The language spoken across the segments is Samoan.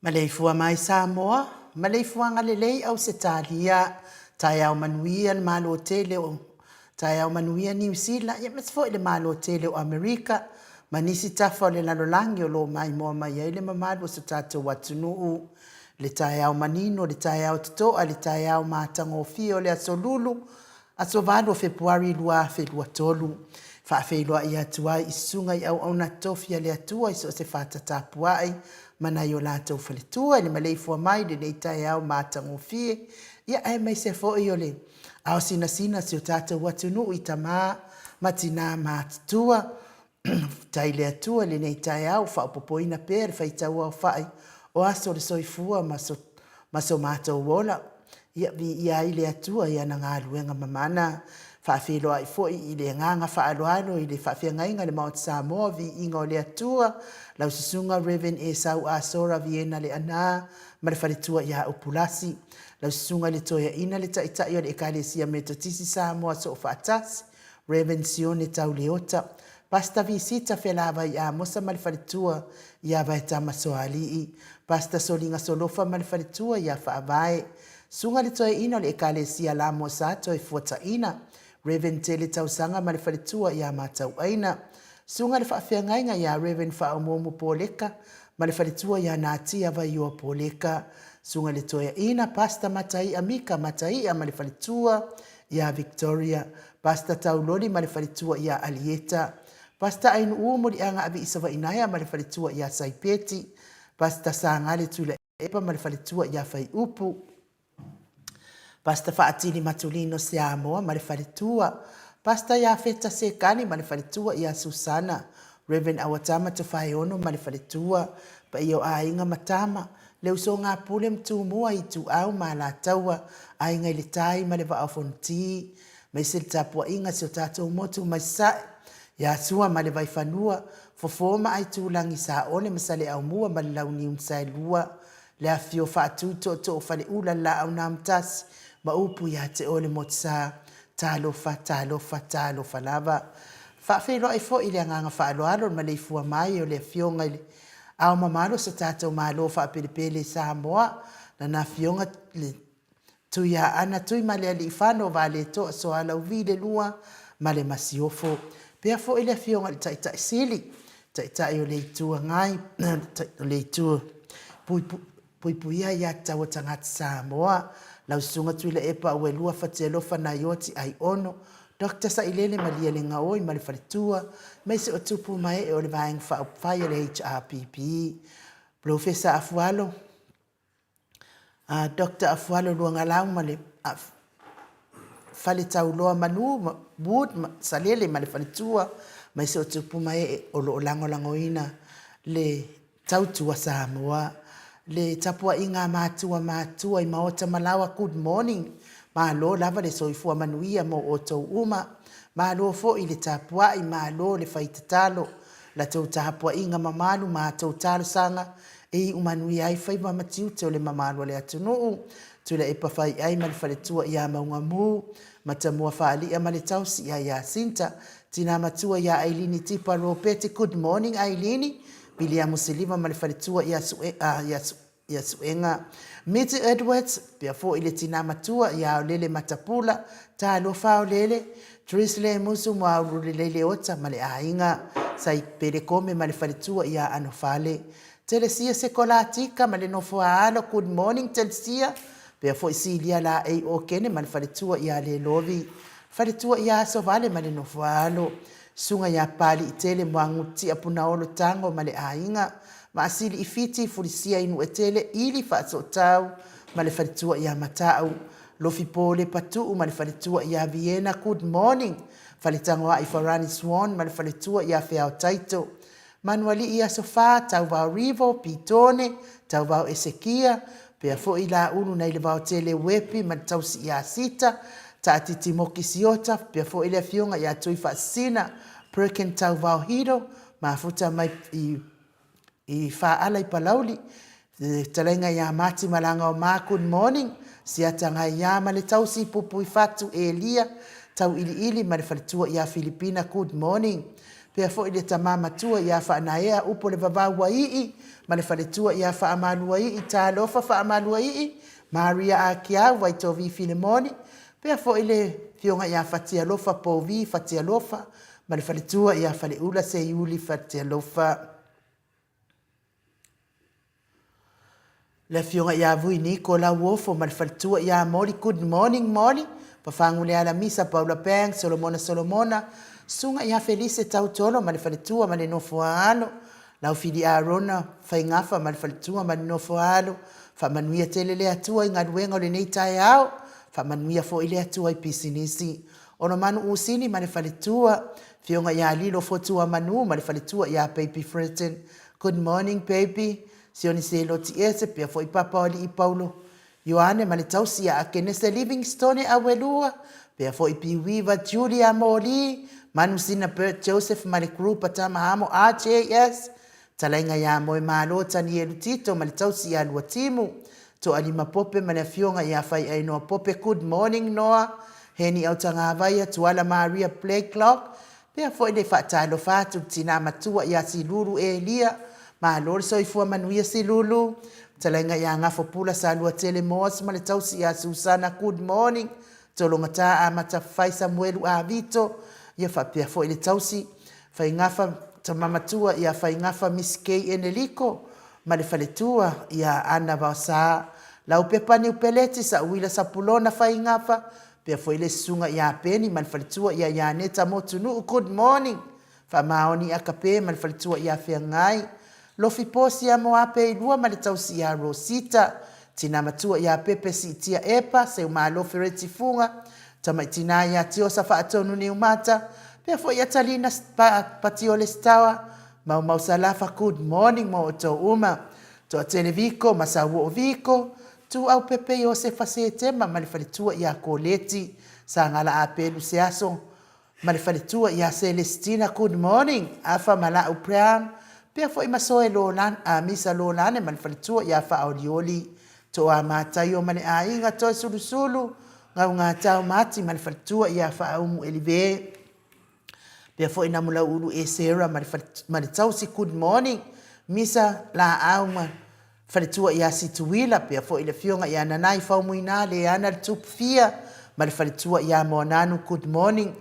Maleifua mai Samoa, maleifuaga lelei Ausetalia, taeao manuia le Malo tele o taeao manuia Niu Sila, aemaise foi le Malo tele o Amerika ma nisi tafa o le lalolagi o lo o maimoa mai ai le mamalu o so tatou atunuu. Le taeao manino, le taeao totoa, le taeao matagofie o le Aso Lulu, Aso 8 o Fepuari 2023. Faafeiloai atu ai i susuga i auauna tofi a le Atua i so o se fata tapuai ma nai o latou faletua i le maleifua mai i lenei taeao matagofie, ia aemaise foi o le ao sinasina o si o tatou atunuu i tama ma tina matutua. Faafetai i le Atua i lenei taeao ua faaopoopoina pea le faitauaofai o aso o le soifua ma so, ma so matou ola. Ia viia ai le Atua i ana galuega mamana. Faafeiloai foi i le agaga faaaloalo i le faafeagaiga i le Maota Samoa, viiga o le Atua, lau susuga Rev. Esau Asora Viena Leaana ma le faletua ia Upulasi. Lau susuga i le Toeaina le Taitai o le Ekalesia Metotisi Samoa Soofaatasi, Rev. Sione Tauleota, Pastor Visita Felavai Amosa ma le faletua ia Vaetama Soalii, Pastor Soliga Solofa ma le faletua ia Faavae, Susuga le Toeaina o le Ekalesia Lamo Sa Toefuataina, Rev. Tele Tausaga ma le faletua ia Matauaina, Susuga le Faafeagaiga ia Rev. Faaumuumu Poleka ma le faletua ia Natia Vaioa Poleka, Susuga le Toeaina Pastor Mataia Mika Mataia ma le faletua ia Victoria, Pastor Tauloli ma le faletua ia Alieta, Pastor Ainu'u Muliaga Aviisavainaea ma le faletua ia Saipeti, Pastor Sagale Tuilaepa ma le faletua ia Faiupu, Pastor Faatili Matulino Siamoa ma le faletua, Pastor Iafeta Sekani ma le faletua ia Susana, Rev. Awatama Tofaeono ma le faletua, paia o aiga ma tama, Le usoga Pule ma Tumua, Ituau ma Alataua, Aiga i le Tai ma le Vaa o Fonoti, aemaise le tapuaiga a si o tatou motu mai Sasae, ia Sua ma le Vaifanua, Fofo ma Aitulagi, Saole ma Saleaaumua ma le Launiu na Saelua. Le afifio faatui tootoo o Faleula le Laau na Amotasi ma upu ia te oe le Motusa. Talofa, talofa, talofa lava. Faafeiloai foi i le agaga faaaloalo le maleifua mai o le Afioga i le Ao mamalu o so tatou Malo faapelepele i Samoa, Lana Afioga le Tuiaana Tuimalealiifano Vaaletoa Sualauvi le Lua ma le Masiofo. Pea foi le Afioga i le Taitai Sili, Taitai o le Itu Agai, o le Itu Puipuia Aiatatau a Tagata Samoa, lau Susuga Tuilaepa Auelua Fatialofa Naioti Aiono, Doctor Sailele Malielegaoi ma le faletua, aemaise o tupu ma ee o le Vaega Faaupufai a le HRPP. Polofesa Afualo, Doctor Afualo Luagalau ma le Faletauloa Manu Wood Salele ma le faletua, aemaise o tupu ma ee o lo o lagolagoina le Tautua Samoa. Le tapuaiga a matua matua i maota ma laoa good morning. Malo lava le soifua manuia mo outou uma. Malo foi le tapuai, malo le fai tatalo. La tou tapuaiga mamalu ma a tou talosaga e iu manuia ai faiva ma tiute o le mamalu o le atunuu. Tuilaepa Faiai ma le faletua ia Maugamu, Matamua Faali'a ma le tausi ia Iasinta, Tina matua ia Ailini Tipa Ropeti Good morning Ailini, Viliamu Siliva ma le faletua ia Suega Miti Edwards, pea foi le tina matua ia Aolele Matapula, Talofa Aolele, Tris Lemusu Moaululelei Leota ma le aiga, Saipele Kome ma le faletua ia Anofale, Telesia Sekolatika ma le nofo a alo Good morning Telesia, pea foi Silia Laei Okene ma le faletua ia Lelovi, Faletua ia Asovale ma le nofo a alo, Susuga ia Papaliitele Muagututia Punaolo Tago ma le aiga, Maasili i Fiti, Fulisia i Nuuetele, Ili Faasootau ma le faletua ia Matau, Lofipo Lepatuu ma le faletua ia Viena Good morning, Faletagoai Farani Swan ma le faletua ia Feao Taito, Manualii Aso Fa, Tauvao Rivo, Pitone, Tauvao Esekia, pea foi Laulu nai le Vaotele Uepi ma le tausi ia Sita, Taatiti Moki Siota, pea foi le afioga ia Tuifaasisina, Perkin Tauvao Hiro, mafuta mai i i Faaala i Palauli, le fetalaiga ia Mati Malagaoma Good morning, Siata Gaia ma le tausi Pupuifatu Elia Tauiliili ma le faletua ia Filipina Good morning. Pea foi le tama matua ia Faanaea Upo le Vavau Uaii ma le faletua ia Faamaluaii Talofa Faamaluaii Maria Akiau Vaitovi Filemoni Pea foi le afioga ia Fatialofa Povi Fatialofa ma le faletua ia Faleula Seiuli Fatialofa. Le afioga ia Vui Niko Lauofo ma le faletua ia Moli Good morning Moli, Pafaguleala Misa Paula Pang Solomona Solomona, Susuga ia Felise Tautolo ma le faletua ma le nofo a alo, Laufili Arona Faigafa ma le faletua ma le nofo a alo, Faamanuia tele le Atua i galuega o lenei taeao, faamanuia foi le Atua i pisinisi. Olomanu Usini ma le faletua, Afioga ia Lilo Fotuamanu ma le faletua ia Baby Fredden Good morning baby, Sioni Seloti Ese pea foi Papa o Alii Paulo Ioane ma le tausi ia Akenese Livingstone Auelua pea foi Piuiva Julia Moli Manusina Bert Joseph ma le group a Tama Amo RJS Talaiga ia Moemalo Tanielu Tito ma le tausi ia Luatimu Toalima Pope ma le afioga ia Faiainoa Pope Good morning Noa Heni Autagavaia Tuala Maria Blakelock Pea foi le faatalofa atu le tina matua ia Silulu Elia. Malo le soifua manuia Silulu. Fetalaiga ia Gafopula Saluatele Moas ma le tausi ia Susana Good morning. Tologata Amata Fai Samuelu Avito ia faapea foi le tausi Faigafa tama matua ia Faigafa Miss Kay Eneliko ma le faletua ia Ana Vaosa Laupepa Niupeleti Sauila Sapulona Faigafa Pea foi le susuga ia Peni ma le faletua ia Ianeta Motunuu Good morning Faamaoni Akape ma le faletua ia Feagai Lofi Posi ia Moape i lua ma le tausi ia Rosita Tina matua ia Pepe Siitia Epa Seumalo Fereti Fuga Tamai tina ia Tiosa Faatonu Niumata Pea foi ia Talina Patiole Stawa Maumau Salafa Good morning mo outou uma Toatele Viko ma Sauoo Viko Tuau Pepe Iosefa Setema ma le faletua ia Koleti, Sagala Apelu Seaso ma le faletua ia Selestina Good morning Afa ma Lau Brown, Pea foi ma Soe Lolane, a Misa Lolane ma le faletua ia Faaolioli, Toa Mataio ma le aiga Toesulusulu, Gaugatao Mati ma le faletua ia Faaumu Elive. Pea foi Namulauulu Esera ma le, ma le tausi Good morning, Misa Laau ma faletua ia Situila, pea foi le afioga ia Nanai Faumuina Leana le Tupu Fia ma le faletua ia Moananu Good morning,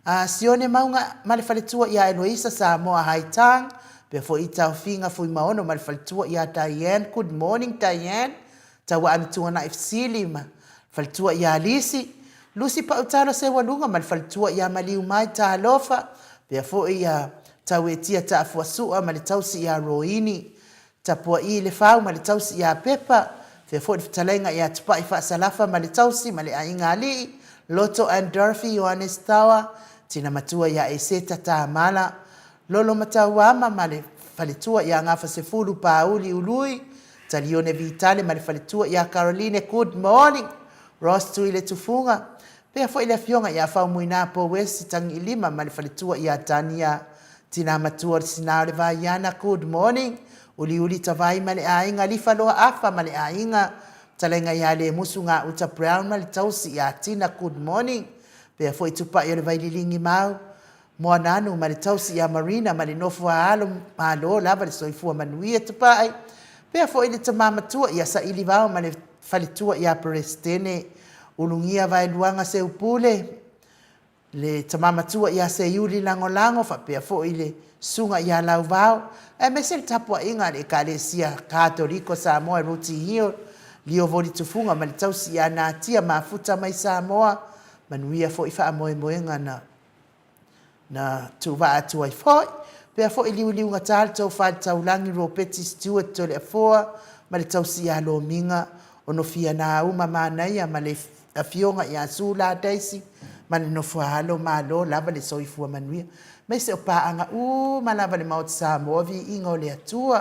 a Sione Mauga ma le faletua ia Eloisa Samoa Haitang, pea foi Taofiga Fuimaono ma le faletua ia Diane Good morning Diane, Tauaanu Tuanai Fesili ma le faletua ia Lisi, Lusi Pautalo Seualuga ma le faletua ia Maliumai Talofa, pea foi ia Tauetia Taafuasua ma le tausi ia Roini, Tapua'i le Fau ma le tausi ia Pepa, fea foi le fetalaiga ia Tupa'i Faasalafa ma le tausi ma le aiga alii, Loto and Dorothy Ioanes Tawa, tina matua ia Eseta Tamala, Lolo Matauama ma le faletua ia Gafasefulu Pauli Ului, Talione Vitale ma le faletua ia Caroline Good morning Ross Tuiletufuga, pea foi le afioga ia Faumuina Pouesi Tagiilima ma le faletua ia Tania Tina matua o le sina o le Vaiana Good morning Uliuli Tavai ma le aiga Lifa Loa Afa ma le aiga Talaiga ia Lemusu Gauta Brown ma le tausi ia Tina Good morning Pea foi Tupai o le Vaililigi Mau Moananu ma le tausi ia Marina ma le nofo a alo Malo lava le soifua manuia Tupai Pea foi le tama matua ia Saili Vao ma le faletua ia Peresetene Ulugia Vaeluaga Seupule le tama matua ia Seiuli Lagolago faapea foi le susuga ia Lauvao, aemaise le tapuaiga a le Ekalesia Katoliko Samoa i Rooty Hill, Liovoli Tufuga ma le tausi ia Natia Mafuta mai Samoa, manuia foi faamoemoega na na tuuvaa atu ai foi. Pea foi liuliugata le tofa i le taulagi Ropeti Stewart Toleafoa ma le tausi ia Lomiga Onofianauma Manaia ma le Afioga ia Sula Daisy ma le nofoaalo malo lava le soifua manuia aemaise o paaga uma lava le Maota Samoa viiga o le Atua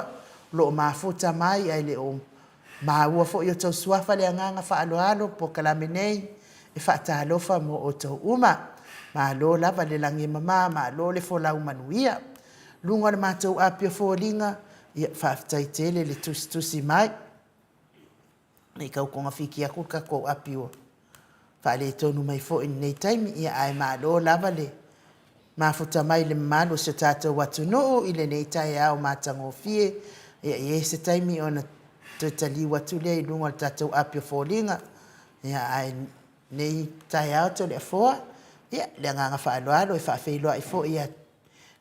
o lo o mafuta mai ae le o maua foi o tou suafa le agaga faaaloalo polokalame nei e faatalofa mo outou uma malo lava le lagi e mama malo le folau manuia luga o le matou api o foliga ia faafetai tele le tusitusi mai. Ne i tau togafiti atu le tatou api ua faaletonu mai foi i lenei taimi, ia ae malo lava le mafuta mai i le mamalu o si o tatou atunuu i lenei taeao matagofie. Ia e i ai se taimi ona toe taliu atu lea i luga o le tatou api o foliga, ia ae lenei taeao Toleafoa, ia le agaga faaaloalo e faafeiloai foi ia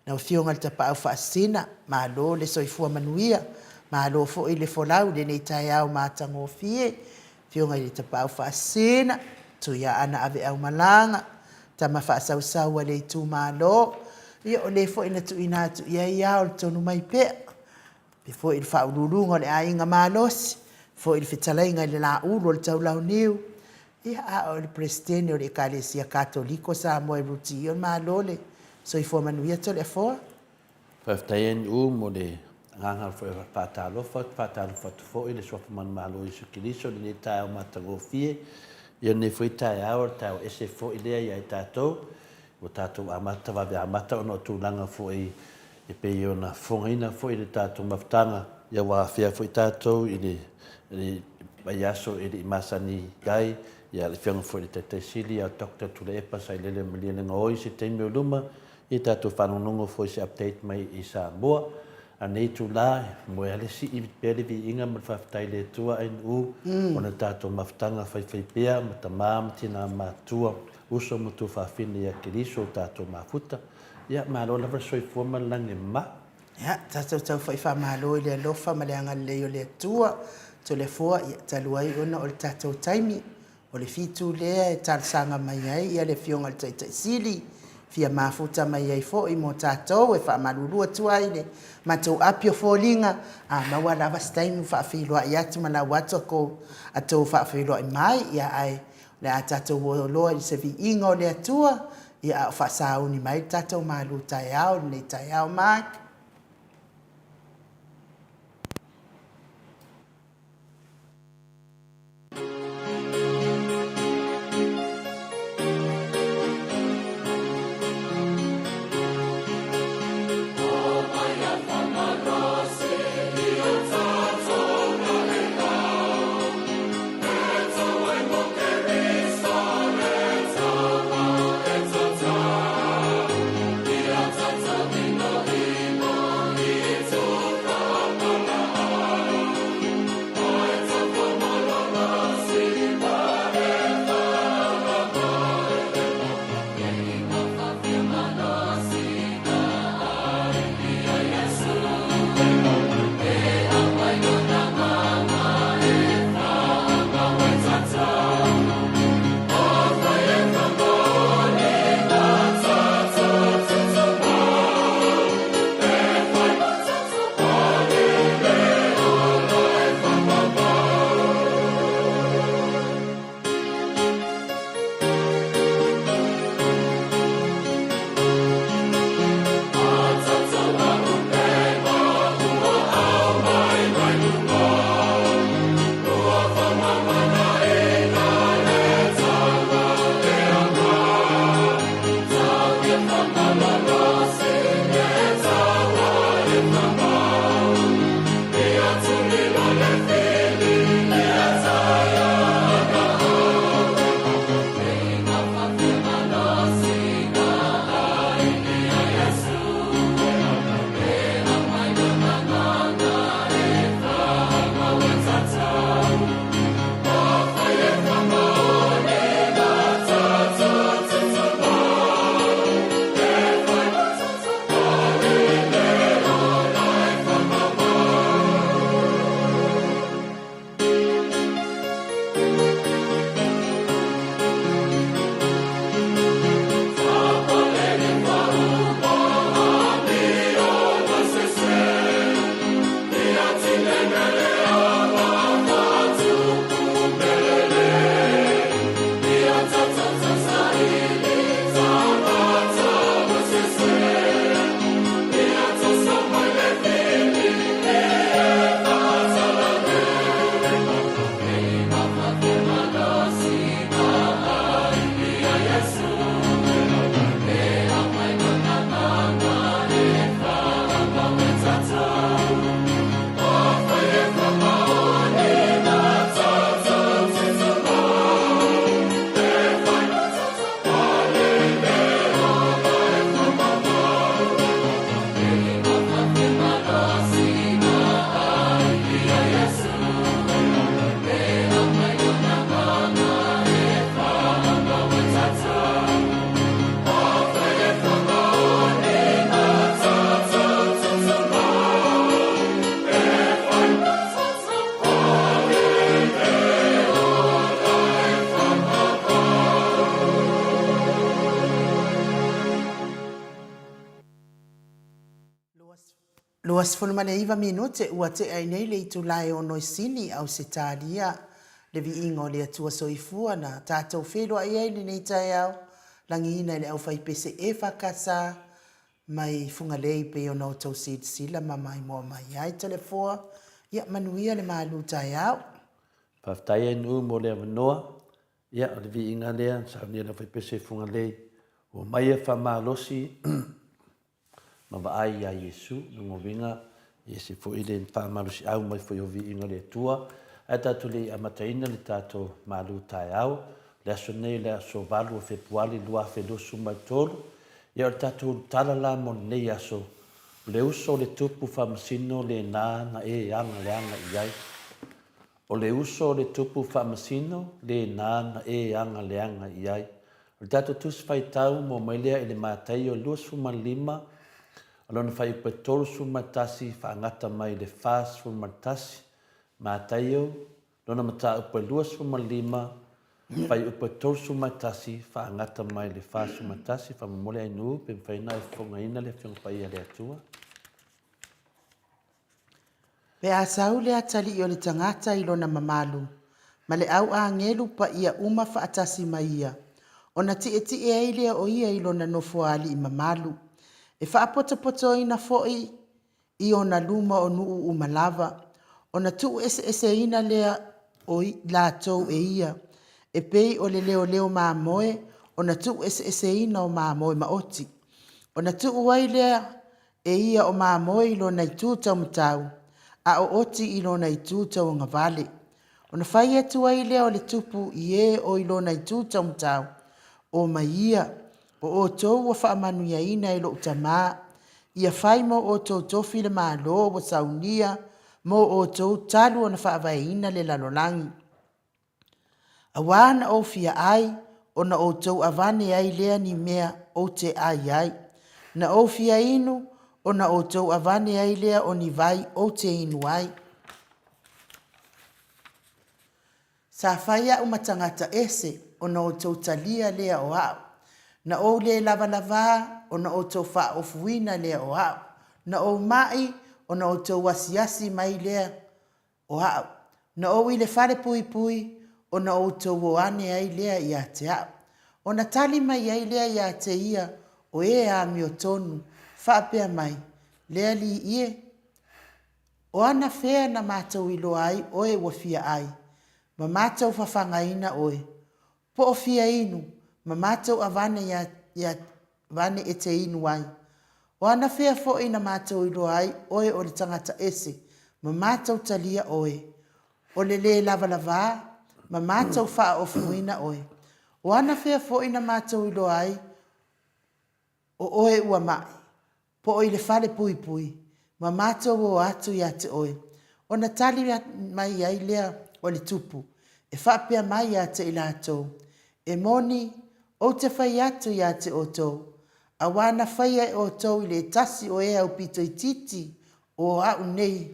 Lau Afioga i le Tapaau Faasisina, malo le soifua manuia, malo foi le folau i lenei taeao matagofie. Afioga i le Tapaau Faasisina, Tuiaana Aveaumalaga, tama faasausau a le itumalo, ia o le foi na tuuina atu i ai ao le tonu mai pea. Faapea foi i le Faauluuluga o le Aiga Malosi, foi le Fetalaiga i le Laulu o le Taulauniu, ia a o le Peresetene o le Ekalesia Katoliko Samoa e Ruti Io Malo le soifua manuia Toleafoa. Faafetai NU mo le agaga foi o faatalofa, ou te faatalofa atu foi i le Suafa Manumalo o Iesu Keriso i lenei taeao matagofie. Ia lenei foi taeao, o le taeao ese foi lea ia i tatou, ua tatou amata vave amata ona o tulaga foi E pei ona fofogaina foi le tatou mafutaga, ia ua afea foi tatou i le vaiaso e le i masani ai, ia le Afioga foi i le Taitai Sili ia Doctor Tuilaepa Sailele Malielegaoi i se taimi o luma, ia tatou faalogologo foi i se update mai i Samoa. A o lenei itula, e moe lava le sii pea le viiga ma le faafetai i le Atua ANU ona o le tatou mafutaga faifaipea ma tama ma tina matutua, uso ma tuafafine ia Keriso o tatou mafuta. Ia, malo lava le soifua ma le lagi e mama. Ia, tatou tau foi faamalo i le alofa ma le agalelei o le Atua. Toleafoa, ia, talu ai ona o le tatou taimi, o le fitu lea e talosaga mai ai ia le Afioga i le Taitai Sili, fia mafuta mai ai foi mo tatou e faamalulu atu ai le matou api o foliga, a maua lava se taimi ua faafeiloai atu ma lau atu a tou faafeiloai mai, ia ae O le a tatou o loa i se viiga o le Atua, ia a o faasauni mai le tatou malu taeao i lenei taeao. Mike. 29 minute ua tea ai nei le itula e ono i Sini, Ausetalia. Le viiga o le Atua Soifua na tatou feiloai ai lenei taeao, lagiina i le aufaipese EFKS mai Fugalei pei ona outou silasila ma maimoa mai ai. Toleafoa, ia manuia le malu taeao. Faafetai Ainuu mo le avanoa. Ia, o le viiga lea na saunia e le aufaipese i Fugalei, ua omai e faamalosi ma vaai iā Iesu. Lona uiga, e ese foi le faamalosiau mai foi o viiga o le Atua. Ae tatou le i amataina le tatou malu taeao, le aso nei le aso 8 o Fepuali 2023, ia o le tatou tala la mo lenei aso, o le uso o le Tupu Faamasino lena na e agaleaga i ai. O le uso o le Tupu Faamasino lena na e agaleaga i ai. O le tatou Tusi Faitau mo mai lea i le Mataio 25, o lona fuaiupu e 31 faagata mai le 41. Mataio, lona mataupu e 25, fuaiupu e 31 faagata mai le 41. Faamolemole Ainuu pe mafai ona e fofogaina le Afioga Paia a le Atua. Pe a sau le atalii o le tagata i lona mamalu, ma le au agelu paia uma faatasi ma ia, ona tietie ai lea o ia i lona nofoa alii mamalu, e faapotopotoina foi i ona luma o nuu uma lava, ona tuueseeseina lea o i latou e ia, e pei o le leoleo mamoe ona tuueseeseina o mamoe maoti. Ona tuu ai lea e ia o mamoe i lona itu taumatau, a o oti i lona itu tauagavale. Ona fai atu ai lea o le tupu i e o i lona itu taumatau, O mai ia, o outou ua faamanuiaina e lou Tama, ia fai mo outou tofi le Malo ua saunia mo outou talu ona faavaeina le lalolagi. Auā na ou fia ai, ona outou avane ai lea ni mea ou te ai ai. Na ou fia inu, ona outou avane ai lea o ni vai ou te inu ai. Sa fai a'u ma tagata ese, ona outou talia lea o a'u. Na ou lē lavalavā, ona outou faaofuina lea o a'u. Na ou ma'i, ona outou asiasi mai lea o a'u. Na ou i le fale puipui, ona outou o ane ai lea ia te a'u. Ona tali mai ai lea ia te ia o e amiotonu, faapea mai, Le Alii e, o anafea na matou iloa ai oe ua fia ai, ma matou fafagaina oe, po o fia inu, ma matou avane ia, ia vane e te inu ai? O anafea foi na matou iloa ai oe o le tagata ese, ma matou talia oe, o le lē lavalavā, ma matou faaofuina oe? O anafea foi na matou iloa ai o oe ua ma'i, po o i le fale puipui, ma matou o atu ia te oe? Ona tali mai ai lea o le tupu, e faapea mai ia te i latou, E moni, ou te fai atu ia te outou, auā na faia e outou i le tasi o e aupito itiiti o a'u nei,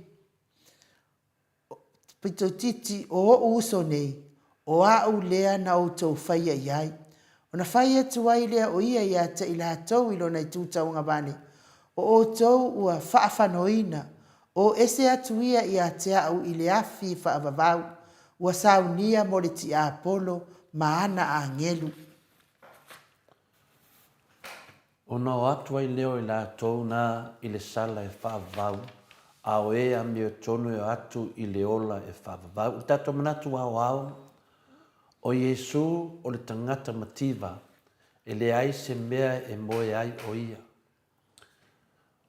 pito itiiti o o'u uso nei, o a'u lea na outou faia i ai. Ona fai atu ai lea o ia ia te i latou i lona itu tauagavale, O outou ua faafanoina, o ese atu ia ia te a'u i le afi faavavau, ua saunia mo le tiapolo ma ana agelu. Ona o atu ai lea o i latou na i le sala e faavavau, a o e amiotonu e o atu i le ola e faavavau. O le tatou manatu aoao, o Iesu o le tagata mativa, e leai se mea e moe ai o ia.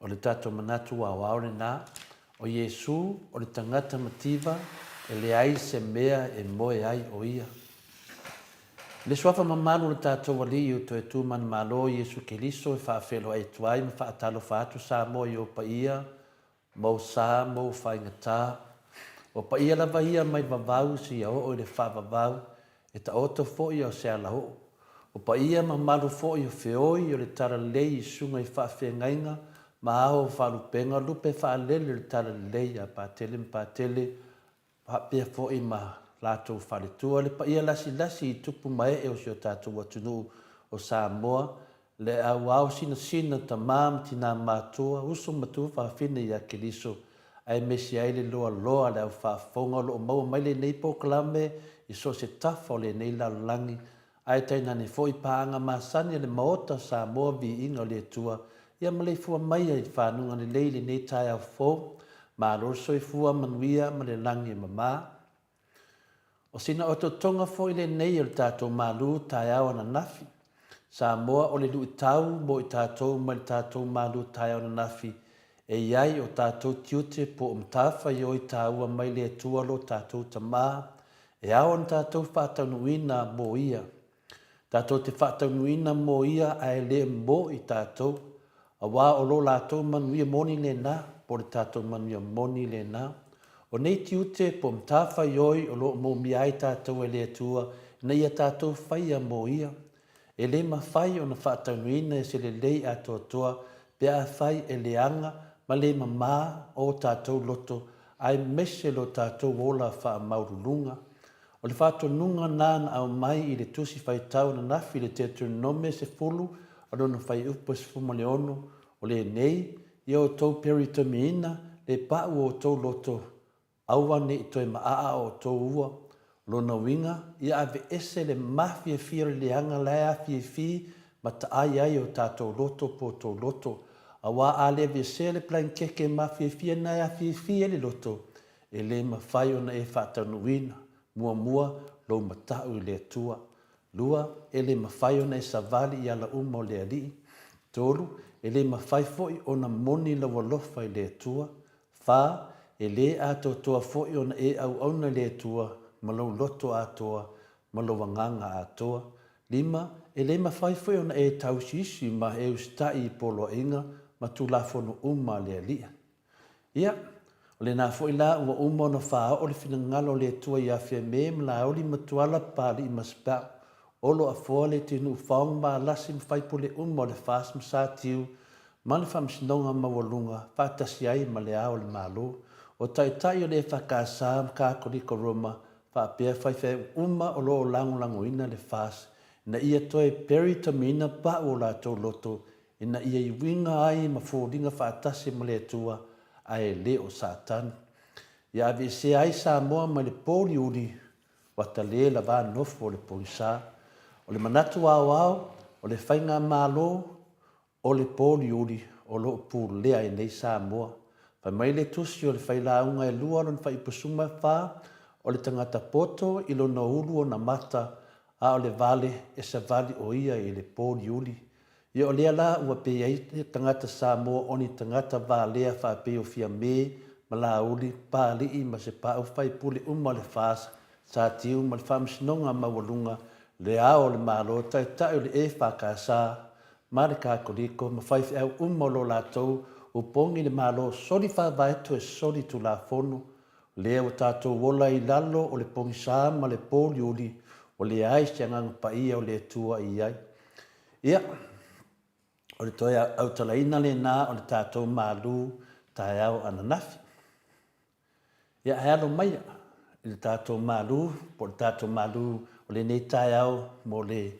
O le tatou manatu aoao lena, o Iesu o le tagata mativa e leai se mea e moe ai o ia. I le suafa mamalu o le tatou Alii o toe tu manumalo Iesu Keriso e faafeiloai atu ai ma faatalofa atu Samoa i ou paia ma ou sa ma ou faigata. O paia lava ia mai vavau seia oo i le faavavau, e taoto foi a o se alaoo. O paia mamalu foi o feoi o le Talalelei i susuga i faafeagaiga ma ao o faalupega lupe faalele o le Talalelei ia Patele ma Patele faapea foi ma latou faletua, le paia lasilasi i tupu ma ee o si o tatou atunuu o Samoa. Le au ao sinasina, tamā ma tinā matua, uso ma tuafafine iā Keriso, aemaise ai le loaloa a le au faafofoga o lo o maua mai lenei polokalame i so o se tafa o lenei lalolagi, ae tainane foi paaga masani a le Maota o Samoa Viiga o le Atua, ia maleifua maia i fanuga lelei i lenei taeao fou. Malo le soifua manuia ma le lagi e mama. O sina otootoga foi lenei o le tatou malu taeao ananafi. Samoa o le luitau mo i tatou mai le tatou malu taeao ananafi e i ai o tatou tiute po o matafaioi taua mai le Atua lo tatou Tama e ao ona tatou faataunuuina mo Ia. Tatou te faataunuuina mo Ia ae le mo i tatou, aua o lo latou manuia moni lena, po o le tatou manuia moni lena. O nei tiute po o matafaioi o lo o moomia ai tatou e le Atua ina ia tatou faia mo Ia. E le mafai ona faataunuuina e se lelei atoatoa pe afai e leaga ma le mamā o tatou loto aemaise lo tatou ola faamaualuluga. O le faatonuga na na aumai i le Tusi Faitau ananafi i le Deuteronome 10 o lona fuaiupu e 16, o lenei, Ia outou peritamiina le pau o outou loto, aua ne i toe maaa o outou ua. O lona uiga, ia aveese le mafiafia o le leaga la e afiafi ma taai ai o tatou loto po o tou loto. Aua a le aveesea le palaikeke mafiafia na e afiafi ai le loto, E le mafai ona e faataunuuina, muamua, lou matau i le Atua. Lua, e le mafai ona e savali i ala uma o le Alii. Tolu, e le mafai foi ona moni lou alofa i le Atua. Fa, e le atoatoa foi ona e auauna i le Atua ma lou loto atoa ma lou agaga atoa. Lima, e le mafai foi ona e tausiusi ma e usitai i poloaiga ma Tulafono uma a le Alii. Ia, o lena foi la ua uma ona faaoo le finagalo o le Atua ia Fiame ma Lauli ma Tuala Papalii ma Sipau, Olo Afoa Leitiinuu Faoga ma Alasi ma faipule uma o le FAST ma Satiu ma le Faamasinoga Maualuga faatasi ai ma le Ao o le Malo, o Taitai o le EFKS ma Katoliko Roma faapea faifeau uma o lo o lagolagoina le FAST ina ia toe peritamiina pau o latou loto ina ia i uiga ai ma foliga faatasi ma le Atua, ae le o Satani. Ia aveesea ai Samoa mai le pōliuli, ua tale lava nofo o le pogisa. O le manatu aoao, o le faigamalo o le pōliuli o lo o pulea ai nei Samoa. Fai mai le tusi o le Failauga e lua lona faipusuma e fa, o le tagata poto i lona ulu ona mata, a o le vale e savali o ia i le pōliuli. Ia o lea la ua pei ai tagata Samoa o ni tagata valea faapei o Fiame ma Laauli, Papalii ma Sepaau faipule uma o le FAST, Satiu ma le Faamasinoga Maualuga, Le Ao o le Malo, Taitai o le EFKS ma le Katoliko ma faifeau uma o lo latou opogi le Malo soli faavae toe soli tulafono. Lea ua tatou ola i lalo o le pogisa ma le pōuliuli ua leai se agaga paia o le Atua i ai. Ia, o le toe autalaina lena o le tatou malu taeao ananafi. Ia, ae alo maia i le tatou malu, po o le tatou malu o lenei taeao mo le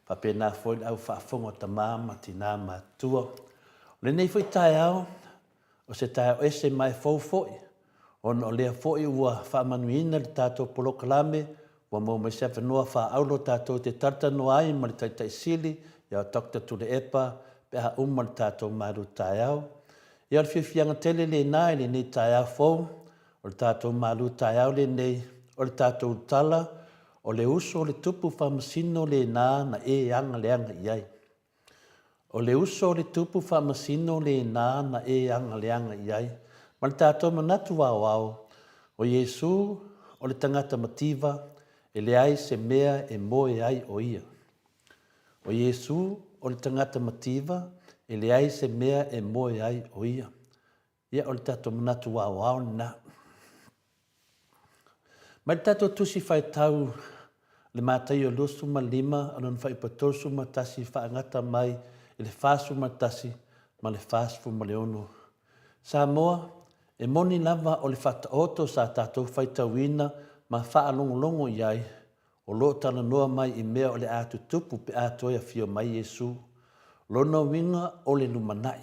faapena foi le au faafofoga o tama ma tina matutua. O lenei foi taeao, O se taeao ese ma e fou foi, ona o lea foi ua faamanuiina le tatou polokalame, ua maua mai se avanoa faaauro tatou te talatalanoa ai ma le Taitai Sili ia Doctor Tuilaepa pe a uma le tatou malu taeao. Ia o le fiafiaga tele lena i lenei taeao fou, o le tatou malu taeao lenei, o le tatou tala, o le uso o le Tupu Faamasino lena na e aga leaga i ai. O le uso o le tupu faamasino lena na e aga leaga i ai, ma le tatou manatu aoao, o Iesu o le tagata mativa, e leai se mea e moe ai o ia. O Iesu o le tagata mativa, e leai se mea e moe ai o ia. Ia, o le tatou manatu aoao lena. Mai le tatou tusi faitau le Mataio 25 o lona fuaiupu 31 faagata mai i le 41 ma le 46. Samoa, e moni lava o le faataoto sa tatou faitauina ma faalogologo i ai, o lo o talanoa mai i mea o le a tutupu pe a toe afio mai Iesu. Lona uiga o le lumanai.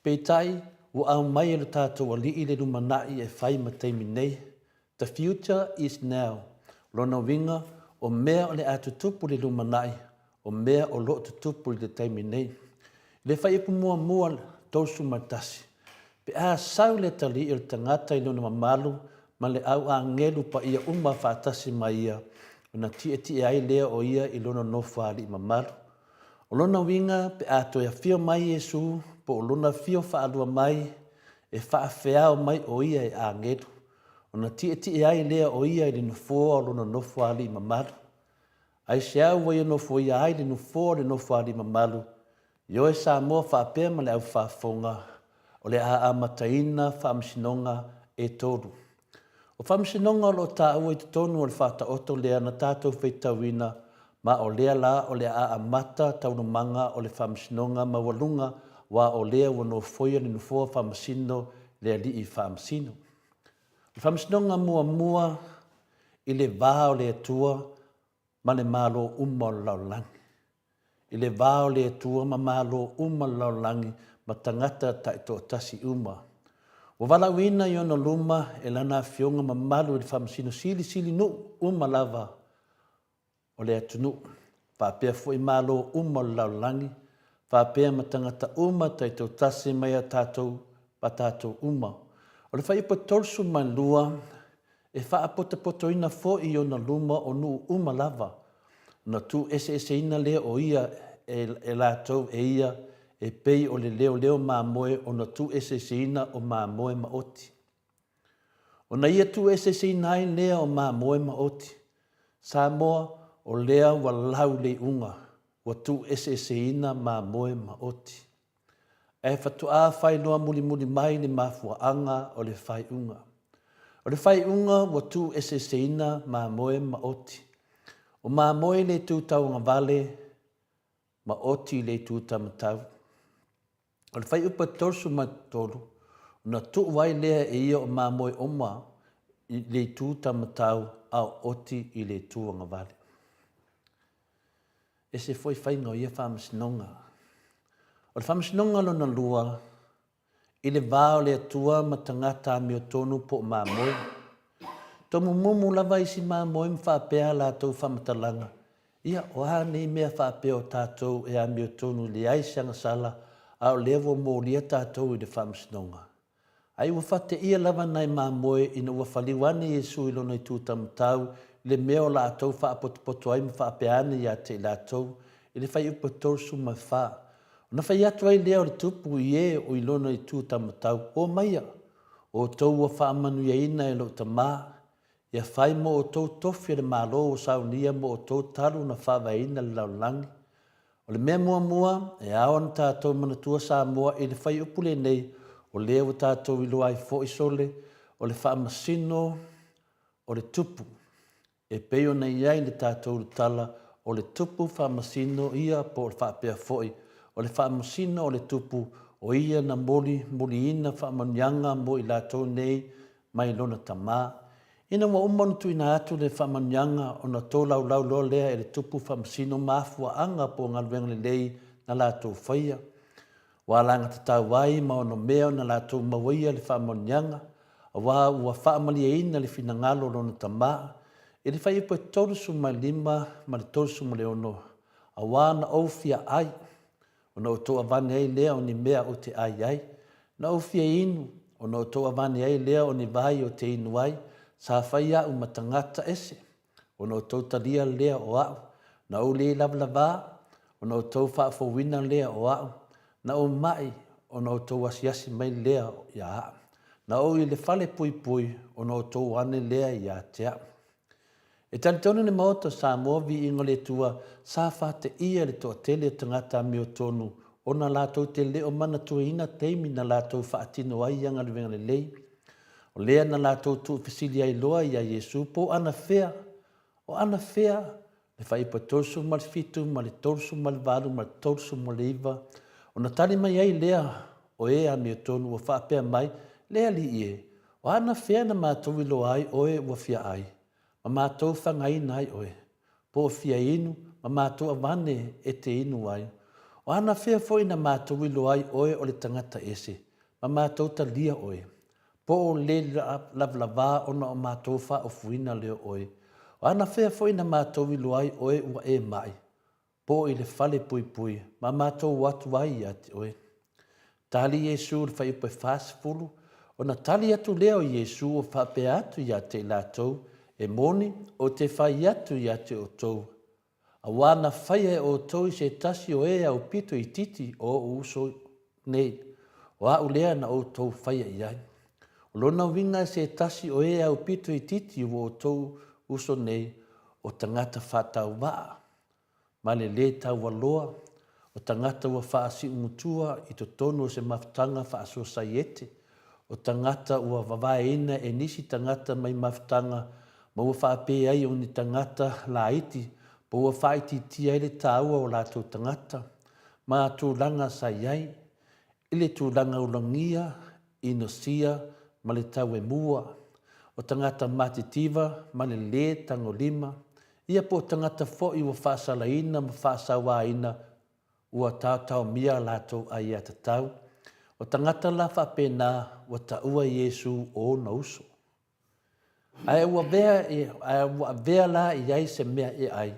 Peitai, ua aumai e lo tatou Alii le lumanai e fai ma taimi nei. The future is now. Lona uiga, o mea o le a tutupu i le lumanai, o mea o lo o tutupu i le taimi nei. I le fuaiupu muamua 31, pe a sau le atalii o le tagata i lona mamalu ma le au agelu paia uma faatasi ma ia, ona tietie ai lea o ia i lona nofoalii mamalu. O lona uiga, pe a toe afio mai Iesu, po o lona afio faalua mai, e faafeao mai o ia e agelu, ona tietie ai lea o ia i le nofoa o lona nofoalii mamalu. Aisea ua ia nofoia ai le nofoa o le nofoalii mamalu? Ioe Samoa faapea ma le au faafofoga, o le a amataina faamasinoga e tolu. O faamasinoga o lo o taua i totonu o le faataoto lea na tatou faitauina, ma o lea la o le a amata taualumaga o le faamasinoga maualuga aua o lea ua nofoia le nofoa faamasino le Alii Faamasino. O le faamasinoga muamua i le va o le Atua ma le Malo uma o le lalolagi. I le va o le Atua ma Malo uma o le lalolagi ma tagata taitoatasi uma. Ua valaauina i ona luma e Lana Afioga mamalu i le Faamasino Silisili nuu uma lava o le atunuu, faapea foi Malo uma o le lalolagi, faapea ma tagata uma taitoatasi mai a tatou ma tatou uma. O le fuaiupu 32, E faapotopotoina foi i ona luma o nuu uma lava, ona tuueseeseina lea o ia e latou e ia e pei o le leoleo mamoe ona tuueseeseina o mamoe maoti. Ona ia tuueseeseina ai lea o mamoe maoti. Samoa, o lea ua lau le iuga, ua tuueseeseina mamoe maoti. Ae faatoa faailoa mulimuli mai le mafuaaga o le faaiuga. O le faaiuga ua tuueseeseina mamoe ma oti. O mamoe i le itu tauagavale ma oti i le itu taumatau. O le fuaiupu e 33, ona tuu ai lea e ia o mamoe uma i le itu taumatau a o oti i le itu agavale. Ese foi faiga o ia faamasinoga. O le faamasinoga lona lua, i le va o le Atua ma tagata amiotonu po o mamoe. Tomumumu lava isi mamoe ma faapea a latou faamatalaga, Ia, o a nei mea faapea o tatou e amiotonu i leai se agasala, a o lea ua molia tatou i le faamasinoga? Ai ua faateia lava nai mamoe ina ua faliu ane Iesu i lona itu taumatau i le mea o latou faapotopoto ai ma faapea ane ia te i latou, i le fuaiupu e 34. Ona fai atu ai lea o le Tupu i e o i lona itu taumatau, Omaia, outou ua faamanuiaina e lou Tama, ia fai mo outou tofi o le Malo ua saunia mo outou talu ona faavaeina le lalolagi. O le mea muamua e ao ona tatou manatua Samoa i le fuaiupu lenei, o lea ua tatou iloa ai foi sole o le faamasino o le tupu, e pei ona i ai le tatou tala o le tupu faamasino ia po o faapea foi o le faamasino o le tupu o ia na moli muliina faamanuiaga mo i latou nei mai lona tama. Ina ua uma ona tuuina atu le faamanuiaga ona tolaulau loa lea e le tupu faamasino mafuaaga po o galuega lelei na latou faia. Ua alagatatau ai ma onomea ona latou mauaia le faamanuiaga, aua ua faamalieina le finagalo o lona tama, i le fuaiupu e 35 ma le 36, aua na ou fia ai, ona outou avane ai lea o ni mea ou te ai ai, na ou fia inu, ona outou avane ai lea o ni vai ou te inu ai, sa fai au ma tagata ese, ona outou talia lea o au, na ou le lavalava, ona outou faafouina lea o au, na ou maʻi, ona outou asiasi mai lea ia aʻu, na ou i le fale puipui, ona outou ane lea ia te aʻu. E talitonu le Maota o Samoa viiga o le Atua sa faateia le toatele o tagata amiotonu ona latou te le o manatuaina taimi na latou faatino ai ia galuega lelei. O lea na latou tuufesili ai loa iā Iesu po o anafea, o anafea le fuaiupu e 37 ma le 38 ma le 39, ona tali mai ai lea o e amiotonu ua faapea mai, Le Alii e, o anafea na matou iloa ai oe ua fia ai, ma matou fagaina ai oe, po o fia inu ma matou avane e te inu ai? O anafea foi na matou iloa ai oe o le tagata ese, ma matou talia oe, po o le lavalava ona o matou faaofuina lea o oe? O anafea foi na matou iloa ai oe ua e maʻi, po o i le fale puipui, ma matou o atu ai ia te oe? Tali Iesu i le fuaiupu e 40, ona tali atu lea o Iesu o faapea atu ia te i latou, E moni, ou te fai atu ia te outou, Aua na faia e outou i se tasi o e aupito itiiti o ou uso nei, o a'u lea na outou faia i ai. O lona uiga se tasi o e aupito itiiti ua outou uso nei, o tagata faatauvaa, ma le lē taualoa, o tagata ua faasiumutua i totonu o se mafutaga faasosaiete, o tagata ua vavaeina e nisi tagata mai mafutaga ma ua faapē ai o ni tagata laiti po ua faaitiitia ai le taua o latou tagata ma tulaga sa i ai i le tulaga ulagia, inosia ma le tauemua, o tagata matitiva ma le lē tagolima, ia po o tagata foi ua faasalaina ma faasauaina ua taotaomia a latou aiatatau. O tagata la faapena ua taua e Iesu o ona uso. Ae ua avea, ae ua avea la i ai se mea e ai,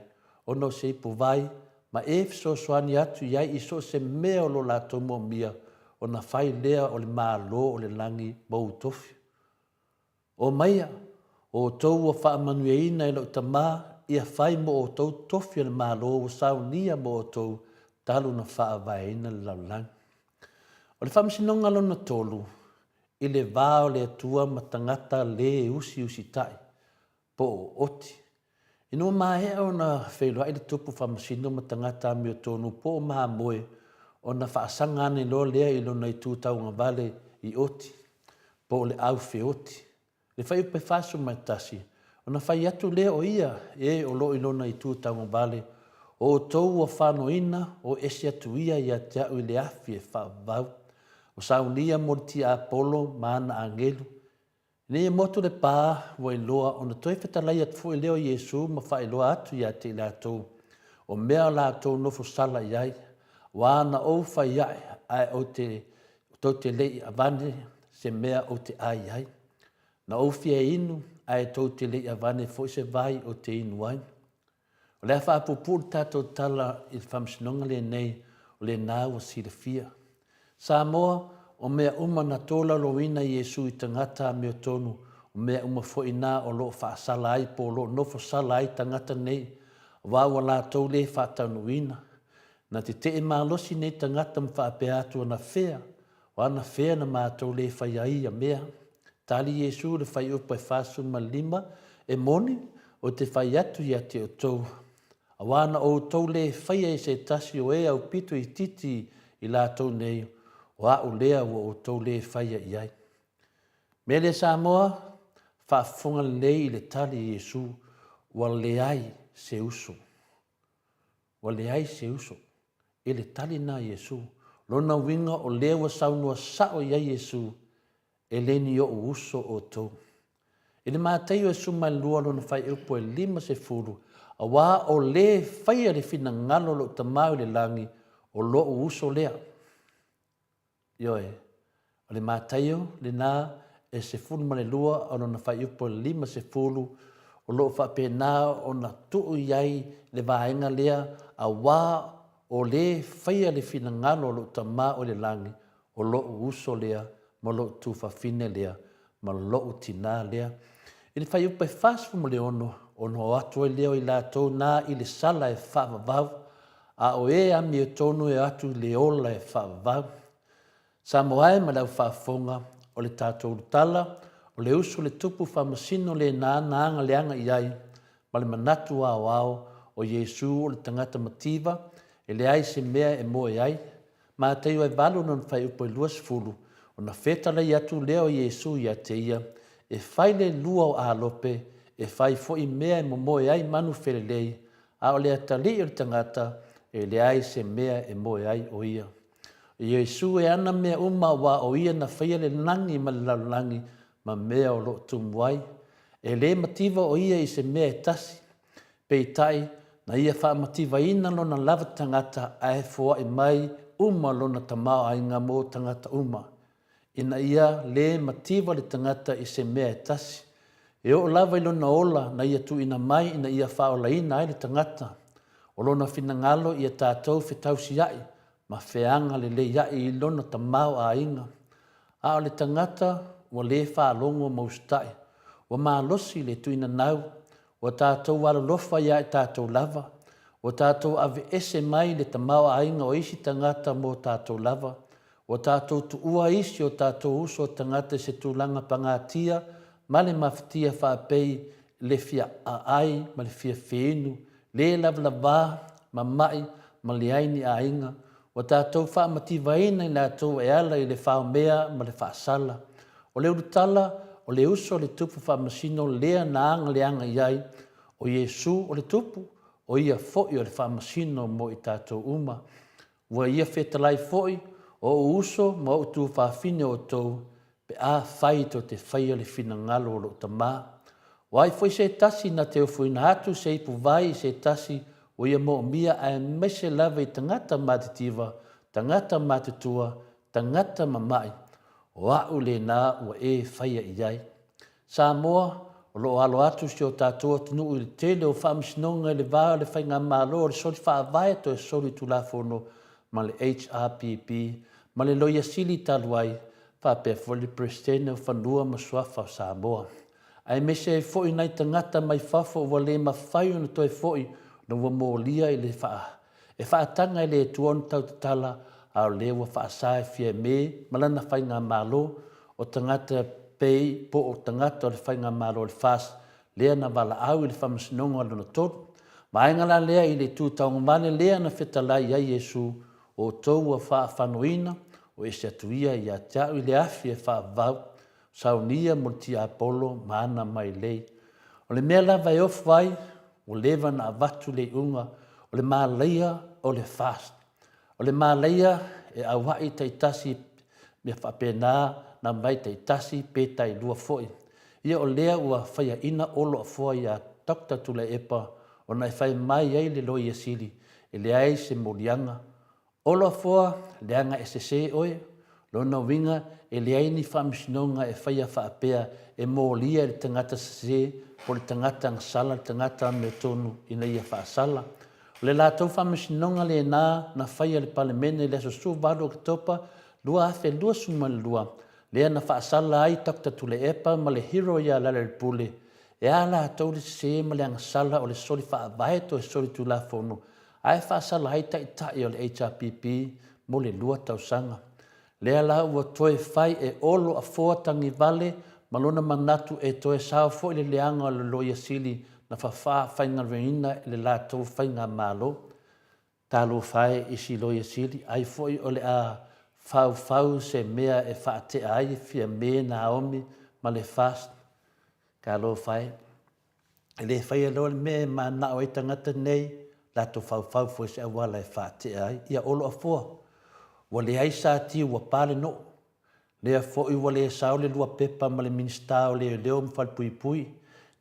ona o se ipuvai, ma e fesoasoani atu i ai i so o se mea o lo latou moomia, ona fai lea o le Malo o le lagi ma ou tofi. O maia, o outou ua faamanuiaina e lou Tama, ia fai mo outou tofi o le Malo ua saunia mo outou talu na faavaeina le lalolagi. O le faamasinoga lona tolu, i le va o le Atua ma tagata lē usiusitai, po o oti. Ina ua maea ona feiloai le tupu faamasino ma tagata amiotonu po o mamoe, ona faasaga ane loa lea i lona itu tauagavale i oti, po o le au feoti. Le fuaiupu e 41, ona fai atu lea o ia e o lo o i lona itu tauagavale, O outou ua fanoina, o ese atu ia ia te au i le afi e faavavau. Ua saunia mo le tiapolo ma ana agelu. Ina ia motu le pā, ua iloa ona toe fetalai atu foi lea o Iesu ma faailoa atu ia te i latou, o mea a latou nofo sala i ai, Ua na ou fai aʻe, ae ou te, tou te le i avane se mea ou te ʻai ai. Na ou fia inu, ae tou te le i avane foi se vai ou te inu ai. O le a faapuupuu le tatou tala i le faamasinoga lenei, o lena ua silafia. Samoa, o mea uma na tolaulauina Iesu i tagata amiotonu, o mea uma foi na o lo o faasala ai po o lo o nofo sala ai tagata nei, aua ua latou le faataunuuina. Na tetee malosi nei tagata ma faapea atu anafea, o anafea na matou le faia ai ia mea. Tali Iesu i le fuaiupu e 45, E moni, ou te fai atu ia te outou, Aua na outou le faia i se tasi o e aupito itiiti i latou nei, o a'u lea ua outou le faia i ai. Mea lea Samoa, faafofoga lelei i le tali a Iesu, ua leai se uso. Ua leai se uso. I le tali lena a Iesu. Lona uiga o lea ua saunoa sa'o i ai Iesu, E le ni oʻu uso outou. I le Mataio e 12 lona faaiupu e 50, Auā o lē faia le finagalo o lou Tama i le lagi, o loʻu uso lea. Ioe, o le Mataio lena e 12 o lona faaiupu e 50, o lo o faapena ona tuu i ai le vaega lea, auā o lē faia le finagalo o lou Tama o i le lagi, o loʻu uso lea ma loʻu tuafafine lea ma loʻu tinā lea. I le fuaiupu e 46, ona o atu ai lea o i latou na i le sala e faavavau, a o e amiotonu e o atu i le ola e faavavau. Samoa e ma le au faafofoga, o le tatou ulutala, o le uso le tupu faamasino lena na aga leaga i ai, ma le manatu aoao, o Iesu o le tagata mativa, e leai se mea e moe ai, Mataio e valu lona fuaiupu e 20, ona fetalai atu lea o Iesu ia te ia, E fai le lua o alope, e fai foi mea e momoe ai manu felelei, a o le atalii o le tagata, e leai se mea e moe ai o ia. O Iesu e ana mea uma aua o ia na faia le lagi ma le lalolagi ma mea o lo o tumu ai. E le mativa o ia i se mea e tasi. Peitai, Na ia faamativaina lona lava tagata ae foai mai uma lona tamaoaiga mo tagata uma, ina ia lē mativa le tagata i se mea e tasi. E oo lava i lona ola na ia tuuina mai ina ia faaolaina ai le tagata. O lona finagalo ia tatou fetausiaʻi ma feaga leleiaʻi i lona tamaoaiga. A o le tagata ua lē faalogo ma usitaʻi, ua malosi le tuinanau, ua tatou alolofa iā i tatou lava, ua tatou aveese mai le tamaoaiga o isi tagata mo tatou lava, ua tatou tuua isi o tatou uso tagata i se tulaga pagatia ma le mafatia faapei le fia aai ma le fia feinu, le lavalava, mama'i ma leai ni aiga, ua tatou faamativaina i latou e ala i le faomea ma le faasala. O le ulutala, o le uso a le Tupu Faamasino lea na aga leaga i ai, o Iesu o le Tupu, o ia foi o le Faamasino mo i tatou uma. Ua ia fetalai foi, o ou uso ma ou tuafafine outou, pe afai tou te faia le finagalo o lou Tama. O ai foi se tasi na te ofoina atu se ipu vai i se tasi ua ia moomia aemaise lava i tagata matitiva, tagata matutua, tagata mama'i, o a'u lena ua e faia i ai. Samoa, o lo o alo atu si o tatou atunuu i le tele o faamasinoga i le va o le Faigamalo o le Soli Faavae toe soli Tulafono ma le HRPP ma le Loia Sili talu ai, faapea foi le Peresetene o Fanua ma Suafa o Samoa. Aemaise ai foi nai tagata mai fafo ua le mafai ona toe foi ona ua molia i le e faataga e le Atua ona tautatala, a o lea ua faasa e Fiame ma lana faigamalo, o tagata pei po o tagata o le faigamalo o le FAST lea na valaau i le faamasinoga lona tolu. Vaega la lea i le itu taugavale lea na fetalai i ai Iesu, o outou ua faafanoina, o ese atu ia ia te au i le afi e faavavau, saunia mo le tiapolo ma ana mailei. O le mea lava e ofo ai, ua leva ona avatu le iuga, o le malaia o le FAST. O le malaia e aua'i taitasi mea faapena na mai taitasi pe tailua foi. Ia o lea ua faiaina Olo Afoa ia Doctor Tuilaepa ona e fai mai ai le Loia Sili e leai se moliaga. Olo Afoa, leaga e sese oe, lona uiga e leai ni faamasinoga e faia faapea e molia e le tagata sese po o le tagata agasala le tagata amiotonu ina ia faasala. O le latou faamasinoga lena na faia e le Palemene i le aso 18 Oketopa 2022, lea na faasala ai Doctor Tuilaepa ma le hero ia Lealailepule, e a latou le sese ma le agasala o le soli faavae toe soli tulafono ae faasala ai taitai o le HRPP mo le lua tausaga. Lea la ua toe fai e Olo Afoa Tagivale ma lona manatu e toe sao foi le leaga o le Loia Sili na faafaigaluegaina e le latou faigamalo. Talofa e i si Loia Sili, ai foi o le a faufau se mea e faatea ai Fiame Naomi ma le FAST. Talofa e. E le faia loa le mea e mananao ai tagata nei, latou faufau foi se auala e faatea ai. Ia Olo Afoa, ua leai sa tiu ua pa le noo. Lea foi ua le sao le lua pepa ma le Minisita o Leoleo ma Falepuipui,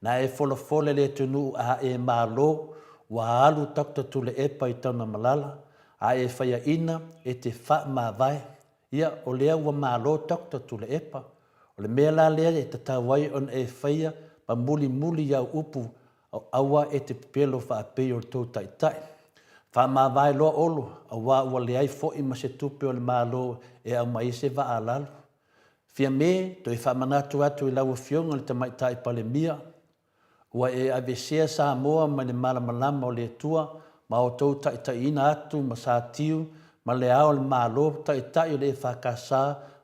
na e folafola i le atunuu a e malo ua alu Doctor Tuilaepa i Tanumalala, a e faiaina e te faamavae. Ia, o lea ua malo Doctor Tuilaepa. O le mea la lea e tatau ai ona e faia ma mulimuli i au upu, aua e te pepelo faapei o le tou taitai. Faamavae loa Olo, aua ua leai foi ma se tupe o le Malo e aumai ai se vaa a lalo. Fiame, toe faamanatu atu i lau Afioga i le Tamaitai Palemia, Ua e aveesea Samoa mai le malamalama o le Atua ma outou taitaiina atu ma Satiu ma le Ao o le Malo, Taitai o le EFKS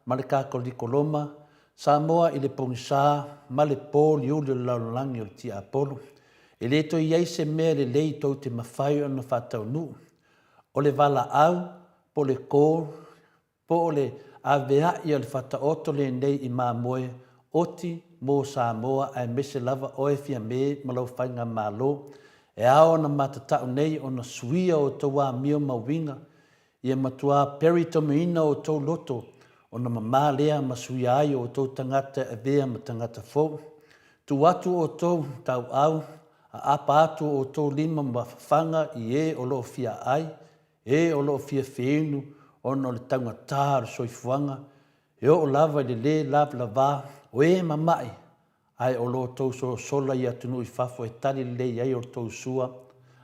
ma le Katoliko Roma, Samoa i le pogisa ma le pōliuli o le lalolagi o le tiapolo. E le toe i ai se mea lelei tou te mafai ona faataunuu. O le valaau po o le call Po o le avea'i o le fataoto lenei i mamoe oti mo Samoa aemaise lava oe Fiame ma lau faigamalo. E ao ona matata'u nei ona suia outou amio ma uiga, ia matua peritomeina outou loto ona mamā lea ma suia ai outou tagata e avea ma tagata fou. Tuu atu outou tau'au. Aapa atu o outou lima ma fafaga i e o lo o fia aai, e o lo o fia feinu ona o le taugata o le soifuaga, e oo lava i le lē lavalava, o e mama'i, ae o lo outou solosola i atunuu i fafo e tali lelei ai outou sua,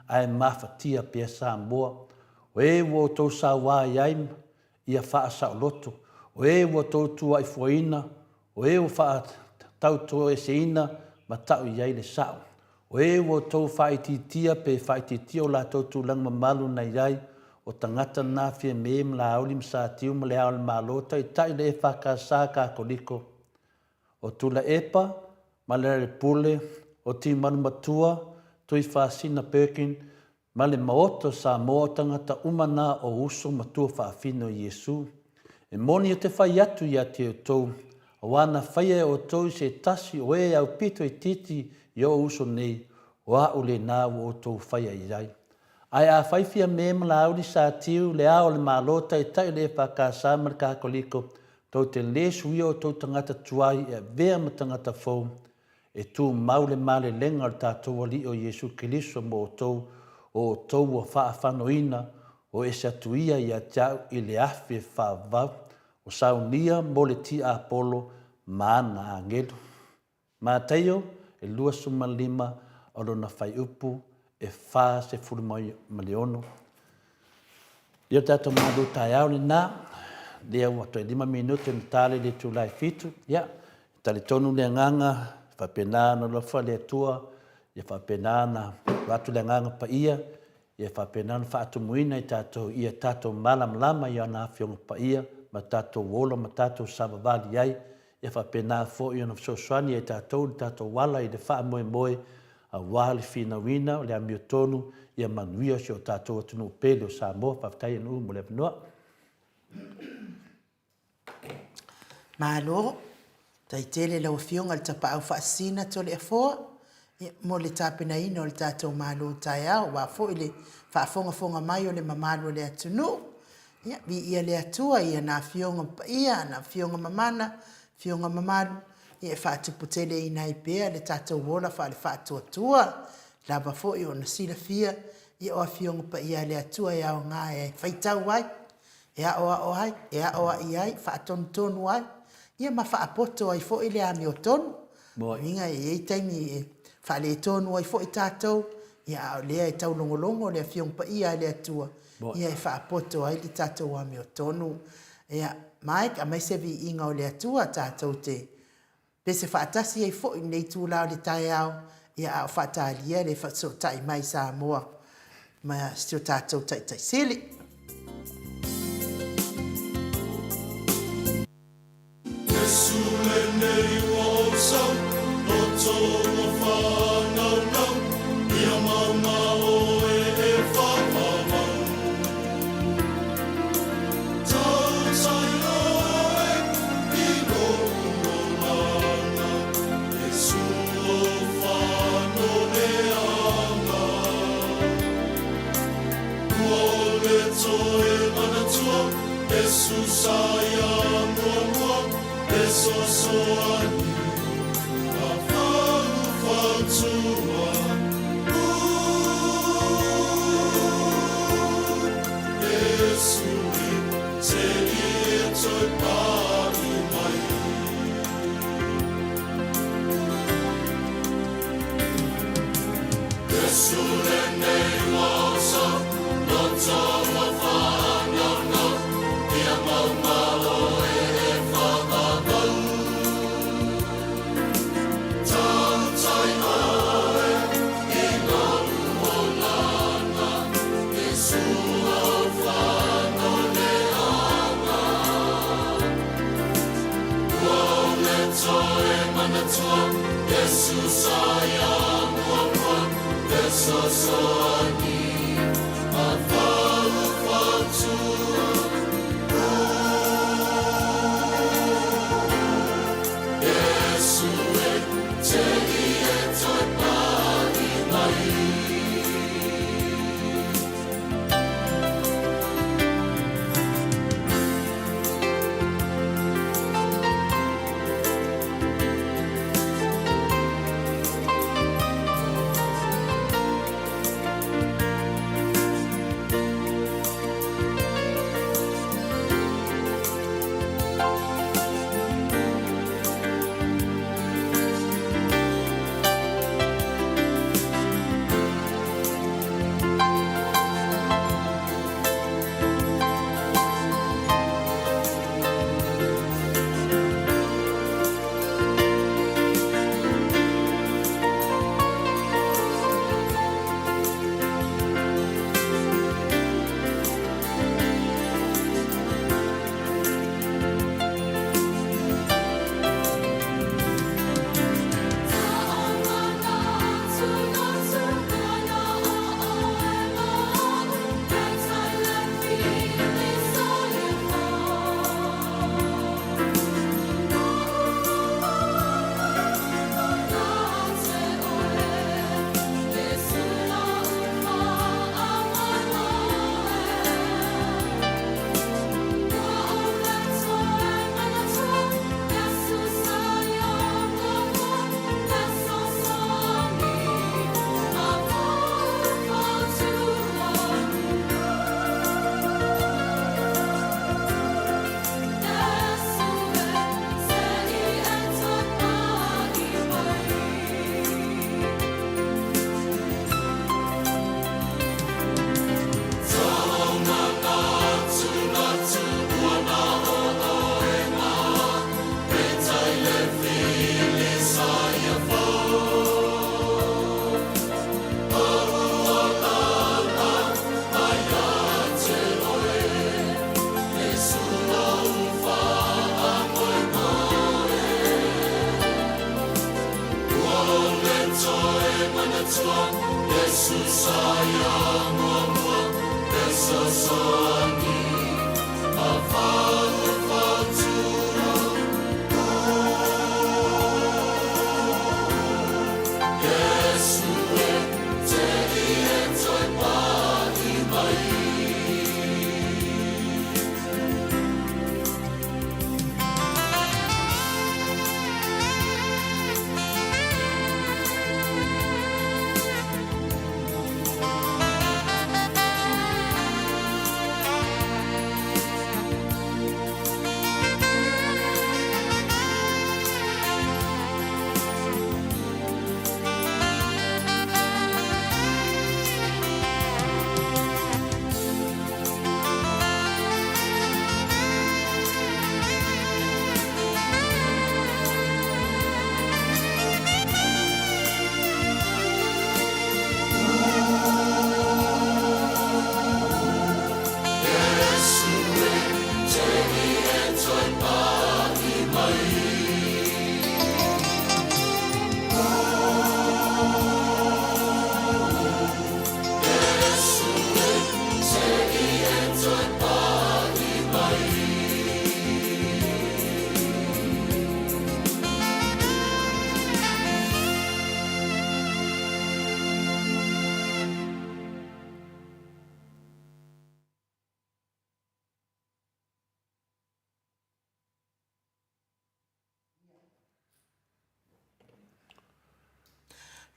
ae mafatia pea Samoa. O e ua outou sauā i ai ia faasaoloto, o e ua outou tuuaifuaina, o e ua faatautoeseina ma tau i ai le sa'o, o e ua outou faaitiitia pe faaitiitia o latou tulaga mamalu na i ai, o tagata na Fiame ma Laauli ma Satiu ma Le Ao o le Malo, Taitai le EFKS Katoliko, o Tuilaepa ma Lealailepule, o Timalu Matua, Tuifaasina Perkin, ma le Maota o Samoa, o tagata uma na o uso ma tuafaafine o Iesu. E moni ou te fai atu ia te outou, auā na faia e outou i se tasi o e aupito itiiti i o'u uso nei, o a'u lena ua outou faia i ai. Ae afai Fiame ma Laauli Satiu, Le Ao o le Malo, Taitai o le EFKS ma le Katoliko, tou te lē suia outou tagata tuai e avea ma tagata fou, E tumau le malelega o le tatou Alii o Iesu Keriso mo outou, o outou ua faafanoina, o ese atu ia ia te au i le afe faavavau, o saunia mo le tiapolo ma ana agelu. Mataio, e 25 o lona faiupu e 46. Ia o tatou malu taeao lena, lea ua toe 5 minute ona ta lea i le itula e 7. Ia, e talitonu le agaga, e faapena ona alofa le Atua, ia faapena ona avatu le agaga paia, ia faapena ona faatumuina i tatou ia tatou malamalama i ana Afioga Paia ma tatou ola ma tatou savavali ai, ia faapena foi ona fesoasoani ia i tatou i le tatou ala i le faamoemoe aua le finauina o le amiotonu ia manuia si o tatou atunuu pele o Samoa. Faafetai Anu'u mo le avanoa. Malo, faafetai tele i lau Afioga i le Tapaau Faasisina Toleafoa mo le tapenaina o le tatou malo taeao aua foi le faafogafoga mai o le mamalu o le atunuu. Ia, viia le Atua i ana Afioga Paia, ana Afioga Mamana, Afioga Mamalu, ia e faatuputeleina ai pea le tatou ola faale-faatuatua, lava foi ona silafia, ia o Afioga Paia a le Atua e aoga e faitau ai, e aoao ai, e aoai ai, faatonutonu ai, ia ma faapoto ai foi le amiotonu. Lona uiga e i ai taimi e faaletonu ai foi tatou, ia a o lea e taulogologo le Afioga Paia a le Atua, ia e faapoto ai le tatou amiotonu. Ia, Mike, aumai se viiga o le Atua tatou te pese faatasi ai foi i lenei itula o le taeao, ia a o faatalia le fesootai mai Samoa ma si o tatou Taitai Sili. Iesu lenei ua ou sau, Loto ua faanaunau, Ia mau ma oe e faamamau. Tautai oe i lou olaga, Iesu ou faanoneaga. Ua ole toe manatua, Iesu sa ia muamua, E sosoani ma faufautua. Iesu e te i toe paʻi mai. Iesu lenei ua oso, loto ua faanaunau, Ia mau ma oe e whakapau. Tautai oe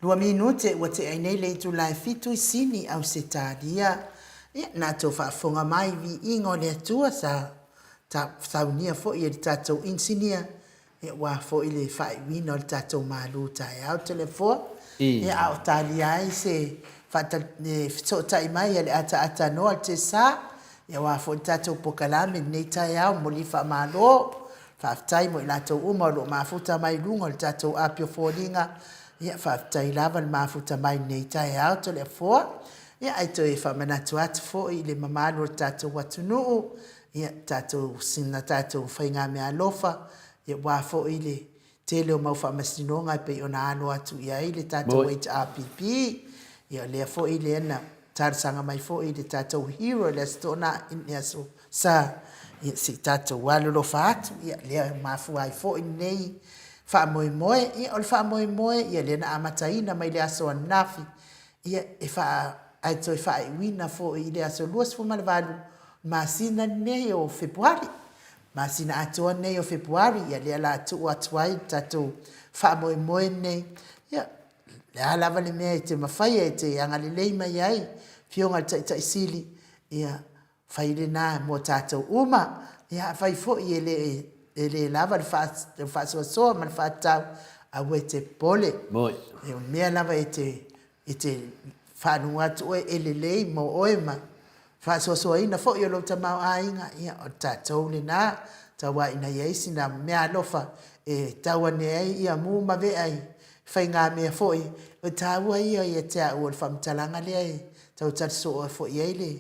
Minute ua tea ai nei le itula e fitu i Sini, Ausetalia. Ia, na tou faafofoga mai i viiga o le Atua sa saunia foi e le tatou inisinia, ia aua foi le faaiuina o le tatou malu taeao Toleafoa. Ia, a o talia ai se fesootai mai a le ataata noa o le Tesa, ia aua foi le tatou pokalame i lenei taeao, momoli faamalo. Faafetai mo i latou uma o lo o mafuta mai i luga o le tatou api o foliga. Ia, faafetai lava le mafuta mai i lenei taeao Toleafoa. Ia, ae toe faamanatu atu foi i le mamalu o le tatou atunuu, ia, tatou, sina tatou faigameaalofa, ia aua foi le tele o mau faamasinoga e pei ona alo atu i ai le tatou HRPP. Ia, o lea foi lea na talosaga mai foi i le tatou hero i le Aso Toonai, i le Aso Sa, ia se i tatou alolofa atu, ia lea e mafua ai foi lenei faamoemoe. Ia o le faamoemoe, ia lea na amataina mai le aso ananafi, ia e faa, ae toe faaiuina foi i le aso 28 masina lenei o Fepuari. Masina atoa lenei o Fepuari, ia lea o le a tuu atu ai le tatou faamoemoe lenei. Ia, le a lava le mea e te mafaia e te agalelei mai ai, Afioga i le Taitai Sili, ia, Fai lena mo tatou uma. Ia afai foi e le e le lava le faasoasoa ma le faatatau, aua e te popole. Moi. O mea lava e te e te faalogo atu oe e lelei mo oe ma faasoasoaina foi o lou tamaoaiga, ia o tatou lena. Tauā ina i ai sina meaalofa e tau ane ai ia mu ma vea i faigamea foi, o le taua ia ia te au o le faamatalaga lea e tau tali soo foi i ai le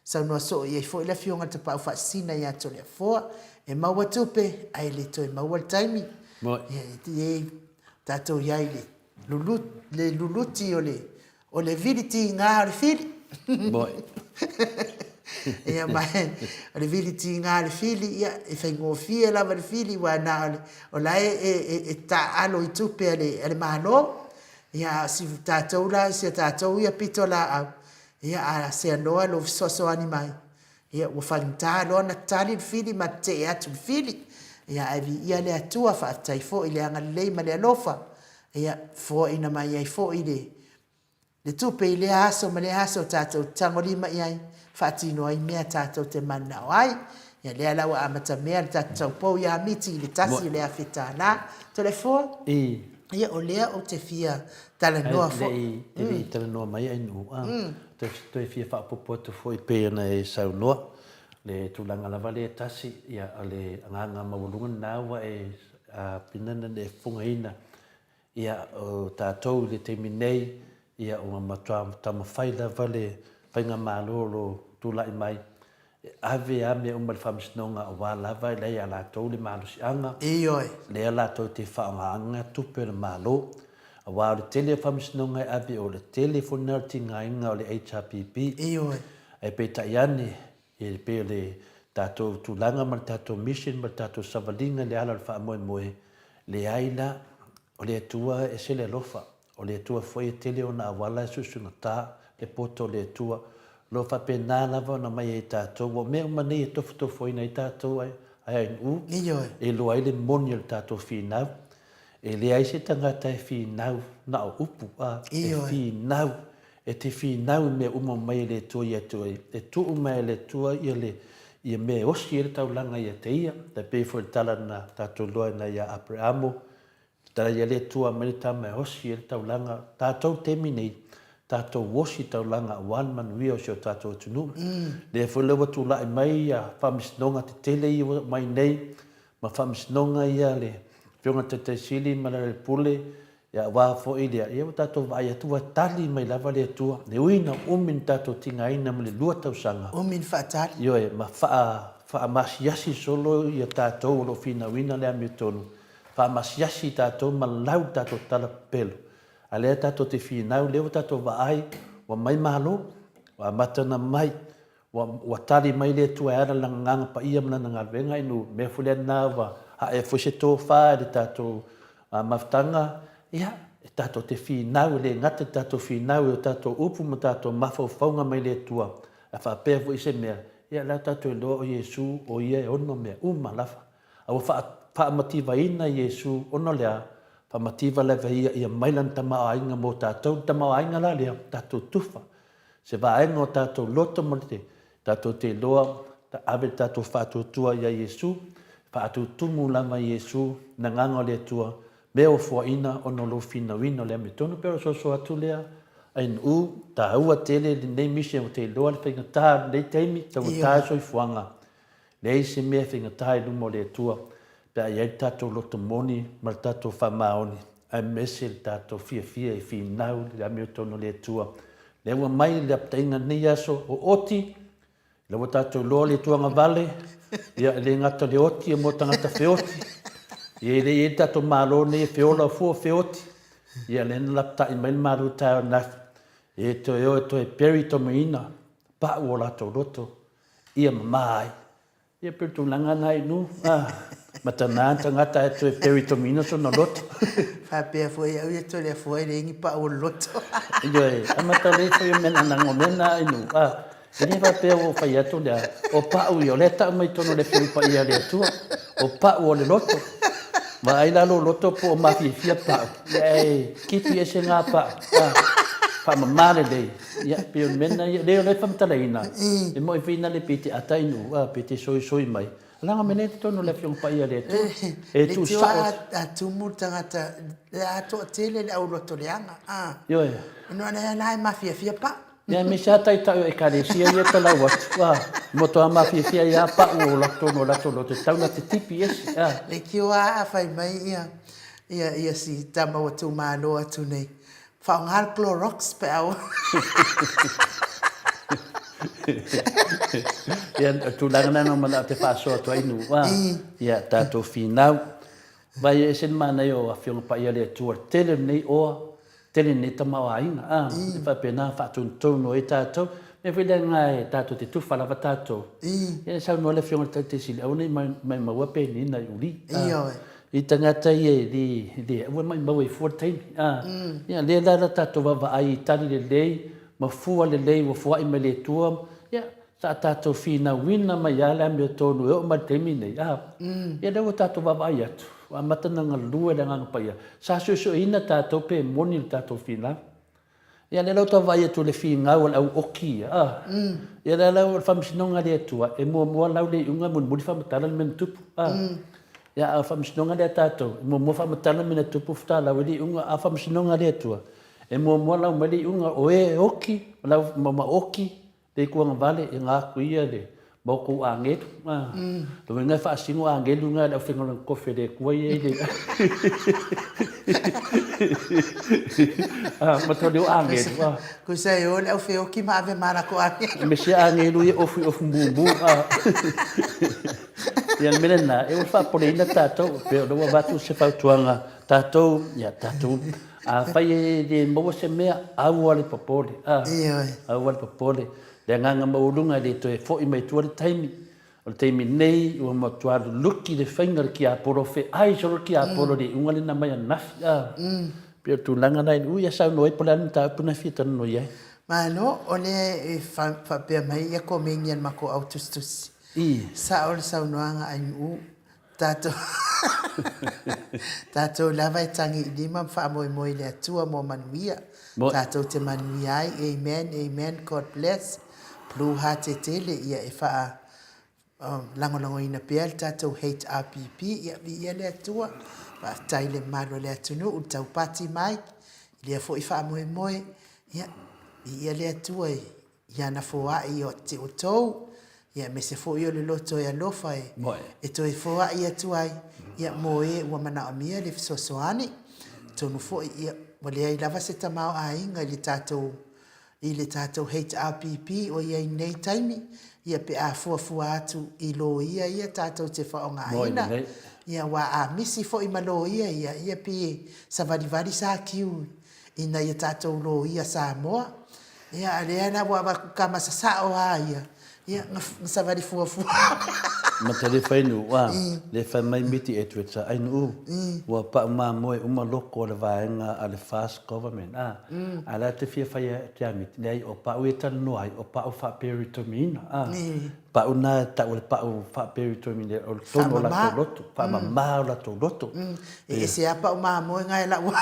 Saunoa soo i ai foi le Afioga i le Tapaau Faasisina ia Toleafoa, e maua tupe ae le toe maua le taimi. E tatou i ai i le luluti o le o le vili tiga o le fili. Ia ma o le vili tiga o le fili, ia e faigofie lava le fili aua na o le o la e e taaalo i tupe a le Malo. Ia a o si tatou la si a tatou ia pitolaau, Ia, a seanoa lou fesoasoani mai, ia ua faigata loa ona tali le fili ma tetee atu le fili. Ia, ae viia le Atua, faafetai foi i le agalelei ma le alofa, ia, foaina mai ai foi le, le tupe i lea aso ma lea aso tatou te tagolima i ai, faatino ai mea tatou te mananao ai. Ia, lea la ua amatamea le tatou taupou ia Miti i le $1,000. Toleafoa? Ia, o lea ou te fia talanoa foi. Ae te le i talanoa mai Ainuu, a, toe fia faaopoopo atu foi pei ona e saunoa, le tulaga lava lea e tasi, ia, o le agaga maualuga lena ua e pinana e fofogaina, ia, o tatou i le taimi nei, ia, ua matua taumafai lava le Faigamalo o lo o tulai mai E ave lava mea uma i le Faamasinoga aua lava e leai ia latou le malosiaga, Ioe. lea latou te faaaogaina tupe a le Malo. Aua o le tele o Faamasinoga e ave o le tele foi lena o le tigaina o le HRPP. Ioe. Ae peitai ane, e pei o le tatou tulaga ma le tatou mission ma le tatou savaliga i le ala o le faamoemoe, leai la, o le Atua e ese le alofa. O le Atua foi e tele ona auala e susugatā le poto o le Atua. O lo o faapena lava ona aumai ai tatou. Ua o mea uma nei e tofotofoina ai tatou ai ANU, Ioe. e iloa ai le moni o le tatou finau. E leai se tagata e finau na o upu, a, e Ioe. finau, e te finau i mea uma mai e le Atua ia te oe. E tuu mai e le Atua ia le, ia mea e osi ai le taulaga ia te ia. E pei foi o le tala na tatou iloaina ia Apereamo, Tatala ia le Atua mai le tama e osi ai le taulaga, tatou taimi nei, tatou osi taulaga aua le manuia o si o tatou atunuu. Lea foi la ua tulai mai ia faamasinoga tetele ia ua aumai nei, ma faamasinoga ia a le Afioga i le Taitai Sili ma le Pule, ia aua foi lea, ia ua tatou vaai atu ua tali mai lava le Atua. E ui ina umi na tatou tigaina ma le 2 tausaga. Umi na faatali. Ioe, ma faa, faamasiasi solo ia tatou o lo o finauina le amiotonu, Faamasiasi tatou ma lau le tatou tala pepelo. A lea tatou te finau, lea ua tatou vaai, ua mai malo, ua amata ona mai, ua, ua tali mai le Atua e ala Lana Agaga Paia ma Lana galuega inu mea foi lea na ua ae foi se tofa i le tatou mafutaga, ia, e tatou te finau, e le gata i le tatou finau i o tatou upu ma tatou mafaufauga mai le Atua, ae faapea foi se mea, ia, la tatou iloa o Iesu o Ia e ono mea uma lava. A ua faamativaina Iesu ona o le a? Faamativa lava ia ia mai lana tamaoaiga mo tatou, le tamaoaiga la lea, tatou tufa, se vaega o tatou loto ma le tatou te iloa, ave le tatou faatuatua ia Iesu, faatutumu lava Iesu, le Agaga o le Atua, mea ua foaina ona o lou finauina o le amiotonu. Pei o le soso atu lea Ainuu, taua tele lenei mission ou te iloa le faigata o lenei taimi, taugata le soifuaga. Leai se mea e faigata i luma o le Atua pe a i ai le tatou loto moni ma le tatou faamaoni, aemaise le tatou fiafia e finau i le amiotonu o le Atua. Lea ua mai le lapataiga i lenei aso, o oti, lea ua tatou iloa le Atua agavale, ia e le gata o le oti e mo tagata feoti, ia e le i ai le tatou Malo nei e feola fua feoti, ia lea na lapatai mai le Malo i taeao ananafi, e toe o e toe bury tomaina pau o latou loto ia mama ai. Ia pei o le tulaga lena inu, ah, matana le tagata ae toe peritomina sona loto. Faapea foi au ia toe le afua ai leai ni pau o le loto. Ioe, amata lelei foi o mea na mea na inu, ah, e le faapea ua ou fai atu lea, o pau ia, o lea e tau mai totonu o le Afioga Paia a le Atua, o pau o le loto. Vaai la lou loto po o mafiafia pau, ia e kipi ese ngā pau, ah, faamama lelei. Ia, pei o le mea lena ia, leai o lea e faamatalaina, e moi foi na le pei te ata i nuu, a, pei te soisoi mai. Leaga mea nei totonu o le Afioga Paia a le Atua, e tuu sao atu. A tumu le tagata, le a toatele le au loto leaga, a. Ioe. Ona o lea la e mafiafia pau. Ia, aemaise lava taitai o Ekalesia ia e talau atu, a, matua mafiafia ai lava pau o totonu o latou loto, e tatau ona titipi ese, a. Leitioa a fai mai ia, ia, ia si tama ua tuumalo atu nei, Faaaoga le Clorox pe a ua. Ia, o tulaga na na manao te faasoa atu ai nuu, a, ia, tatou finau. Vai e ese le manaia o Afioga Paia a le Atua, tele lenei oa, tele lenei tamaoaiga, a, e faapena faatonutonu ai tatou. Mea foi lea na e tatou te tufa lava tatou. Ia, e saunoa le Afioga i le Taitai Sili, aua ne i maimau penina i uli. Ioe. I tagata ia e le, le, aua e maumau ai fua le taimi. A, ia, lea la la tatou vaavaai i tali lelei ma fua lelei ua foai mai le Atua, ia, sa tatou finauina mai lava le amiotonu e oo mai le taimi lenei. A, ia lea ua tatou vaavaai atu, ua amata ona galue le Agaga Paia. Sa suesueina tatou pe moni le tatou finau. Ia lea la ua tau vaai atu i le finau a le au oki ia, a. Ia lea la o le faamasinoga a le Atua, e muamua lau le iuga mulimuli faamatala le mea na tupu, a. Ia a o le faamasinoga lea a tatou, e muamua faamatala le mea na tupu faatoa lau ai le iuga, a o le faamasinoga a le Atua, e muamua lau mai le iuga o e oki, lau ma oki Le itu agavale e ga atu ia le maotou agelu, a. Lona uiga e faasino agelu na e le aufaigaluega tofi a le Atua ia i le a, matua leo agelu, a. Tusa e o le au feoki ma ave ma latou agelu. Aemaise agelu ia ofu i ofu mumu, a. Ia le mea lena, e ua faapopoleina tatou, pei o lea ua avatu se fautuaga, tatou, ia tatou Afai e le maua se mea, aua le popole, a, aua le popole. Le agaga maualuga e le toe foi mai tua le taimi. O le taimi nei ua matua luluki le faiga o le tiapolo, feai solo le tiapolo i le iuga lena mai ananafi, a. Pei o le tulaga lena i ui a saunoa ai po o le a le mataupu lena e fia talanoa i ai. Malo, o lea e faapea mai ia komeni a le matou au tusitusi. Sao le saunoaga a Nu'u, Tatou Tatou lava e tagi i lima ma faamoemoe i le Atua mo manuia. Tatou te manuia ai. Amen, amen, God bless. Blue heart tele ia e faa lagolagoina pea le tatou HRPP. Ia viia le Atua. Faafetai i le mamalu o le atunuu i le taupati mai i lea foi faamoemoe. Ia viia le Atua i i ana foai ia te outou, ia aemaise foi o le loto e alofa e toe foai atu ai, ia mo e ua manaomia le fesoasoani. Atonu foi, ia, ua leai lava se tamaoaiga i le tatou, i le tatou HRPP o i ai nei taimi, ia pe a fuafua atu i loia ia tatou te faaaogaina, ia aua a misi foi ma loia ia, ia pei e savalivali sakiu ina ia tatou loia Samoa. Ia, a lea la ua avatu tama sasao lava ia, ia, na savali fuafua. Matalefa i Nu'u, a, le fai mai Miti Edwards a ai Nu'u, ua pa'u mamoe uma loko o le vaega a le Fast Government, a, a la te fia fai te a Miti, leai o pa'u ia talanoa ai, o pa'u faaperitoniina, a, pa'u na e ta'u o le pa'u faaperitoniina o le tonu o latou loto, faamama o latou loto. E ese a pa'u mamoe nga e la'u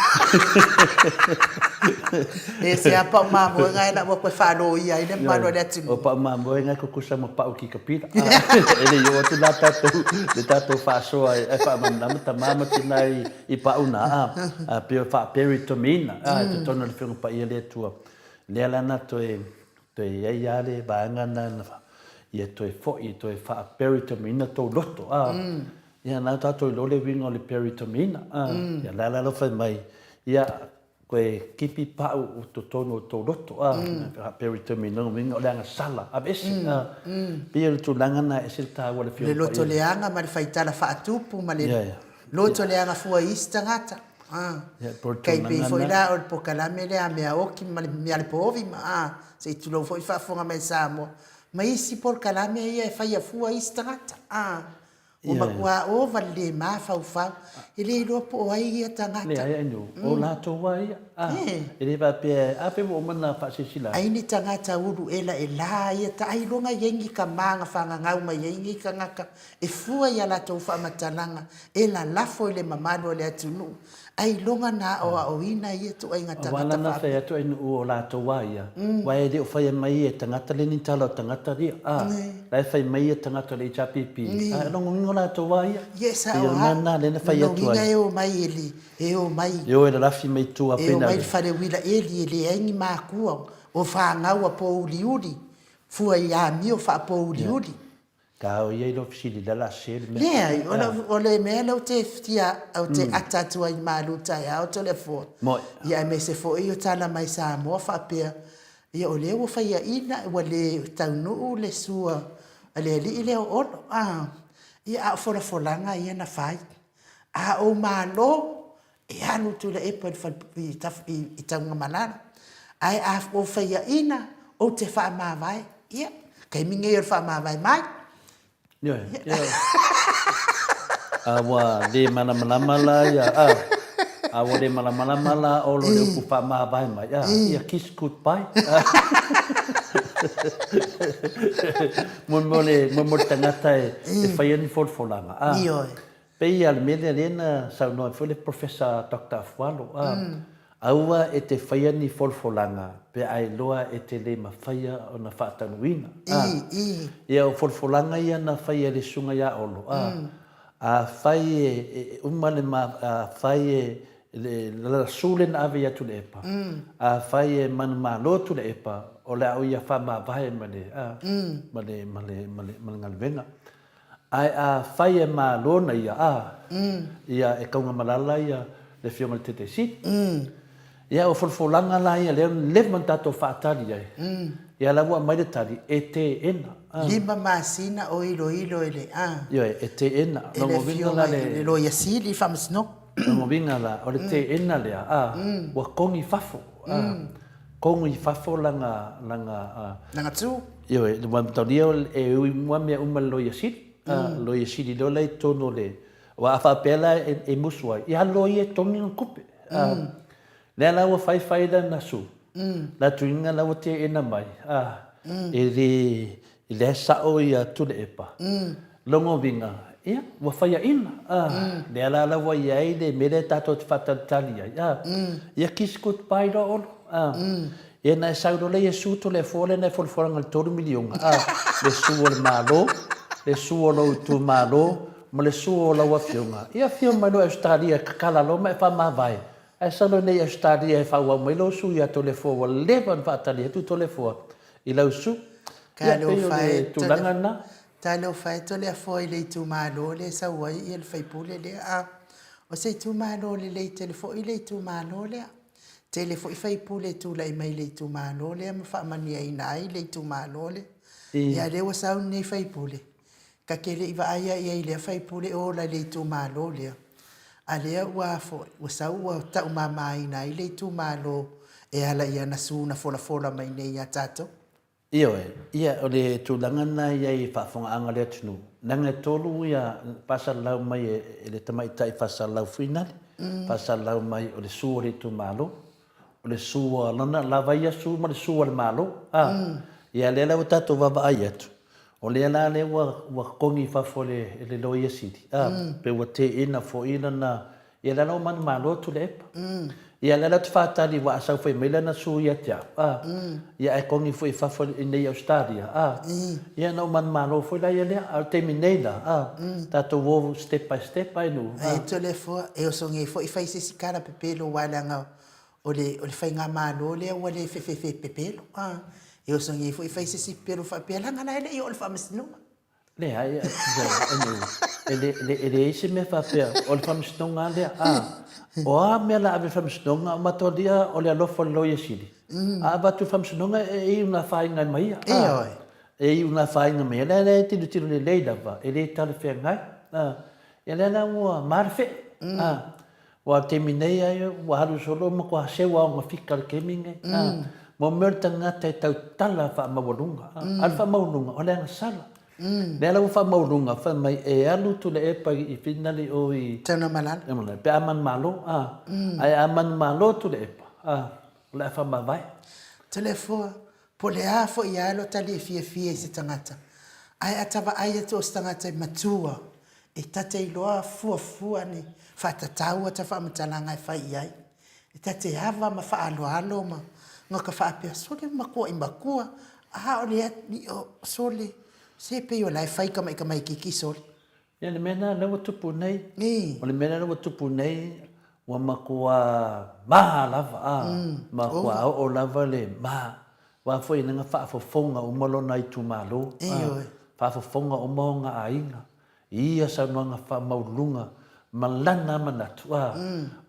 E ese a pa'u mamoe nga e la'u aku e faaloia ai le mamalu o le atunuu. O pa'u mamoe nga e tutusa ma pa'u kikapila. E le i oo atu la tatou le tatou faasoa e faamalamalama tama ma tina i pa'u na a pei o faaperitoniina i totonu o le Afioga Paia le Atua. Lea la na toe toe i ai lava le vaega na ia toe fo'i toe faaperitoniina tou loto a. Ia, na tatou iloa le uiga o le peritoniina. Ia, la la fai mai, ia, koe kipi pa'u o totonu o tou loto, a, peritoniina lona uiga o le agasala, aveese, a. Pei o le tulaga lena e ese le taua o le Afioga Paia. Le loto leaga ma le faitala faatupu ma le loto leaga fua i isi tagata. Tai pei foi la o le polokalame lea a Meaoki ma le Mealepovi ma, a, se i tulou foi le faafofoga mai a Samoa, ma isi polokalame ia e faia fua isi tagata, a. Ua matua ova le le mafaufau, e le iloa po o ai ia tagata. Leai ai nuu, o latou lava ia. E le faapea, a pei ua uma ona faasilasila atu. Ai ni tagata ulu ela e la ia ta ailoga i ai ni tama na fagagau mai ai nei tagata e fua i a latou faamatalaga e lalafo i le mamalu o le atunuu. Ailoga na aoaoina ia ituaiga tagata faapea. Aua la na fai atu ai nuu o latou a ia, aua e le o faia mai e tagata le ni tala o tagata ia, a, la e fai mai ia tagata o le HRPP, a e logoina o latou a ia. Ia e sao a, na lea na fai atu ai. Lona uiga e omai e le, e omai. E o e lalafi mai tua pei na. E omai i le fale uila eli e leai ni makua, o fanau a pōuliuli, fua i amio faapōuliuli. Ka o ia i lou fesili lea la se le mea. Leai, o le mea lea ou te fia, ou te ata atu ai i malu taeao Toleafoa. Moi. Ia aemaise foi o tala mai Samoa faapea, ia o lea ua faiaina ua le taunuu le sua a le alii lea o Olo. A, ia a o folafolaga ia na fai. A ou malo, E alu Tuilaepa i le fale i, i Taugamalala. Ae a ou faiaina, ou te faamavae. Ia, taimi nei o le faamavae mai. Ioe, ioe. A ua le malamalama la ia, a, a ua le malamalama la Olo i le upu faamavae mai, a, ia kiss goodbye. Mo, mo le, mo, mo le tagata e, e faia ni folafolaga, a. Ioe. Pei a le mea lea lea na saunoa ai foi le Professor Doctor Afualo, a, aua e te faia ni folafolaga pe a iloa e te le mafaia ona faataunuuina, a. Ia o folafolaga ia na faia e le Susuga ia Olo, a, afai e uma le ma, afai e le su le na ave ia Tuilaepa, afai e manumalo Tuilaepa, o le a o ia faamavae ma le, a, ma le, ma le, ma le, ma le galuega. Ae a fai e Malo na ia, a, ia e taugamalala ia le Afioga i le Taitaisili. Ia o folafolaga la ia lea ua leva ona tatou faatali ai, ia la ua aumai le tali, e teena. 5 masina o iloilo e le, a. Ioe, e teena. E le Afioga i le Loia Sili, le Faamasinoga. Lona uiga la, o le teena lea, a, ua kogi i fafo, a, kogi i fafo lana, lana, a. Lana tu. Ioe, aua mataulia e ui mua mea uma i le Loia Sili, a, Loia Sili loa la i totonu o le, aua a faapea la e musu ai, ia alu loa ia e togi lana tupe. A, lea la ua fai fai lana su, la tuiga la ua teena mai, a, e le, lea e sao ia Tuilaepa, lona uiga, ia, ua faiaina, a, lea la la ua i ai le mea lea tatou te faatalitali ai, a, ia kiss goodbye loa Olo, a, ia na e sau loa lea Iesu Toleafoa lea na e folafolaga i le $3 miliona, a, le su o le Malo, le su o lou itumalo, ma le su o lau afioga, ia afio mai loa i Ausetalia e tatala loa ma e faamavae, ae sau loa nei i Ausetalia e faaauau mai lou su ia Toleafoa ua leva ona faatali atu Toleafoa i lau su. Ia, pei o le tulaga lena. Talofa e Toleafoa i le itumalo lea e sau ai le sui usufono lea. A o se itumalo lelei tele foi le itumalo lea. Tele foi sui usufono e tulai mai i le itumalo lea ma faamanuiaina ai le itumalo lea. Ia a o lea ua sau lenei sui usufono, ta te le i vaai lava i ai i lea sui usufono e ola i le itumalo lea, a lea ua foi, ua sau ua taumamaina ai le itumalo e ala i ana su na folafola mai nei ia tatou. Ioe, ia o le tulaga lena e i ai i faafofogaaga a le atunuu, leaga e tolu ia faasalalau mai e le tamaitai faasalalau fuinale, faasalalau mai o le su a le itumalo, o le su a lona lava ia su ma le su a le Malo, a. Ia lea la ua tatou vaavaai atu, o lea la lea ua ua totogi i fafo e le e le Loia Sili, a, pe ua teena foi lana Ia lea la ua manumalo Tuilaepa. Ia lea la ou te faatali aua a sau foi mai lana su ia te au, a, ia ae togi foi i fafo i inei i Ausetalia, a, ia ona ou manumalo foi laia lea. A o le taimi nei la, a, tatou o step by step ai nuu, a. Ae Toleafoa, e oso nei foi fai se isi tala pepelo aua leaga o le o le faigamalo lea ua le fefefe pepelo, a. E oso nei foi fai se isi pepelo faapea leaga la e le i oo i le faamasinoga. Leai, e leai se mea faapea, o le faamasinoga lava lea. A, o a mea o le a ave i le faamasinoga, o matou alii o le alofa o le Loia Sili. A avatu i le faamasinoga, e iu ina afaina ai ma ia. A, e iu ina afaina ma ia. O lea la e tilotilo lelei lava, e le talafeagai. A, ia lea la ua ma le fee. A, Aua o le taimi nei ai ua alu solo ua matua seu lava ona fika i le taimi lenei. Mo mea o le tagata e tautala faamaualuga. A o le faamaualuga, o le agasala. Lea la ua faamaualuga fai mai e alu Tuilaepa i finali o i Tanumalala pe a manumalo, ae a manumalo Tuilaepa, o le a faamavae. Toleafoa, Po o le a foi a lo ta le fiafia i se tagata, ae a ta vaai atu o se tagata e matua, e ta te iloa fuafua ni faatatau a ta faamatalaga e fai i ai. E ta te ava ma faaaloalo ma ga ka faapea, sole makuaʻi makua, a o le sole, se pei o la e fai kamaʻi kamaititi sole. Ia, le mea lena lea ua tupu nei. O le mea lea ua tupu nei, ua matua ma lava, a, matua oo lava le ma. Aua foi na faafofoga uma lona itumalo, a, faafofoga uma ona aiga i ia saunoaga faamaualuluga ma lana manatu, a,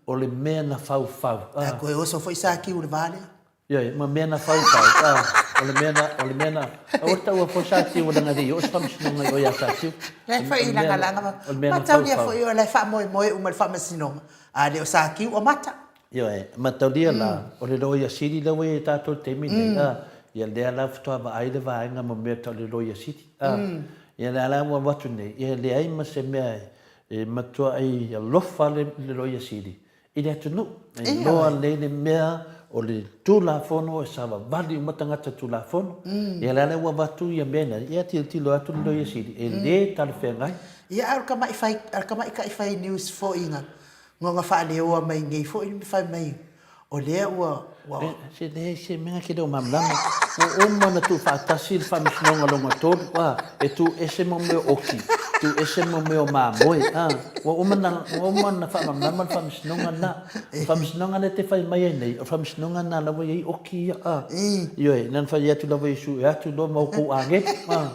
o le mea na faufau, a. A toe oso foi Sakiu i le va lea. Ioe, ma mea na faufau, a, o le mea na, o le mea na, aua le taua foi Satiu leaga e le i oo se faamasinoga i o ia Satiu. La e fai lagalaga ma, o le mea na mataulia foi o la e faamoemoe uma i le faamasinoga, a le o Satiu o mata. Ioe, mataulia la, o le Loia Sili lea ua i ai tatou i le taimi lenei, a, ia lea la faatoa vaai le vaega ma mea tau le Loia Sili, a, ia lea la ua avatu nei, ia e leai ma se mea e matuai alofa le Loia Sili i le atunuu. E iloa lelei le mea o le Tulafono e savavali uma tagata Tulafono. Ia o le a la ua avatu ia mea nei, ia tilotilo atu le Loia Sili, e le talafeagai. Ia a o le tamai fai, a o le tamaitai fai news foi na na faaleoa mai nei foi le fai mai o lea ua, ua. Se leai se mea e te le o malamalama. Ua uma ona tuufaatasi le Faamasinoga lona tolu, a, e tuu ese mo mea o oki, tuu ese mo mea o mamoe, a. Ua uma ona, ua uma ona faamalamalama le Faamasinoga lena. O le Faamasinoga lea e te fai mai ai nei, o le Faamasinoga lena la ua i ai oki ia, a. Ioe, na ona fai atu lava o Iesu, e atu loa ma outou agelu, a.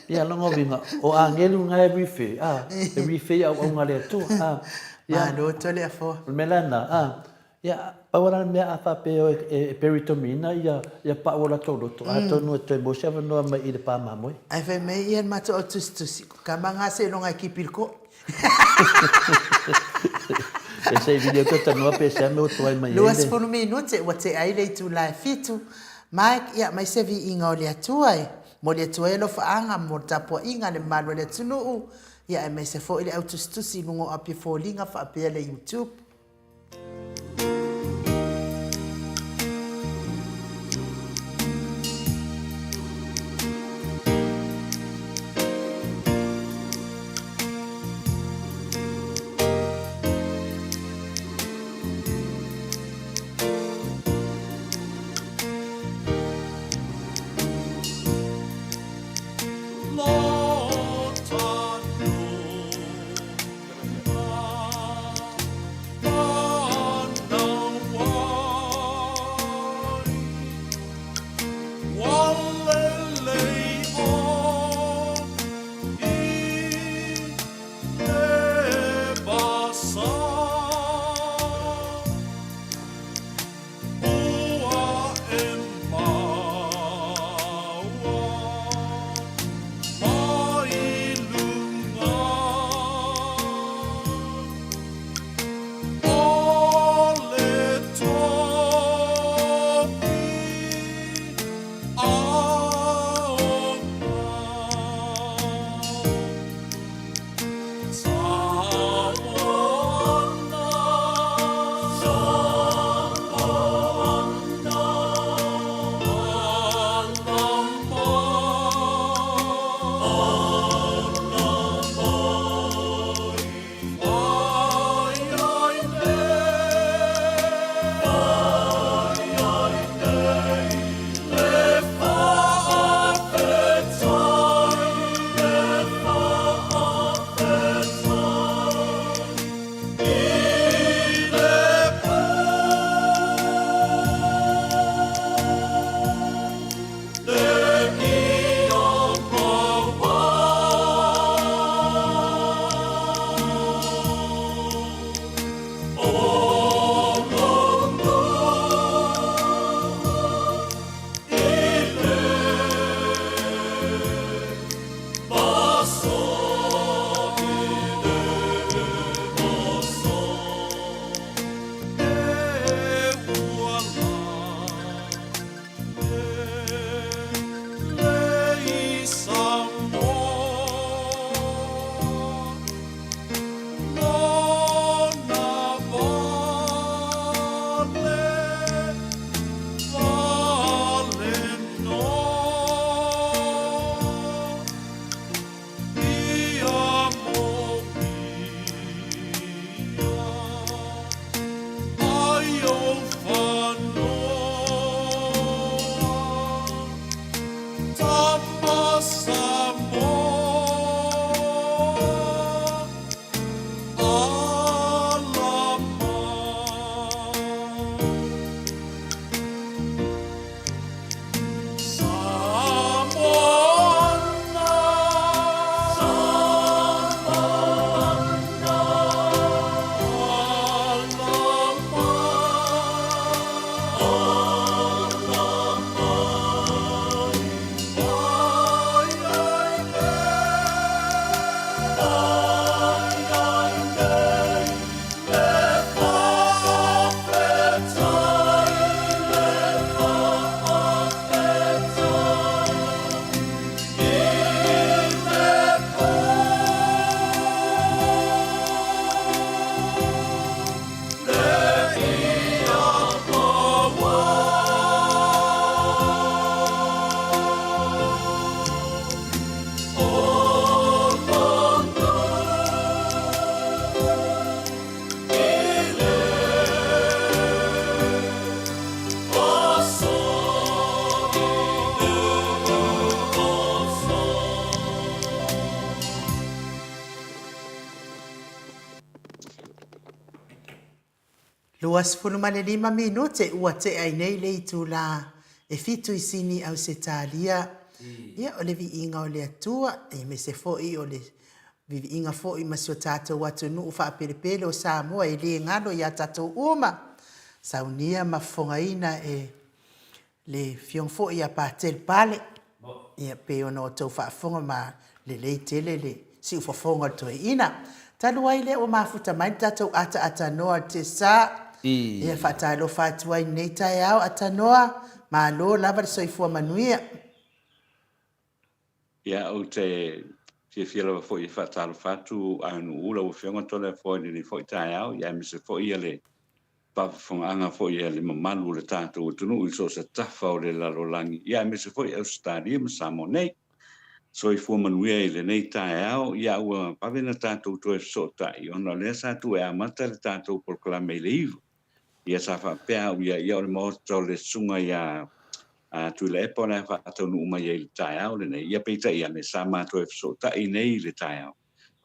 Ia, o lona uiga, o agelu na e refer, a, e refer i auauna a le Atua, a. Ia. Malo Toleafoa. O le mea la lena, a. Ia, pau lava la le mea a faapea e peritomiina ia pau o latou loto, atonu e toe maua se avanoa mai i le pa mamoe. Ae fai mai ia le matou au tusitusi, ko kama nga seiloga e kipi le koʻi. E se i vili atu e tanoa pe sea mea ua tuai mai ai le. 20 minute ua tea ai le itula e 7. Mike, ia aumai se viiga o le Atua e momoli atu ai alofaaga mo le tapuaiga a le mamalu o le atunuu, ia aemaise foi le au tusitusi i luga o api foliga faapea le YouTube. 25 minute ua tea ai nei le itula e fitu i Sini Ausetalia. Ia, o le viiga o le Atua, aemaise foi o le viviiga foi ma si o tatou atunuu faapelepele o Samoa e le galo ia tatou uma, saunia ma fofogaina e le Afioga foi ia Patele Pale, ia pei ona outou faafofoga ma lelei tele le siufofoga o le toeaina. Talu ai lea ua mafuta mai le tatou ataatanoa o le Tesa, ia faatalofa atu ai i lenei taeao Atanoa, malo lava le soifua manuia. Ia, ou te fiafia lava foi e faatalofa atu ANUU lau Afioga Toleafoa i lenei foi taeao, ia aemaise foi le faafofogaaga foi a le mamalu o le tatou atunuu i so o se tafa o le lalolagi, ia aemaise foi Ausetalia ma Samoa nei. Soifua manuia i lenei taeao, ia ua vave na tatou toe fesootai ona o lea sa tuu e amata le tatou polokalame i le iva. Ia sa faapea au ia, ia o le maota o le susuga ia Tuilaepa o le a faataunuu mai ai i le taeao lenei, ia peitai ane sa ma toe fesootai nei i le taeao,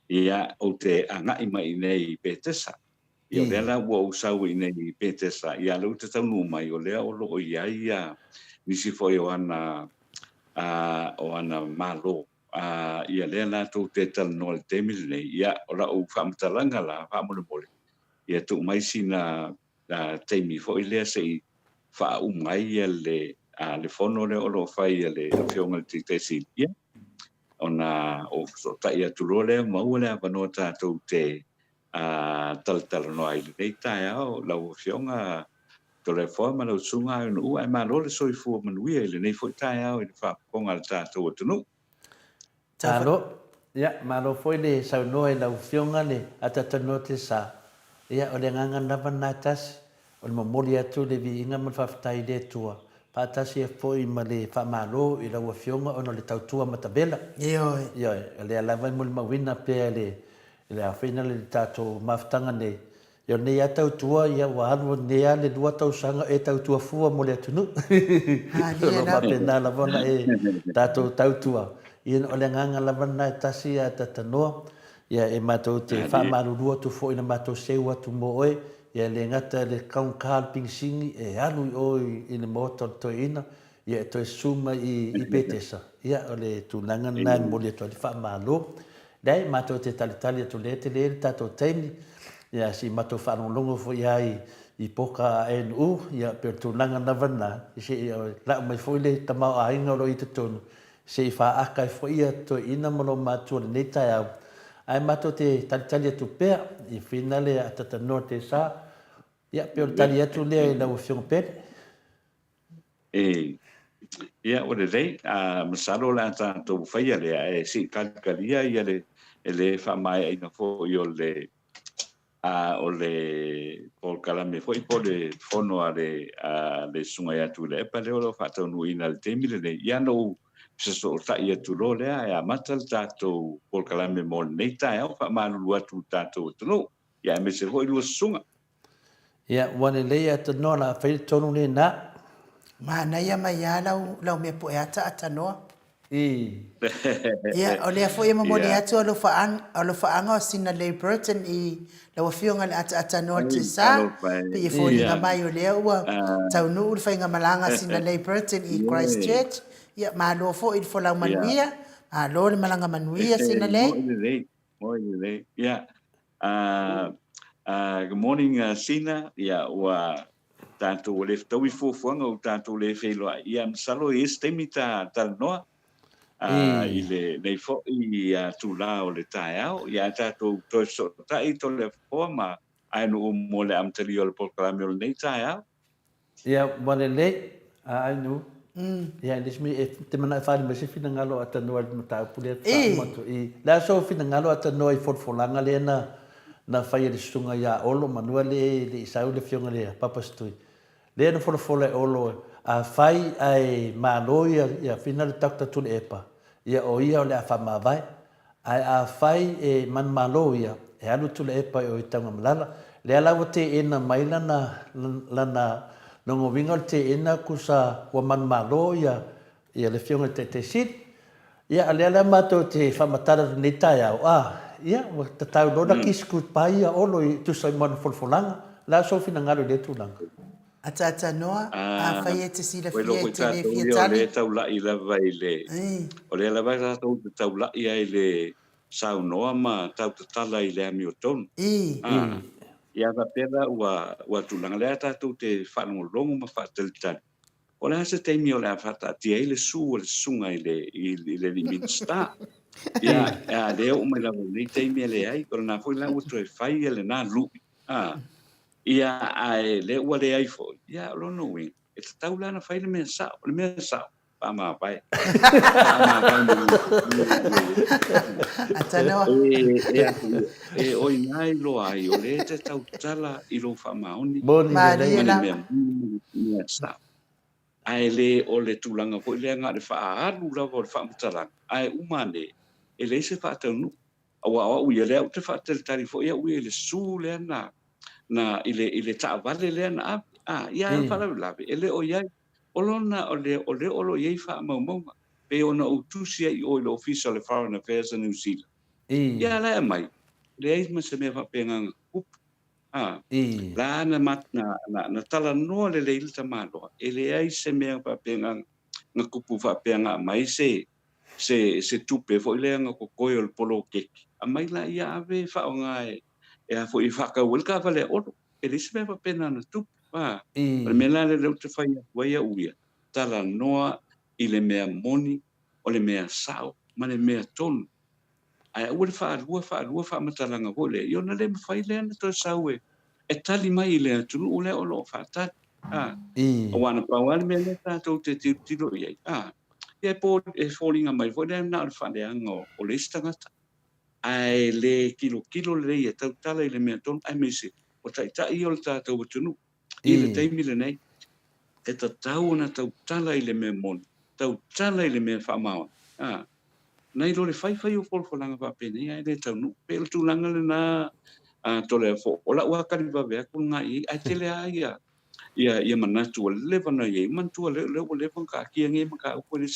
ia ou te agai mai i inei i Petesa. Ia o lea la ua ou sau i inei i Petesa, ia lea ou te taunuu mai o lea o lo o i ai ia nisi foi o ana o ana malo, ia lea la tou te talanoa i le taimi lenei, ia o lau faamatalaga la faamolemole, ia tuu mai sina taimi foi lea se i faauma ai ia le le fono lea o lo o fai e le Afioga i le Taitai Sili, ia ona ou fesootai atu loa lea, maua le avanoa tatou te talatalanoa ai i lenei taeao lau Afioga Toleafoa ma lau Susuga Aenuua, ae malo le soifua manuia i lenei foi taeao i le faafofoga a le tatou atunuu. Malo. Ia, malo foi le saunoa i lau Afioga le Atatanoa Tesa. Ia, o le agaga lava lena e tasi, o le momoli atu le viiga ma le faafetai i le Atua, faatasi ai foi ma le faamalo i lau Afioga ona o le tautua matavela. Ioe. Ioe, o lea lava e molimauina pea e le afaina le tatou mafutaga nei, Ia o lenei lava tautua, ia ua alu nei lava le lua tausaga o e tautua fua mo le atunuu. O lo o faapena lava ona e tatou tautua. Ia o le agaga lava lena e tasi ia Tatanoa, ia e matou te faamalulu atu foi na matou seu atu mo oe, ia e le gata i le taugata o le pigisini e alu i o i le maota o le toeaina, ia e toe susu mai i Petesa, ia o le tulaga lena e momoli atu ai le faamalo. Leai, matou te talitali atu lea tele le tatou taimi, ia se i matou faalogologo foi lava i poka a ANU, ia pei o le tulaga lava lena, se i lau mai foi le tamaoaiga o lo o i totonu, se i faaaka ai foi ia toeaiina ma lou matua i lenei taeao, ae matou te talitali atu pea i finale a Tatanoa Tesa, ia pei o le tali atu lea i lau Afioga Pele. E, ia ua lelei, a masalo o le a tatou faia lea, ae se i talitalia ia le, e le faamaeaina foi o le, a, o le polokalame foi po o le fono a le, a le Susuga ia Tuilaepa lea o lo o faataunuuina i le taimi lenei. Ia ona ou fesootai atu loa lea ae amata le tatou polokalame mo lenei taeao, faamalulu atu i le tatou atunuu, ia aemaise foi lua susuga. Ia, ua lelei a tanoa la fai le tonu lena. Manaia mai a lau lau mea poe ata atanoa. I. Ia, o lea foi e momoli atu alofaaga o sina Lei Burton i lau Afioga i le ataatanoa o le Tesa, pei e foliga mai o lea ua taunuu le faigamalaga a sina Lei Burton i Christchurch. Ia, malo foi i le folau manuia, malo le malaga manuia sina Lei. Moi lelei, moi lelei. Ia, Good morning Sina, ia ua tatou ua le fetaui fuafuaga ua tatou le feiloai, ia masalo e i ai se taimi ta talanoa i lenei foi itula o le taeao, ia ae tatou toe fesootai Toleafoa ma Aenu'u mo le amatalia o le polokalame o lenei taeao. Ia, ua lelei, a Ainu. Ia, e le isi mea, e te manao e faaali mai se finagalo a Tanoa i le mataupu lea e faauma atu. I le a sou finagalo a Tanoa i folafolaga lea na na fai e le susuga ia Olo, manua le le i sau le afioga i le Papa Setui. Lea na folafola e Olo, afai ae malo ia ia Fina le Doctor Tuilaepa, ia o ia o le a faamavae. Ae afai e manumalo ia, e alu Tuilaepa i o i Taugamalala. Lea la ua teena mai lana, lana lona uiga o le teena kusa ua manumalo ia, ia le Afioga i le Taitai Sili. Ia, a lea la matou te faamatala i lenei taeao, a, ia, ua tatau loa ona kiss goodbye ia Olo e tusa ai ma ana folafolaga. Le a sou finagalo i lea tulaga? Ataatanoa, afai e te Ua iloa silafia e foi te le tatou fia ia o tali. lea e taulai lava i le, o lea lava tatou te taulai ai i le saunoa ma tautatala i le amiotonu. Ia faapea la ua, ua tulaga lea tatou te faalogologo ma faatalitali, o le a se taimi o le a faataatia ai le su a le susuga i le, i le alii Minisita. Ia, a lea oo mai lava i lenei taimi e leai, o lena foi la ua toe fai lena lui. Ia, ae lea ua leai foi, ia, o lona uiga, e tatau la ona fai le mea sao. O le mea sao, faamavae. Faamavae mai Atanoa. E, e, o ina e iloa ai, o lea e te tautala i lou faamaoni Moni lelei. ma le mea moni ma le mea sao. Ae le o le tulaga foi lea na o le faaalu lava o le faamatalaga, ae uma ane, e leai se faataunuu. Aua o au ia, lea ou te faatalitali foi au ia i le su lea na, na, i le, i le taavale lea na ave. A, ia, a o le faalavelave, e le o i ai. O lona, o le, o lea o lo o i ai faamaumauga, pei ona ou tusi ai i o i le Ofisa o le Foreign Affairs a New Zealand. Ia, la e aumai, leai ma se mea faapena na tupu. A, la na, na, na, na talanoa lelei le tamaloa, e leai se mea faapena na tupu faapea na aumai se, se, se tupe foi lea na totoe o le poloketi, aumai la ia ave e faaaoga e, e a foi e faatau ai le taavale a Olo. E leai se mea faapena na tupu. A, o le mea la lea ou te fai atu ai au ia, talanoa i le mea moni, o le mea sao ma le mea tonu. Ae aua le faalua faalua faamatalaga foi lea, ia ona le mafai lea ona toe sau e, e tali mai i le atunuu lea o lo o faatali. A, aua na pau lava le mea lea tatou te tilotilo i ai, a, ia e po, e foliga mai foi lea na o le faaleaga o, o le isi tagata. Ae le tilotilo lelei e tautala i le mea tonu, aemaise o taitai ia o le tatou atunuu i le taimi lenei. E tatau ona tautala i le mea moni, tautala i le mea faamaoni. A, nai lo le faifai o folafolaga faapenei ae le taunuu. Pei o le tulaga lena a Toleafoa, o lau lava talivave atu lena i ai, ae tele lava ia, ia, ia manatu ua leva ona i ai. Manatua lea, lea ua leva ona taatia nei mataupu, e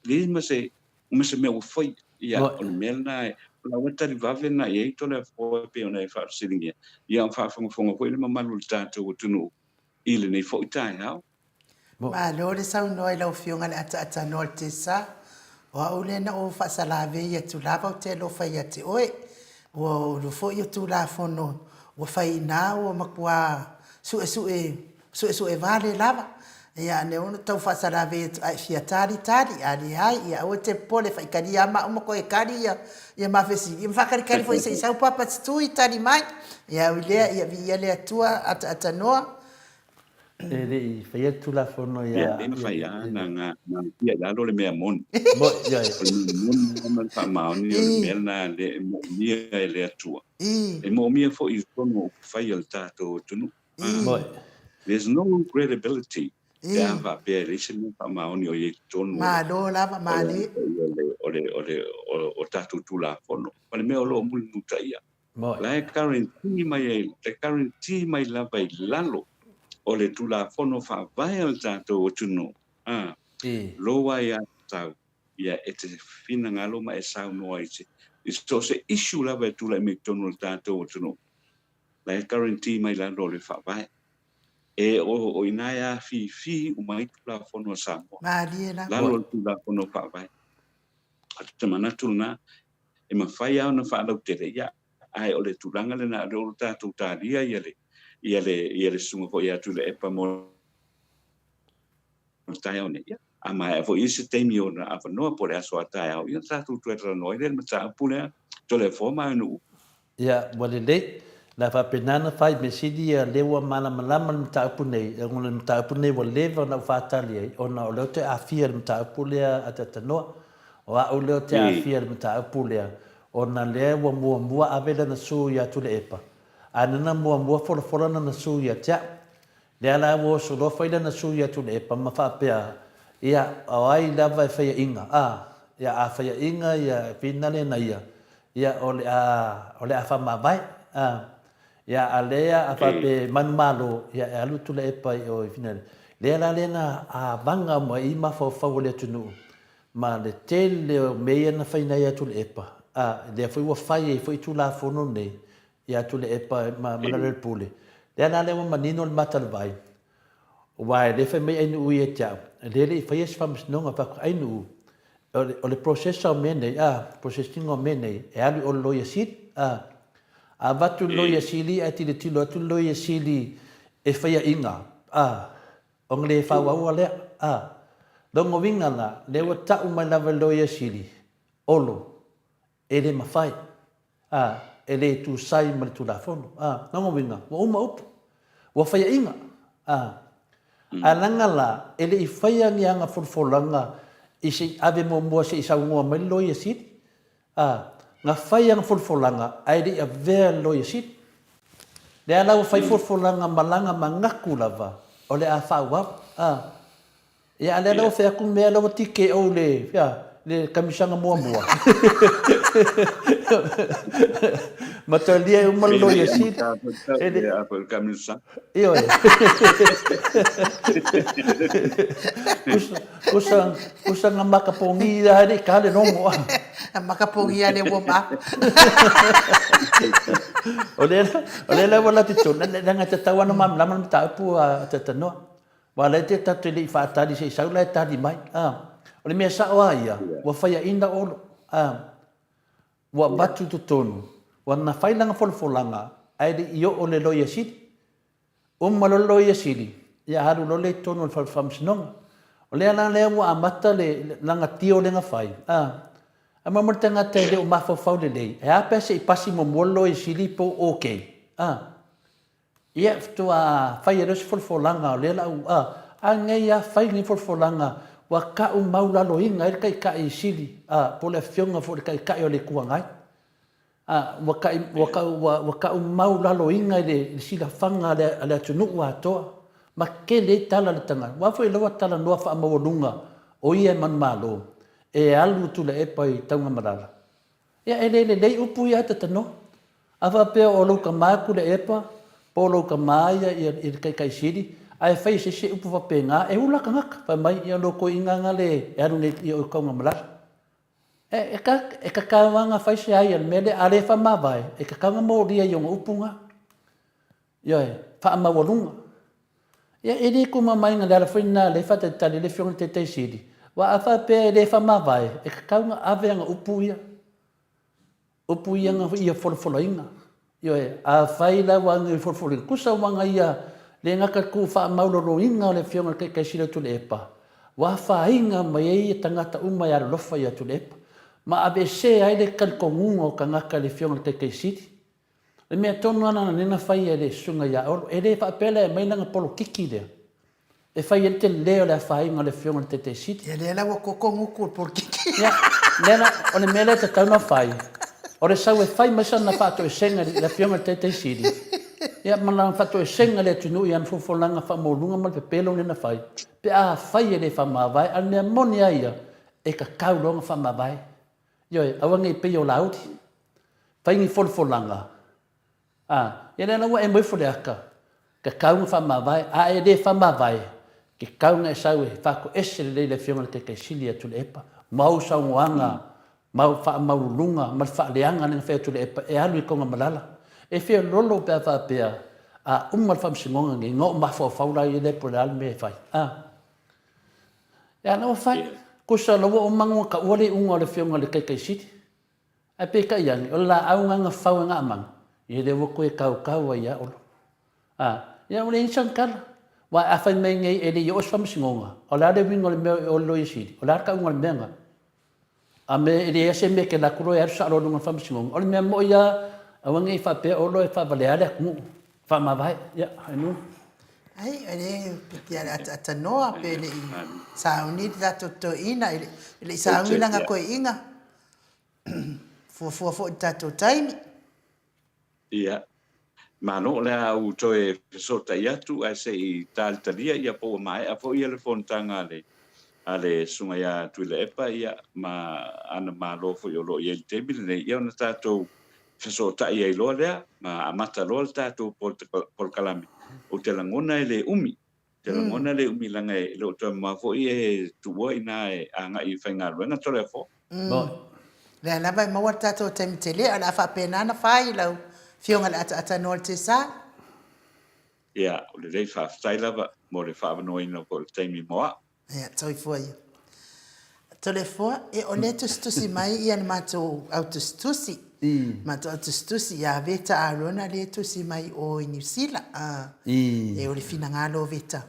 leai ma se, ma se mea ua faia. Ia, o le mea lena, o lau lava talivave lena i ai Toleafoa e pei ona e faafesiligia, ia a o faafogafoga foi le mamalu o le tatou atunuu i lenei foi taeao. Malo le saunoa i lau Afioga i le Ataatanoa o le Tesa. O au lea na ou faasalavei atu lava ou te alofa ia te oe. Ua ulu foi o Tulafono ua fai i ina ua matua suesue suesue vale lava. Ia ane ona tau faasalavei atu ae fia tali tali, a leai ia aua e te popole faitalia lava maua ma toe tali ia ia ma fesili ia ma faatalitali foi se i sau Papa Tui tali mai. Ia ui lea ia viia le Atua Ataatanoa. E le i faia le Tulafono ia... Ia, e mafai lava ona natia i lalo le mea moni. O le mea moni ma le faamaoni o le mea lena e moomia e le Atua. E moomia foi i totonu o upufai a le tatou atunuu. There's no credibility pe a faapea e leai se mea faamaoni o i ai i totonu o tatou Tulafono. O le mea o lo o mulimulitaia. La e guarantee mai ai, e guarantee mai lava i lalo o le Tulafono Faavae a le tatou atunuu, a, lou aiatatau, ia e te finagalo ma e saunoa i se, i so o se issue lava e tulai mai i totonu o le tatou atunuu, la e guarantee mai lalo o le Faavae. E o, o i ina e afifi uma ai Tulafono a Samoa, Malie lava. lalo o le Tulafono Faavae. O te manatu lena, e mafai lava ona faalautele, ia, ae o le tulaga lena, o lea ua tatou talia ia le, ia le, ia le susuga foi ia Tuilaepa mo le taeao nei. Ia, a maea foi i se taimi ona avanoa po o le aso a taeao, ia ona tatou toe talanoa ai lea i le mataupu lea, Toleafoa ma Aganuu. Ia, ua lelei. O le a faapena ona fai, mea sili ia lea ua malamalama le mataupu nei, ona o le mataupu nei ua leva ona ou faatali ai, ona o lea ou te aafia i le mataupu lea a Tatanoa. O au lea ou te aafia i le mataupu lea, ona lea ua muamua ave lana sue ia Tuilaepa, ae na na muamua folafola lana sue ia te au. Lea la ua oso loa fai lana sui ia Tuilaepa ma faapea, Ia, o ai lava e faiaʻiga? A, ia, a faiaʻiga ia finale na ia, ia, o le a, o le a faamavae. A, ia, a lea a faapea e manumalo, ia, e alu Tuilaepa i o i finale. Lea la lea na avaga uma i mafaufau o le atunuu ma le tele o mea ia na faina ia Tuilaepa, a, lea foi ua fai ai foi Tulafono nei, ia Tuilaepa ma Lealailepule. Lea la lea ua manino le mata o le vai, aua e le fai mai Ainuu ia te au, lea e le i faia se faamasinoga, fai atu Ainuu, o le process o mea nei, a, process ina o mea nei, e alu i o i le Loia Sili, a. A avatu i le Loia Sili ae tilotilo atu le Loia Sili e faiaina, a, ona le faaauaua lea, a. Lona uiga la, lea ua tau mai lava e le Loia Sili, Olo, e le mafai, a, e le tusai ma le Tulafono. A, lona uiga, ua uma upu, ua faiaina, a. Ae leaga la, e le i faia ni ana folafolaga i se i ave muamua se i saunoa mai le Loia Sili, a, na fai ana folafolaga ae le i avea le Loia Sili. Lea la ua fai folafolaga ma lana manatu lava o le a faaauau, a. Ia a lea la ua fai atu mea la ua TKO le fea le kamisaga muamua. Ma talia ai uma le loia sili. E a foi le kamisaga. Ioe. Kusa kusa kusa nga makapogi ia le ka le logo. Makapogi ia le warm up. O le o le la ua lati tonu leaga e tatau lava ona malamalama le mataupu a Talanoa. Aua o lea te tatou te le i faatali se i sau la e tali mai. A, o le mea sao lava ia, ua faiaina Olo. A, ua avatu i totonu, ua na fai lana folafolaga ae le i oo le Loia Sili. Uma loa le Loia Sili, ia alu loa lea i totonu o le Fale Faamasinoga. O lea la lea ua amata le lana tio lea na fai, a, ae mo le tagata e le o mafaufau lelei, e a pe a se i pasi muamua le Loia Sili po o okay. A, Ia, faatoa fai ai loa se folafolaga o lea la u a, a nei a fai lenei folafolaga ua tau maulaloina ai le Taitai Sili, a, po o le Afioga foi i le Taitai o le Itu Agai. A, ua tai, ua tau, ua, ua tau maulaloina i le, i le silafaga a le, a le atunuu atoa, ma tele ai tala a le tagata. Aua foi o lea ua talanoa faamaualuga o ia e manumalo, e alu Tuilaepa i Taugamalara. Ia, e le lelei upu ia Atatanoa. A faapea o lou tama Tuilaepa, po o lou tama ia i le Taitai Sili, ae fai e se isi upu faapena, e ula tagata, fai mai, ia lou toeaina na le e alu nei i o i Taugamalara. E, e, ka, e tatau lava ona fai se ai a le mea lea, a le faamavae, e tatau ona molia i ona upu na. Ioe, faamaualuga. Ia, e le tumamaina, o le ala foi lena o lea e faatalitali ai le Afioga i le Taitai Sili, aua a faapea e le faamavae, e tatau ona ave ana upu ia, upu ia na ia folafolaina. Ioe, afai la ua ana ia folafolaina, tusa ua ana ia le gata i le tuufaamaulaloina o le Afioga i le Taitai Sili o Tuilaepa, ua afaina mai ai tagata uma e alolofa ia Tuilaepa, ma aveesea ai le talitonuga o tagata i le Afioga i le Taitai Sili. O le mea tonu lava lena na fai e le susuga ia Olo, e le faapea la e aumai lana polokiki lea e fai ai le tele o le afaina o le afioga i le Taitai Sili. Ia lea la ua koko gutu le polokiki. Ia, lea la, o le mea lea e tatau ona fai, o le sau e fai mai sana faatoesega i le afioga i le Taitai Sili, ia ma lana faatoesega i le atunuu i ana folafolaga faamaualuga ma le pepelo lea na fai, pe afai e le faamavae, a o le mea moni lava ia, e tatau loa ona faamavae. Ioe, aua ne i pei o Laauli. Fai ni folafolaga, a, ia lea la ua e moe ifo i le ata, tatau ona faamavae, a e le faamavae, tatau ona e sau e faatoese lelei i le Afioga i le Taitai Sili ia Tuilaepa, ma ou saunoaga ma ou faamaualuluga ma le faaleaga lea na fai a Tuilaepa e alu i Togamalala. E feololo pe a faapea a uma le faamasinoga lenei, ona ou mafaufau laia lea po o le a le mea e fai. A. Ia, la ua fai. Tusa la ua uma ona taua le iuga o le Afioga i le Taitai Sili. Ae peitai ane, o le laau lena na fau e Naamana, ia lea ua toe tautau ai ia Olo. A, ia ua leai sana tala. Aua a fai mai nei e le i oo se faamasinoga, o le a le uiga o le mea o le Loia Sili? O le a le tauga o le mea lena? A me e leai lava se mea e te alu atu loa e alu sao loa i luga o le faamasinoga. O le mea moi lava, aua ne i faapea Olo e faavalea le atunuu. Faamavae, ia, Ainuu. Ai, e le piti a ataatanoa pe le i sauni le tatou toeaina, e le i sauni lana toeaina. Fuafua foi i le tatou taimi. Ia, malo o le a ou toe fesootai atu ae se i talitalia ia po ua maea foi ia le fonotaga a le a le Susuga ia Tuilaepa ia ma ana malo foi o lo o i ai i le taimi lenei, ia ona tatou fesootai ai loa lea ma amata loa le tatou polokalame. Ou te lagona e le umi. Te lagona le umi leaga e le o toe mamao foi e tuua ina e agai i faigaluega Toleafoa. Lea lava e maua le tatou taimi tele, ae o le a faapena ona fai lau Afioga i le ataata noa o le Tesa. Ia, o lelei, faafetai lava mo le faaavanoaina foi o le taimi mo au. Ia, soifua ia. Toleafoa, ia o lea e tusitusi mai ia le matou au tusitusi. Matou au tusitusi ia Veta Arona lea e tusi mai o i Niu Sila. E o le finagalo o Veta,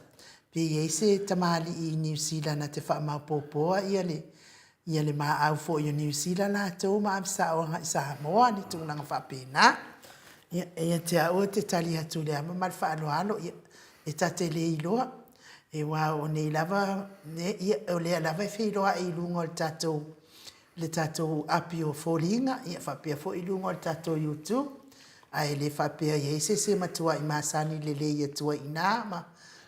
pe i ai se tamalii i Niu Sila na te faamaopoopoa ia le ia le maau foi o Niu Sila latou ma ave sao agai Samoa ni tulaga faapena. Ia, e ia te au ou te tali atu i le ava ma le faaaloalo, ia, e ta te le iloa, aua o nei lava, ia, o lea lava e feiloai i luga o le tatou, le tatou api o foliga, ia faapea foi i luga o le tatou YouTube, ae le faapea e i ai se isi e matuai masani lelei atu ai i ina ma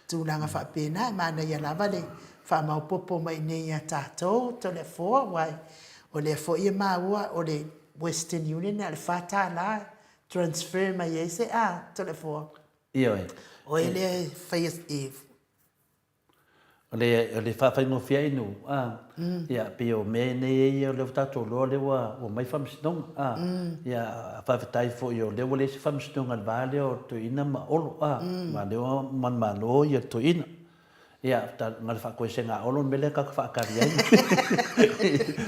tulaga faapena. E manaia lava le faamaopoopo mai i inei ia tatou Toleafoa, aua o lea foi e maua o le Western Union na o le $4 e transfer mai ai se a Toleafoa. Ioe. O oe lea e faia e O le, o le faafaigofie ai nuu, a, ia, pei o mea nei e ia o lea ua tatou iloa o lea ua, ua omai faamasinoga, a, ia, faafetai foi o lea ua leai se faamasinoga i le va lea o Toeaina ma Olo, a, ma o lea ua manumalo ia Toeaina. Ia, na o le faatoesega a Olo le mea lea tatou te faatali ai,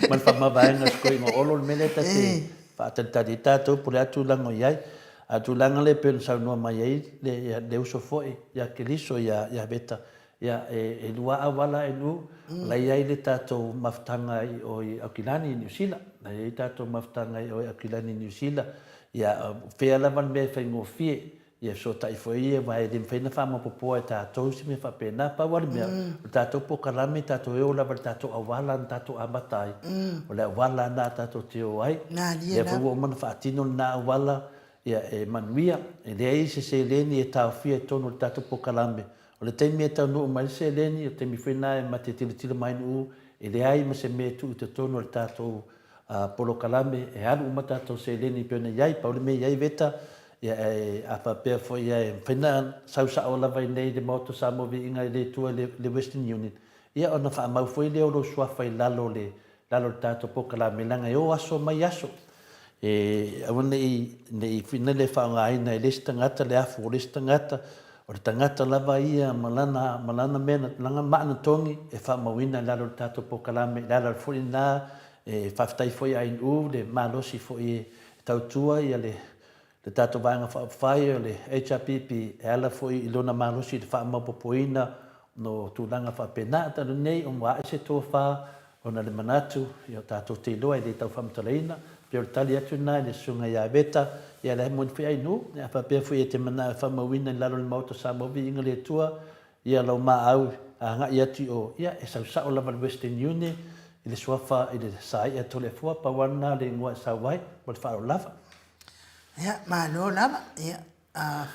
ma le faamavaega a si toeaina o Olo le mea lea ta te faatalitali ai tatou po o le a tulaga o i ai. A o le tulaga lea e pei ona saunoa mai ai le, le uso foi ia Keriso ia, ia Veta, ia, e, e lua auala e lu, o la e i ai le tatou mafutaga i o i Aukilani i Niu Sila. La e i ai tatou mafutaga i o i Aukilani i Niu Sila. Ia, o fea lava le mea e faigofie, ia fesootai foi ia, aua e le mafai ona faamaopoopoa e tatou se mea faapena. Pau lava le mea, o le tatou polokalame, tatou e o lava i le tatou auala na tatou amata ai. O le auala lena tatou te o ai. Lea foi ua uma ona faatino lena auala, ia e manuia. E leai se seleni e taofia i totonu o le tatou polokalame. O le taimi e taunuu mai ai le seleni, o le taimi foi lena e mate tilotilo mai nuu, e leai ma se mea e tuu i totonu o le tatou polokalame, e alu uma tatou seleni e pei ona i ai. Pau le mea e i ai Veta, ia e, a faapea foi e mafai ona sau sao lava i inei i le Maota o Samoa Viiga i le Atua i le Western Union, ia ona faamau foi lea o lou suafa i lalo o le lalo o le tatou polokalame, leaga e o aso mai aso. E aua ne i, ne i whina le faaaogaina e le isi tagata le afu o le isi tagata, o le tagata lava ia ma lana, ma lana mea, lana maa na togi e faamauina i lalo o le tatou polokalame. O le ala foi lena e faafetai foi ia ANU le malosi foi e tautua ia le le tatou Vaega Faaupufai o le HRPP e ala foi i lona malosi i le faamaopoopoina o tulaga faapena. Talu nei ua ae se tofa ona le manatu ia o tatou te iloa e le tau faamatalaina, pei o le tali atu lena i le Susuga ia Veta, ia la e moni foi Ainuu, a faapea foi e te manao e faamauina i lalo o le Maota o Samoa Viiga le Atua, ia lau maau agai atu i o, ia e sau sao lava le Western Union i le suafa i le Saia Toleafoa, pau lava lena le igoa e sau ai, ma le faaaloalo lava. Ia, malo lava. Ia, a,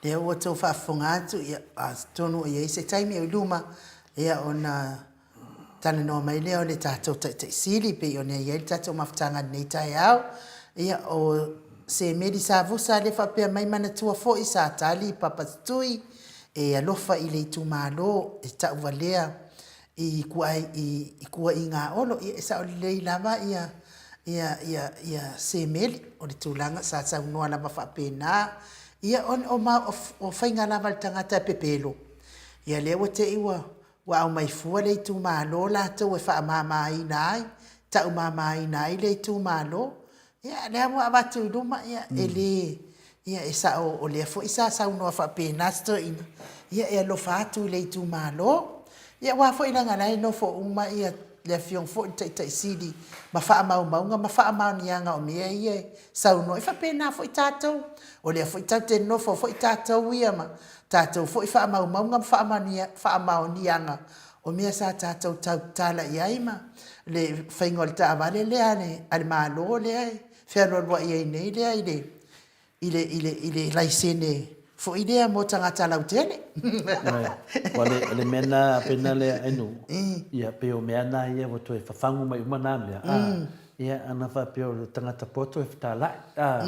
lea ua outou faafofoga atu, ia, atonu o i ai se taimi o i luma, ia, ona talanoa mai lea o le tatou Taitai Sili, pei ona i ai le tatou mafutaga i lenei taeao. Ia, o Semeli Savusa lea faapea mai, manatua foi sa tali Papa Tutui e alofa i le itumalo e tauvalea i kuaiga a Olo, ia e sao lelei lava ia ia ia ia Semeli, o le tulaga sa saunoa lava faapena, ia ona o ma o faiga lava a le tagata e pepelo, ia lea ua te i ua ua aumai fua le itumalo latou e faamamaina ai, taumamaina ai le itumalo, Ia, lea ua avatu i luma, ia, e le, ia, e sao, o lea foi sa saunoa faapena si toeaina, ia, e alofa atu i le itumalo. Ia, aua foi leaga o la e nofo uma ia le Afioga foi i le Taitai Sili ma faamaumauga ma faamaoniaga o mea ia e saunoa ai. E faapena foi tatou, o lea foi tatou te nofo foi tatou ia ma tatou foi faamaumauga ma faamaoniaga O mea sa tatou tautala i ai ma le faiga o le taavale lea a le Malo lea e fealualuai ai nei lea i le, i le, i le, i le laisene foi lea mo tagata lautele. Ua le, o le mea na pena lea Enu, ia pei o mea na ia ua toe fafagu mai uma na mea, a, ia ana faapea o le tagata poto e fetalai, a,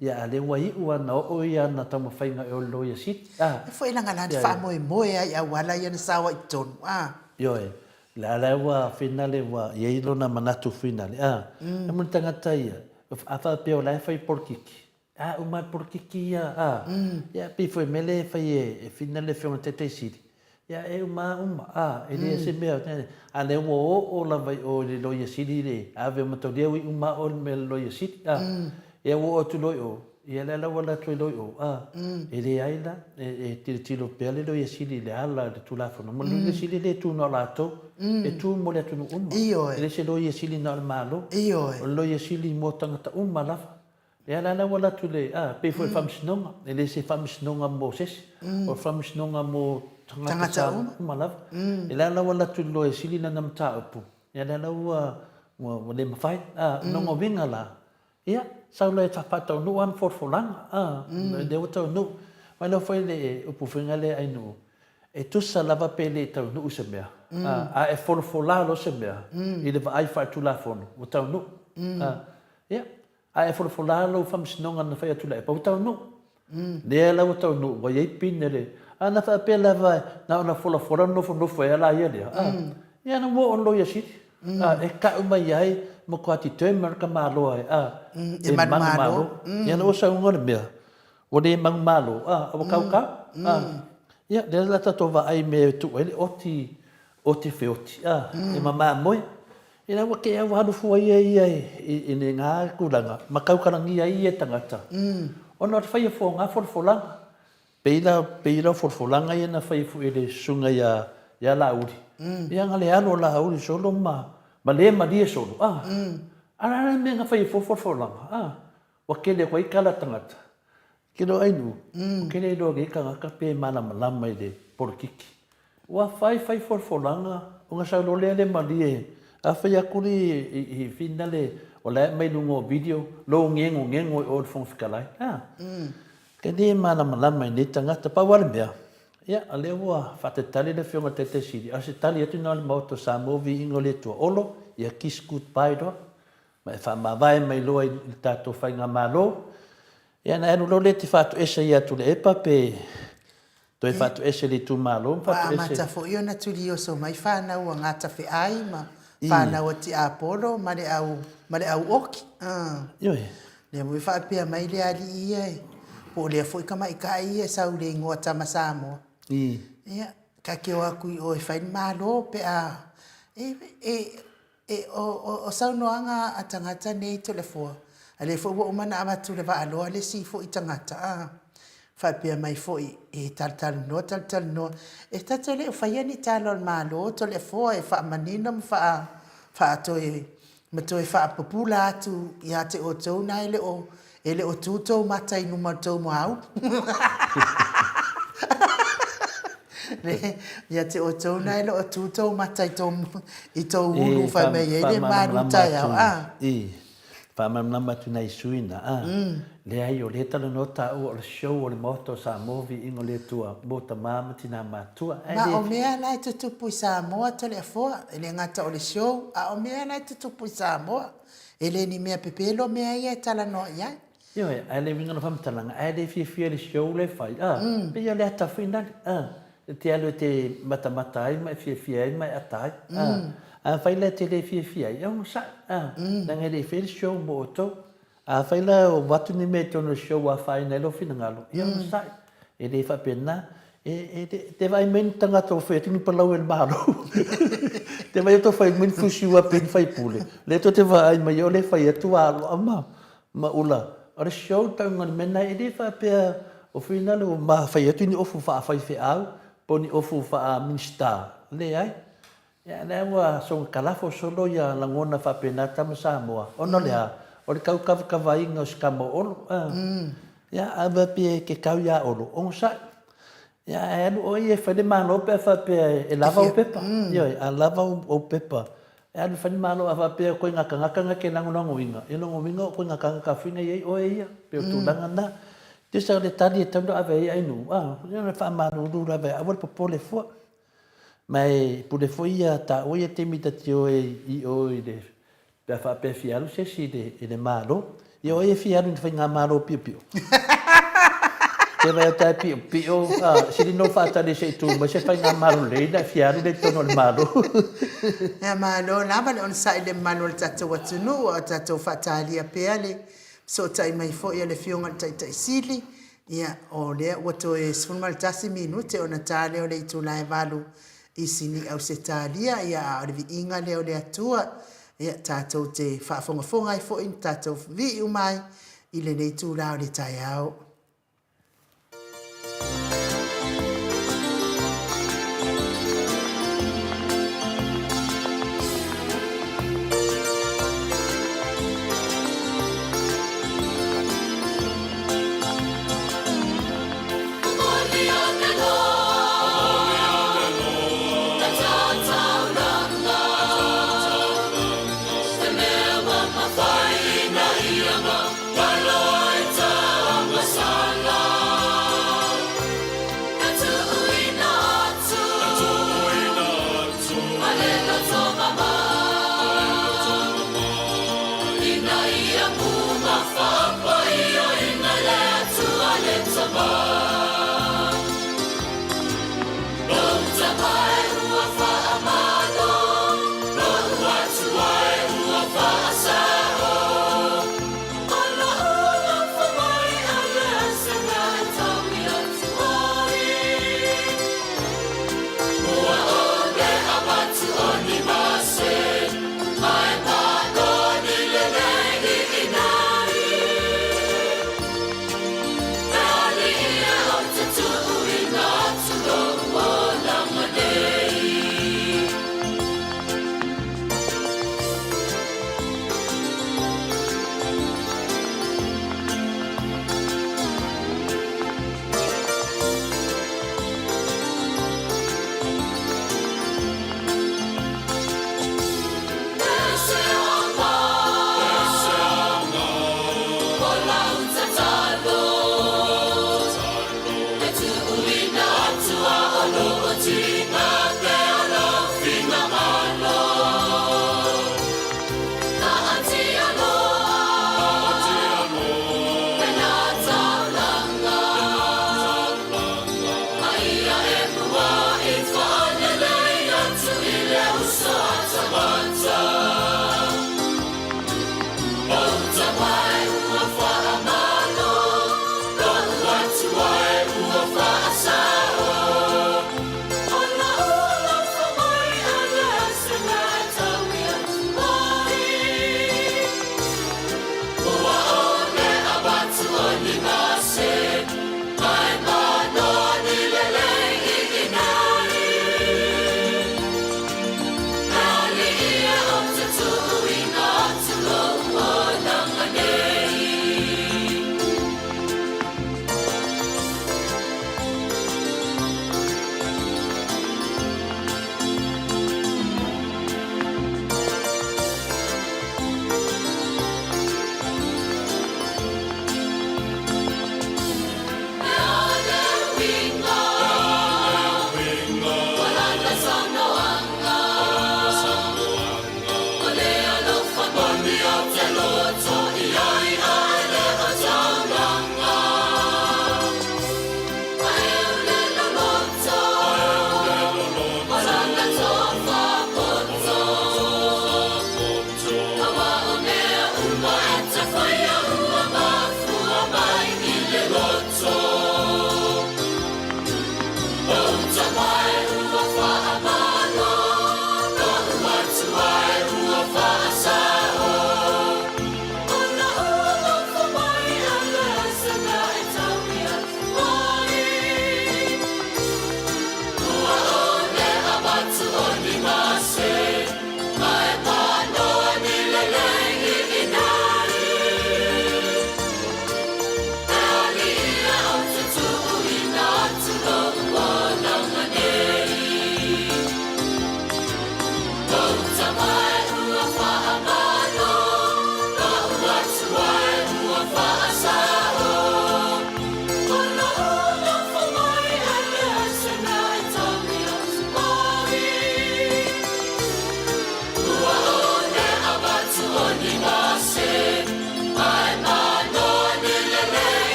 ia a lea ua iu ana oo ia ana taumafaiga e o le Loia Sili. E foi langa la te faamoemoe ai i auala ia na sao ai i totonu, a. Ioe, la la ua finale ua i ai lona manatu finale, a. E mo le tagata ia, a faapea o la e fai polokiki. A uma le polokiki ia, a, ia pei foi mea lea e fai e Fina le Afioga i le Taitai Sili, ia e uma lava uma, a, e leai se mea, a o lea ua oo lava i o i le Loia Sili le ave o mataulia ua iu uma lava oe i le mea o le Loia Sili, a, ia ua oo atu loa i o, ia lea la ua alu atu ai loa i o, a, e leai la, e tilotilo pea le Loia Sili i le ala o le Tulafono, ma le Loia Sili e le tu na o latou, e tu mo le atunuu uma, e le se Loia Sili na o le Malo, o le Loia Sili mo tagata uma lava. Ia la la ua alu atu le, a, pei foi o le faamasinoga, e le se faamasinoga mo se isi, o le faamasinoga mo tagata Samoa uma lava. Ia la la ua alu atu i le Loia Sili lana mataupu, ia lea la ua, ua le mafai. A, o lona uiga la, ia, sau loa e faataunuu ana folafolaga, a, lea ua taunuu. Ma iloa foi le upu foi lea Ainuu, e tusa lava pe le taunuu se mea, a e folafola loa se mea i le vaai faaletulafono, ua taunuu. A, ia, A e folafola lou faamasinoga na fai a Tuilaepa, ua taunuu. Lea la ua taunuu, ua i ai pine le... A na faapea lava na ona folafola nofonofo ai a la ia lea, a, ia na ua oo le Loia Sili, a, e kau mai ai matua determine ka Malo ai, a, e manumalo. Ia na ua saunoa le mea, ua le manumalo, a, ua kaukau, a. Ia, lea la tatou vaai i mea e tuu ai le oti, oti feoti, a, e mamamoe. Ina ua tea ua alu fua ia ia i lena tulaga ma tautalagia ai ia tagata ona o le faia fua o na folafolaga. Pei la, pei la o folafolaga ia na fai foi e le susuga ia, ia Laauli, ia na le alu o Laauli solo ma, ma le malie solo, a, a o le a le mea na fai ai fua folafolaga, a, ua tele atu ai tala a tagata. Ke loa ai nuu, ua tele loa nei tagata pe malamalama i le polokiki. Ua fai fai folafolaga ona sau loa lea le malie a fai atu le i finale o la e aumai luga o video lou ngenogeno i o i le Fofoga Fetalai. A, ke le malamalama i nei tagata. Pau lava le mea, ia o lea ua faatalitali le Afioga i le Taitai Sili, a o se tali atu lena o le Maota o Samoa viiga o le Atua. Olo, ia kiss goodbye loa ma e faamavae mai loa i le tatou faigamalo. Ia ona e alu loa lea e te faatoese ia Tuilaepa pe toe faatoese i le itumalo ma faatoese. Ua amata foi ona tulioso mai fanau a Gatafeai ma fanau a Tiapolo ma le au ma le au oki. Ioe. Lea foi faapea mai le alii ia e, po o lea foi tamaitai ia e sau i le igoa Tama Samoa. Ia, ta te o atu i o e fai le Malo pe a, e, e, E, o, o, o saunoaga a tagata nei Toleafoa, a lea foi ua uma ona avatu i le vaaloa le isi foi tagata, a, faapea mai foi, e talatalanoa, talatalanoa, e ta te le o faia ni tala o le Malo Toleafoa e faamanino ma faa, faatoe, ma toe faapupula atu ia te outou na e le o, E le o tu tou mata i luma o le tou muaulu. Ia te outou na e le o tu tou mata i tou, i tou ulu fai mai ai le malu taeao. A. I, faamalamalama atu nai sui na, a. Leai, o lea e talanoa taua o le show o le Maota o Samoa, viiga o le Atua mo tama ma tina matua. Ae Ma o mea la e tutupu i Samoa Toleafoa, e le gata o le show, a o mea la e tutupu i Samoa. E le ni mea pepelo mea ia e talanoa i ai. Ioe, ae le uiga o le faamatalaga, ae le fiafia i le show lea e fai, a, pei o le ata foi lale, a, e te alu e te matamata ai ma e fiafia ai ma e ata ai, a, afai la e te le fiafia ai, e onosai, a, leaga e le i faia le show mo outou. Afai la o avatu ni mea i totonu o le show ua afaina ai lou finagalo, ia onosai. E le faapena, e, e, te vaai mai ni tagata ua fai atu ni palau e le Malo. Te vaai atu fai mai ni fusi ua pe ni faipule. Le to te vaai mai o le fai atu a aloa ma, ma ula. O le show tauga le mea na e le faapea o finale ua ma fai atu ni ofu faafaifeau po ni ofu faa-Minista. Leai. Ia lea ua soga kalafo solo ia lagona faapena tama Samoa, ona o le a? O le tau kavakavaina o si tama o Olo, a. Ia a faapea e te kau ia Olo, onosai. Ia ae alu oe ia e fai le Malo pe a faapea e lava ou pepa. Ioe, a lava ou pepa, e alu e fai le Malo, a faapea o koe tagata na e te lagolagoina, ia lona uiga o koe tagata foi na i ai oe ia, pei o tulaga na. Tusa o le tali e tatau ona ave ai Ainuu, a, ia ona faamalulu lava, aua le popole fua. Ma e pule foi ia taua ia taimi ta te o ai i o i le, pe a faapea e fia alu se isi i le, i le Malo. Ia o ai e fia alu i le faigamalo piopio? Te vai atu e piopio, a, sili no faatali se i tu mai se faigamalo lelei ona e fia alu lea i totonu o le Malo. Ia malo lava le onosai i le mamalu o le tatou atunuu a o tatou faatalia pea le. Fesootai mai foi a le Afioga i le Taitai Sili, ia, o lea ua toe 11 minute ona ta lea o le itula e 8 i Sini Ausetalia, ia, a o le viiga lea o le Atua, ia, tatou te faafogafoga ai foi ma tatou vivii uma ai i lenei itula o le taeao.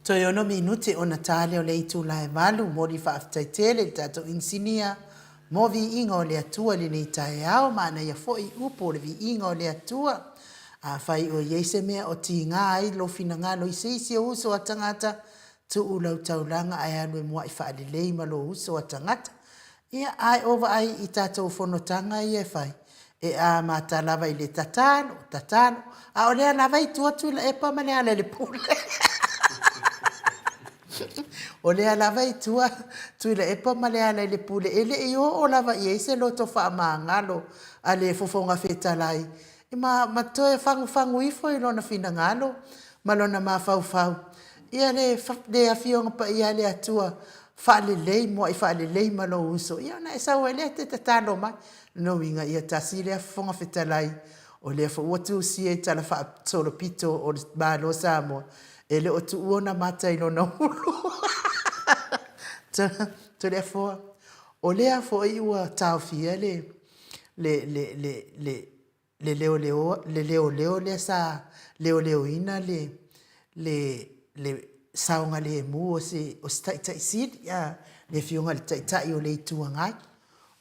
Toe ono minute ona ta lea o le itula e valu. Momoli faafetai tele i le tatou inisinia mo viiga o le Atua i lenei taeao. Manaia foi upu o le viiga o le Atua. Afai o i ai se mea o tiga ai lou finagalo i se isi o uso a tagata, tuu lau taulaga ae alu e muai faalelei ma lou uso a tagata. Ia, a e vaai i tatou fonotaga ia e fai, e amata lava i le tatalo, tatalo, a o lea lava e i tua Tuilaepa ma Lealailepule. O lea lava e i tua Tuilaepa ma Lealailepule, e le i oo lava i ai se loto faamagalo a le Fofoga Fetalai ma, ma toe fagufagu ifo i lona finagalo ma lona mafaufau ia le, le Afioga Paia a le Atua, faalelei, muai faalelei ma lou uso, ia ona e sau ai lea e te tatalo mai. Lona uiga, ia tasi lea Fofoga Fetalai, o lea foi ua tusia i Tala Faasolopito o le Malo o Samoa, e le o tuua ona mata i lona ulu. Toleafoa, o lea foi ua taofia le, le, le, le, le, le leoleo, le leoleo lea sa leoleoina le, le, le saogalemu o se, o se Taitai Sili, a, le Afioga i le Taitai o le Itu Agai.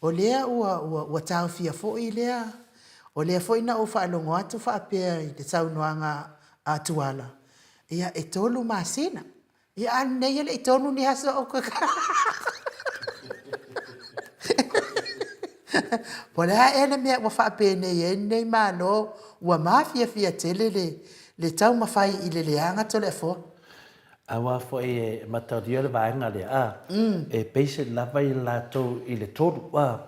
O lea ua, ua, ua taofia foi lea, o lea foi na ou faalogo atu faapea i le saunoaga a Tuala, ia e tolu masina. Ia a lenei e le i tonu ni aso ou toe Po o le a ea le mea ua faapenei ai lenei Malo ua mafiafia tele le le taumafai i le leaga Toleafoa. Aua foi e mataulia le vaega lea, a, e base lava i latou i le tolu, a.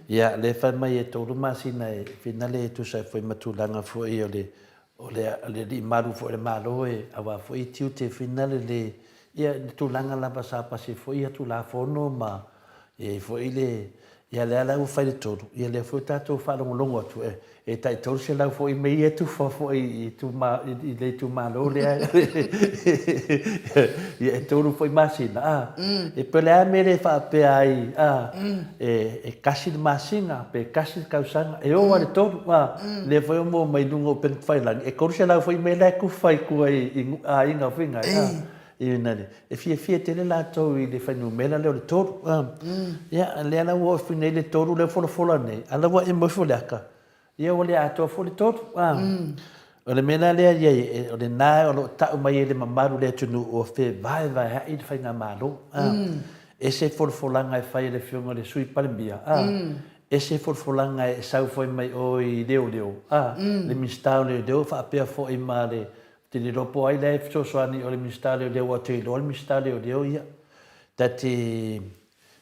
Ia, lea e fai mai e tolu masina e finale e tusa ai foi ma tulaga foi o le O le alii malu foi o le Malo e aua foi tiute finale le ia le tulaga lava sa pasi foi ia Tulafono ma i ai foi le ia lea la ua fai le tolu ia lea foi tatou faalogologo atu e e tai 300 foi mea ia tufa foi i ituma i le itumalo lea ia e tolu foi masina a e pe o le a mea le faapea ai a e e kasi le masina pe kasi le tausaga e oo lava i le tolu a lea foi ua maua mai luga o upega tafailagi e 300 foi mea la e kufa i tua i aiga foi na a i na le e fiafia tele latou i le fuainumera lea o le tolu a ia lea la ua oo ifo nei le tolu lea ua folafola nei a la ua emo ifo le ata Ia ua le atoa foi le tolu. A. O le mea la lea i ai, o lena o lo o tau mai e le mamalu o le atunuu ua fevaevaea'i le faigamalo. A. Ese folafolaga e fai e le Afioga i le Sui Palemia. A. Ese folafolaga e sau foi mai o i leoleo. A. Le Minisita o Leoleo faapea foi ma le, ou te le iloa po o ai la e fesoasoani o le Minisita o Leoleo aua ou te iloa le Minisita o Leoleo ia ta te,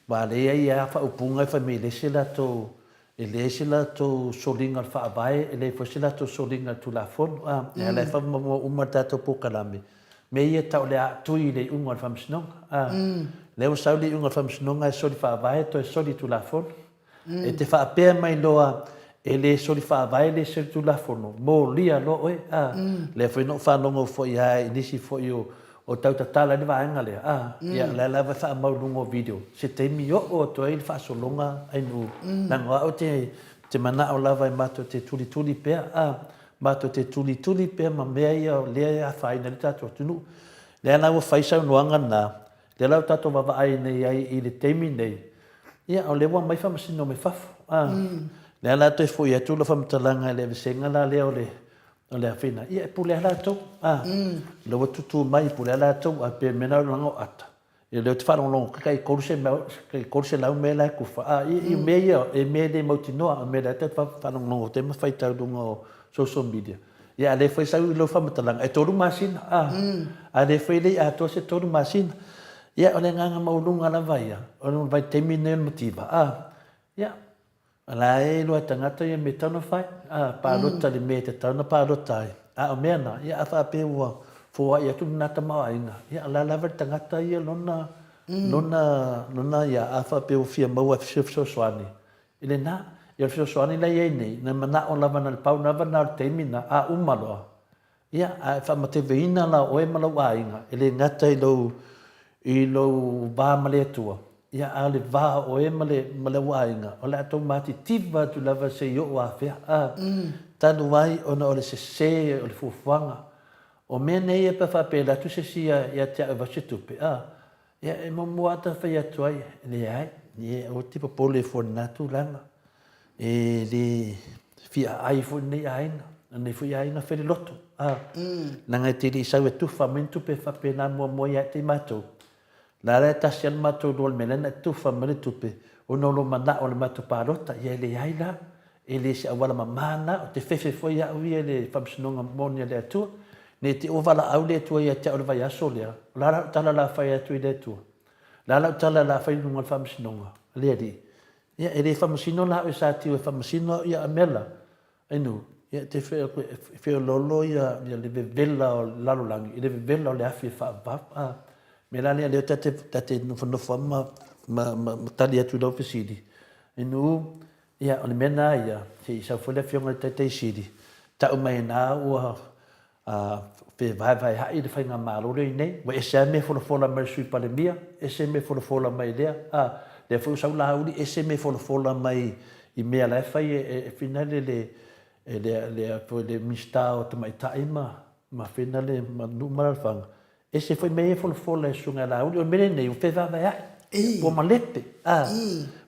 aua lea e i ai lava faaupuga e fai mai e leai se latou E leai se latou soliga o le Faavae, e leai foi se latou soliga o le Tulafono. A, e ala e faamaumau uma le tatou polokalame, mea ia tau o le a tui i le iuga o le Faamasinoga. A, lea ua sau le iuga o le Faamasinoga e soli Faavae toe soli Tulafono. E te faapea mai loa e le soli Faavae, e le soli Tulafono, molia loa oe. A, lea foi na ou faalogo foi lava i nisi foi o O tau tatala ai le vaega lea, a, ia, o lea lava e faamau i luga o video, se taimi oo atu ai le faasologa Ainuu, leaga o au te, te manao lava e matou te tulituli pea, a, matou te tulituli pea ma mea ia o lea e afaina ai le tatou atunuu. Lea la ua fai saunoaga na, lea la ua tatou vaavaai nei ai i le taimi nei, ia, o lea ua aumai faamasino mai fafo, a, lea la toe foi atu lau faamatalaga i le aveesega la lea o le, O le awhina, ia e pule a latou, a, lea ua tutū mai e pule a latou, a pei o le mea lena o le laga o ata, ia lea ou te faalogologo atu tai 300 mea la e kufa, a, i mea ia, e mea e le mautinoa, o mea la e tatou te faalogologo atu ai ma faitau i luga o social media, ia a lea foi e sau i lau faamatalaga, e tolu masina, a, a lea foi e le i atoa se tolu masina. Ia o le agaga maualuga lava ia, o le vaitaimi lenei o le mativa, a, ia, O la e iloa e tagata ia mea e tatau ona fai, a, palota i le mea e tatau ona palota ai. A o mea na, ia a faapea ua foai atu lena tamaoaiga, ia o la lava le tagata ia lona, lona, lona ia, a faapea ua fia maua se fesoasoani i lena. Ia o le fesoasoani la e i ai nei, na manao lava na o le pau lava lena o le taimi lena, a uma loa, Ia, a e faamateveina la oe ma lou aiga, e le gata i lou, i lou va ma le Atua, ia, a o le va o oe ma le, ma lou aiga, o le a tou matitiva atu lava se i oo afea, a, talu ai ona o le sese o le fuafuaga. O mea nei ia pe faapela atu se isi ia te au e avatu se tupe, a, ia e muamua lava ta fai atu ai, leai, ia aua te popole fua i lena tulaga. E le fia aai foi lenei aiga, lenei foi aiga fai le loto, a, leaga e te le i sau e tufa mai ni tupe faapena muamua ia te i matou. La la e tasi lava le matou lua i le mea lea na e tufa mai le tupe ona o lou manao i le matou palota. Ia e leai la, e le se auala mama lena, ou te fefe foi au ia i le faamasinoga moni a le Atua. Ne i te i ua valaau le Atua ia te au i le vaiaso lea, o le a lau tala o le a fai atu i le Atua? O le a lau tala o le a fai i luga o le faamasinoga a le Alii? Ia, e le faamasino la au e Satiu e faamasino au ia Amela, Ainu, ia te feoloolo ia le vevela o le lalolagi i le vevela o le afi e faavavau. A mea la lea, lea ta te, ta te nofonofo ma, ma, ma, ma tali atu i lau fesili. Ainu, ia, o le mea na ia, se i sau foi le afioga i le Taitai Sili, tau mai na ua A fevaevaea'i le faigamalo lea i nei, ua ese lava mea e folafola mai e le Sui Palemia, ese mea e folafola mai e lea, a, lea foi ua sau Laauli, ese mea e folafola mai i mea la e fai e finale le, e le, le, foi le Minisita o Tamaitai ma, ma finale ma nuu ma alaalafaga, Ese foi mea ia e folafola e Susuga ia Laauli. O le mea lenei, ua fevaevaea'i, ua malepe, a,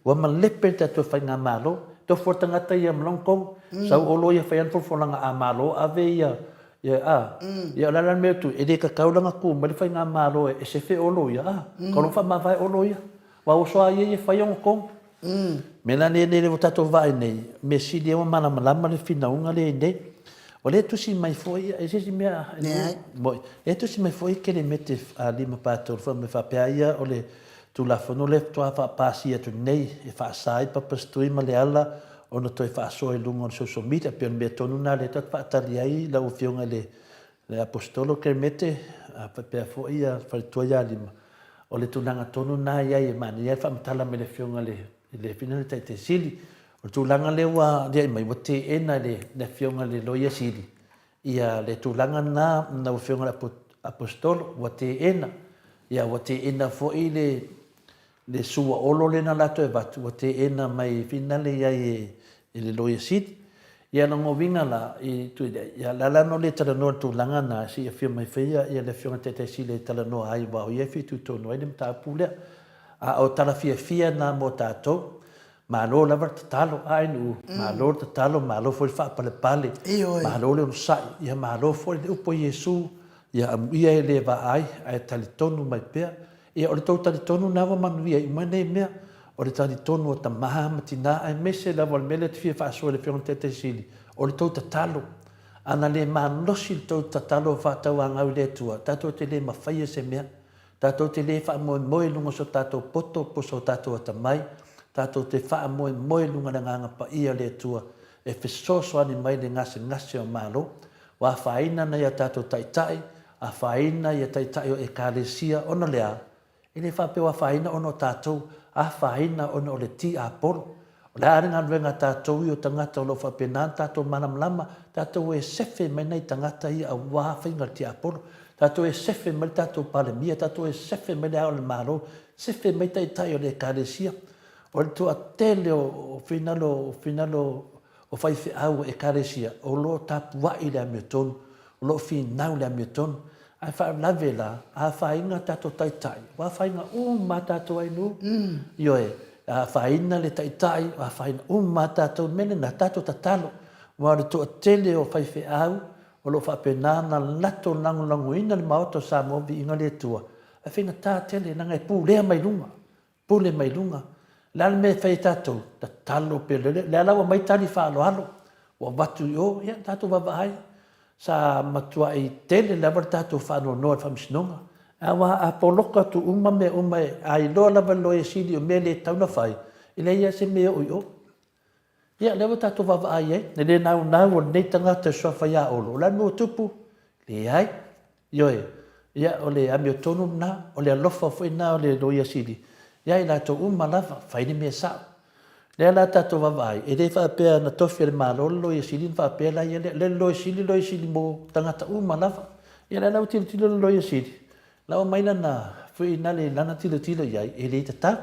ua malepe le tatou faigamalo. Tofu lava le tagata ia ma lona tonu, sau Olo ia fai ana folafolaga a Malo ave ia, ia a. Ia o le a la le mea e tu, e le tatau la ona tu mai le faigamalo e sefe Olo ia, a, tatau la ona faamavae Olo ia. Aua ua soa ia ia fai ona tonu. Mea la nei lea ua tatou vaai nei, mea sili ia ua malamalama le finauga lea i nei. O lea e tusi mai foi, e se isi mea, moi, lea e tusi mai foi Kelemete 543 fai mai faapea ia o le Tulafono lea faatoa faapasia atu nei e faasa ai Papa Stui ma Leala ona toe faasoa i luga o le social media. Pei o le mea tonu lena lea tatou te faatali ai lau Afioga i le Le Aposetolo Kermete, a faapea foi ia faletua ia Lima, o le tulaga tonu lena e i ai e manaia ai le faamatala mai le Afioga i le i le Afioga i le Taitai Sili. O le tulaga lea ua aliae mai, ua teena e le Afioga i le Loia Sili ia le tulaga lena lau Afioga i le Aposetolo, ua teena. Ia ua teena foi le Le sua olo lea na latou avatu ua teena mai finale i ai e le Loia Sili. Ia lona uiga la, i tui lea, ia la la no le talanoa i le tulaga na, se i afio mai foi ia le Afioga i le Taitai Sili e talanoa ai aua o ia e fitoitonu ai le mataupu lea. A o tala fiafia na mo tatou, malo lava le tatalo, a NU, malo le tatalo, malo foi le faapalepale, malo le onosai, ia malo foi le upu a Iesu, ia amuia e le vaai ae talitonu mai pea. Ia, o le tou talitonu lena ua manuia ai uma nei mea. O le talitonu o tama ma tina, aemaise lava o le mea lea ou te fia faasoa i le Afioga i le Taitai Sili, o le tou tatalo. A na le malosi le tou tatalo faatauanau i le Atua, tatou te le mafaia se mea. Tatou te le faamoemoe i luga o so tatou poto po o so tatou atamai. Tatou te faamoemoe i luga o le Agaga Paia o le Atua e fesoasoani mai i le gasegase o Malo. Ua afaina nai a tatou taitai, afaina ia taitai o Ekalesia ona o le a? E le faapea ua afaina ona o tatou, afaina ona o le tiapolo. O le a le galuega a tatou ia o tagata o lo o faapena ona tatou malamalama, tatou e sefe mai nai tagata ia aua faiga o le tiapolo. Tatou e sefe mai le tatou Palemia, tatou e sefe mai le Ao o le Malo, sefe mai taitai o le Ekalesia. O le toatele o finalo, finalo O faifeau o Ekalesia o lo o tapuai i le amiotonu, o lo o finau i le amiotonu. Ae faalavelave la, a afaina tatou taitai, ua afaina uma lava tatou ainuu. Ioe, a afaina le taitai, ua afaina uma lava tatou. O le mea lena, tatou tatalo, aua o le toatele o faifeau o lo o faapena ona latou lagolagoina le Maota o Samoa, viiga le Atua, ae faigata tele, leaga e pulea mai luga. Pule mai luga. O le a le mea e fai e tatou? Tatalo pea. O lea la ua aumai tali faaaloalo, ua avatu i o, ia tatou vaavaai. Sa matuai tele lava le tatou faanoanoa i le Faamasinoga. Aua a poloka atu uma mea uma, a iloa lava e le Loia Sili o mea e le tatau ona fai, e leai lava se mea e oo i o. Ia, lea ua tatou vaavaai i ai, le le naunau o lenei tagata i le suafa ia Olo, o le a le mea ua tupu? Leai. Ioe. Ia, o le amiotonu lena, o le alofa foi lena o le Loia Sili ia i latou uma lava, fai le mea sao. O lea la tatou vaavaai, e le faapea na tofi e le Malo le Loia Sili ona faapea la ia lea, le Loia Sili, Loia Sili mo tagata uma lava. Ia o lea la ua tilotilo le Loia Sili, la ua aumai lana fueinale i lana tilotilo i ai, e le tatau,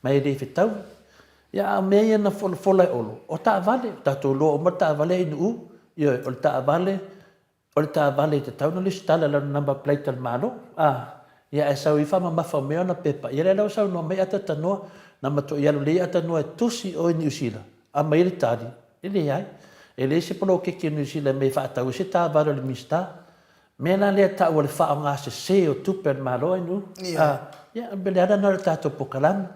ma e le fetaui. Ia, a o mea ia na folafola e Olo, o taavale, ua tatou iloa uma le taavale a Inuu, ioe, o le taavale. O le taavale e tatau ona lesitala i lana number plate a le Malo, a, ia ae sau ai faamamafa o mea ona pepa, ia lea la ua saunoa mai Atatanoa, na matuai alu lelei Atatanoa e tusi i o i Niu Sila, aumai ai le tali, e leai, e leai se poloketi a Niu Sila e aumai e faatau ai se taavale a le Minisita. O le mea la lea e tau o le faaaoga sese o tupe a le Malo ae a, ia o le ala lena o le tatou polokalame.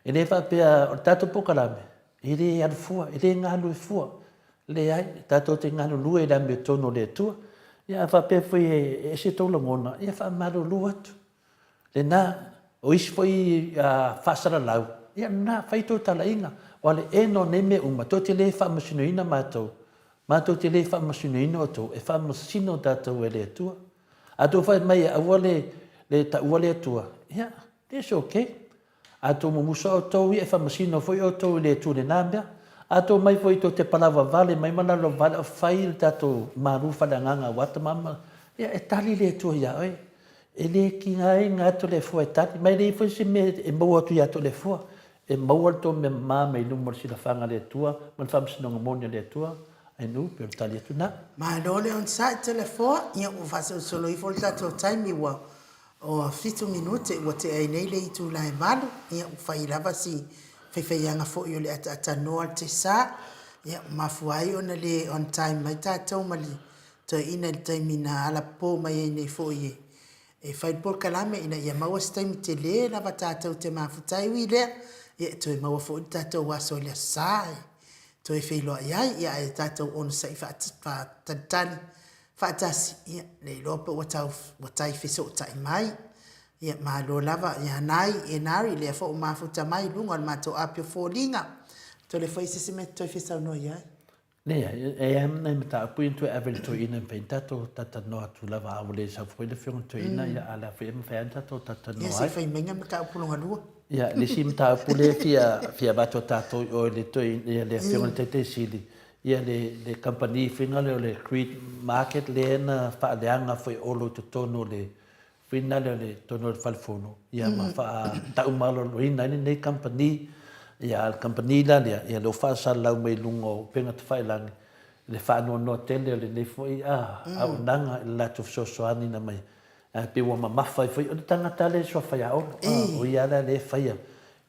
E le faapea o le tatou polokalame, e le alu fua, e le galulue fua. Leai, tatou te galulue i le amiotonu o le Atua. Ia a faapea foi e ese tou lagona, ia faamalulu atu. Lena, o isi foi faasalalau, ia lena, fai tou talaiga. Aua o le ena o nei mea uma, tou te le faamasinoina matou, matou te le faamasinoina outou, e faamasino tatou e le Atua. A outou fai mai e aua le taua le Atua, ia, it's okay. A tou mumusa outou ia e faamasino foi outou i le Atua i lena mea. A tou omai foi tou te palavavale mai ma lalovaoa o fai le tatou malu faaleagaga aua tama ma, ia e tali le Atua ia oe. E le tigaina atu le Afua e tali, ma e leai foi se mea e maua atu ia te le Afua. E maua le tou mea mama mai luma o le silafaga a le Atua ma le faamasinoga moni a le Atua. Ai nuu, pei o le tali atu lena. Malo le onosai Toleafoa, ia ua faasolosolo ifo le tatou taimi ua Ua fitu minute ua tea ai nei le itula e valu, ia ua fai lava si faifaiaga foi o le ataatanoa o le tesa, ia ua mafua ai ona le on time mai tatou ma le toeaina i le taimi na alapopo mai ai nei foi e e fai le polokalame ina ia maua se taimi tele lava tatou te mafuta ai. Ui i lea, ia e toe maua foi le tatou aso i le Aso Sa e toe feiloai ai, ia ae tatou onosai faatalitali faatasi, ia, le iloa pe ua tau, ua tai fesootai mai. Ia, malo lava ia Nai, Enari, lea foi ua mafuta mai i luga o le matou api o foliga. Tole foi se isi mea e te toe fia saunoa i ai. Leai, e i ai lava nai mataupu ia na toe ave i le toeaina e mafai ona tatou talatalanoa atu lava, a ua le sau foi le afioga i le toeaina, ia a o le a foi e mafai lava ona tatou talatalanoa ai. Ia, se i fai mai le mataupu lona lua. Ia, le isi mataupu lea e fia, fia avatu a tatou i o i le toeaina, ia le afioga i le Taitaisili, Ia le le kamupani foi lea o le Creed Market lea na faaleaga foi e Olo i totonu o le foi lea o le totonu o le fale fono ia ma faatau maloloina ai lenei kamupani. Ia a o le kamupani la lea, ia lea ua faasalalau mai i luga o upega tafailagi le faanoanoa tele o lenei foi auaunaga i le latou fesoasoani na mai. Ae pei ua mamafa ai foi, o le tagata lea e suafa ia Olo, o ia la lea e faia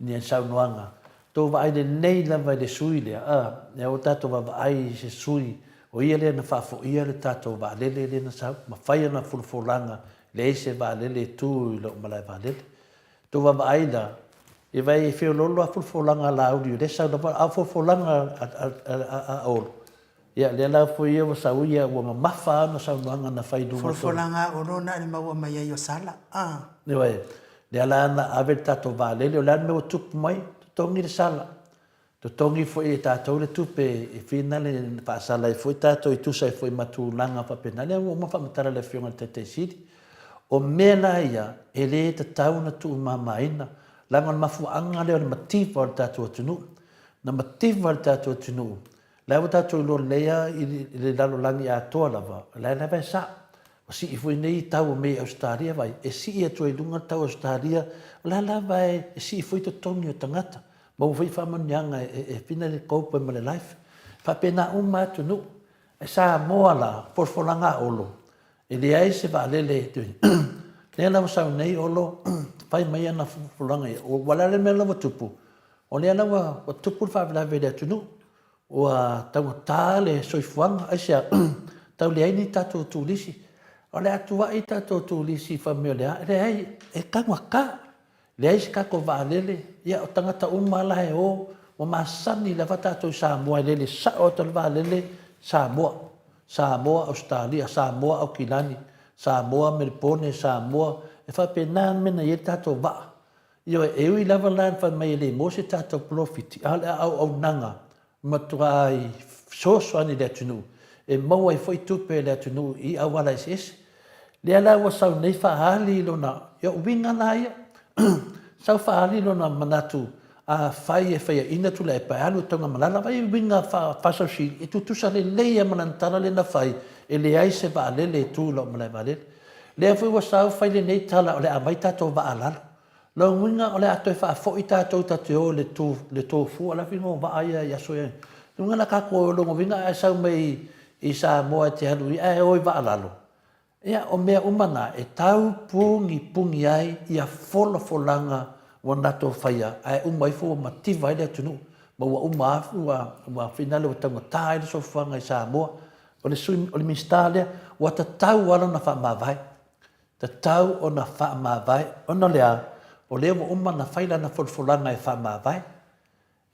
ni saunoaga Tou vaai lelei lava i le sui lea, a, lea ua tatou vaavaai i se sui, o ia lea na faafoia le tatou vaalele lea na sau, ma fai ana folafolaga, leai se vaalele e tu i lou malae vaalele. Tou vaavaai la, ia vaai e feoloolo lava folafolaga a Laauli o lea e sau lava, a o folafolaga a Olo, ia lea la foi ia ua sau ia, ua mamafa ana saunoaga na fai i luga o. Folafolaga a Olo na o le maua mai ai o Sala, a. Ioe, lea la na ave le tatou vaalele, o le a le mea ua tupu mai? Totogi le sala. Totogi foi e tatou le tupe e finale na faasala ai foi tatou e tusa ai foi ma tulaga faapena. Lea ua uma faamatala e le Afioga i le Taitai Sili. O mea la ia, e le tatau ona tuumamaina, leaga o le mafuaaga lea o le mativa o le tatou atunuu. Na mativa le tatou atunuu La ua tatou iloa lelei lava i le lalolagi atoa lava, o la e lava e sa'o. Ua sii foi nei tau o mea i Ausetalia, vaai, e sii atu ai i luga le tau o Ausetalia, o la lava e sii foi totogi o tagata, maua foi faamanuiaga e fina le cope ai ma le life. E faapena uma lava atunuu. Ae Samoa la, folafolaga a Olo, e leai se vaalele e toe lea la ua sau nei Olo fai mai ana folafolaga ia, aua o le a le mea la ua tupu, O lea la ua tupu le faalavelave i le atunuu, ua taugata le soifuaga, aisea? Tau leai ni tatou turisi. O le a tuai tatou turisi fai mai o le a? E leai, e taugata, leai se tatou vaalele, ia o tagata uma lava la e o, ua masani lava tatou i Samoa e lele sao atu lava le vaalele Samoa, Samoa, Ausetalia, Samoa, Aukilani, Samoa, Melepone, Samoa, e faapena le mea na i ai le tatou vaa. Ioe, e ui lava la na fai mai e le maua se tatou polofiti, a o le auaunaga matuai fesoasoani i le atunuu, e maua ai foi tupe a le atunuu i auala eseese. Lea la ua sau nei faaali lona, ia o uiga la ia, sau faaali lona manatu, afai e faiaina Tuilaepa e alu e Tanugamalala, vaai i uiga faasausili, e tutusa lelei lava ma lana tala lea na fai, e leai se vaalele e tu i lau malae vaalele. Lea foi ua sau fai lenei tala o le a aumai tatou vaa lalo. Lona uiga o le a toe faafoi tatou ta te o i le tu, le tofu, a o le a faiga o vaa ia i aso ia. Lona uiga o le a tatou o, lona uiga a e sau mai i Samoa e te alu i ae o i vaalalo. Ia, o mea uma na e tau pugipugi ai ia folafolaga ua natou faia ae uma ifo ua mativa ai le atunuu ma ua uma ua ua finale ua taugata ai le soifuaga i Samoa. O le sui o le Minisita lea ua tatau lava lona faamavae, tatau ona faamavae ona o le a? O lea ua uma ona fai lana folafolaga e faamavae.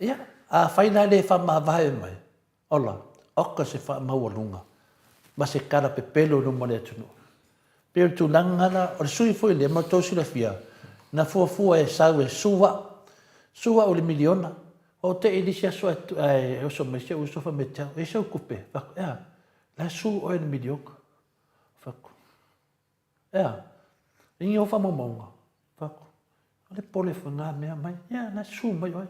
Ia, afai la e le faamavae mai, Ola, oka se faamaualuga ma se tala pepelo i luma o le atunuu. Pei o le tulaga la, o le sui foi lea mo le tou silafia, na fuafua e sau e su au, su au i le miliona. Ou te i le isi aso ae oso mai si ou uso fai mai ia te au, e i ai sau tupe? Fai atu, e a? La e su oe i le miliona. Fai atu, E a? E ni ou faamaumauga? Fai atu, o le pole foi na mea mai. Ia, na su mai oe.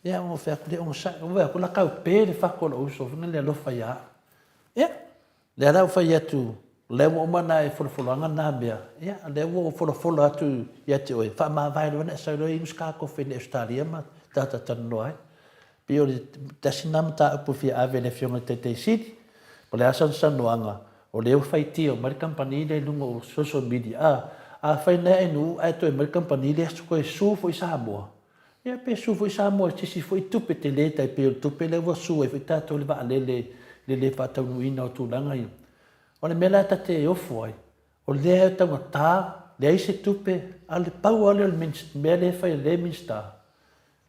Ia, ona fai atu lea, onosai. Ou vaai atu, la tau pe le fatu o lou uso, foi lele alofa ia au. Ia, lea la ua fai atu, lea ua uma ona e folafolaga na mea, ia, lea ua ou folafola atu ia te oe, faamavae loa ona e sau loa inu se ta kofi i Ausetalia ma tata talanoa ai. Pei o le tasi lena mataupu e fia ave i le Afioga i le Taitai Sili, po o le a sana saunoaga, o lea ua faitio mai le kamupani lea i luga o social media, a, afai na e nuu ae toe mai le kamupani lea toe sue foi Samoa, ia pe sue foi Samoa i se isi foi tupe tele tai pei o le tupe lea ua sue ai foi tatou i le vaalele i le le faataunuuina o tulaga ia. O le mea la ta te ofo ai, o lea e taugata, leai se tupe, a o le pau lava lea o le mea lea e fai e le Minisita,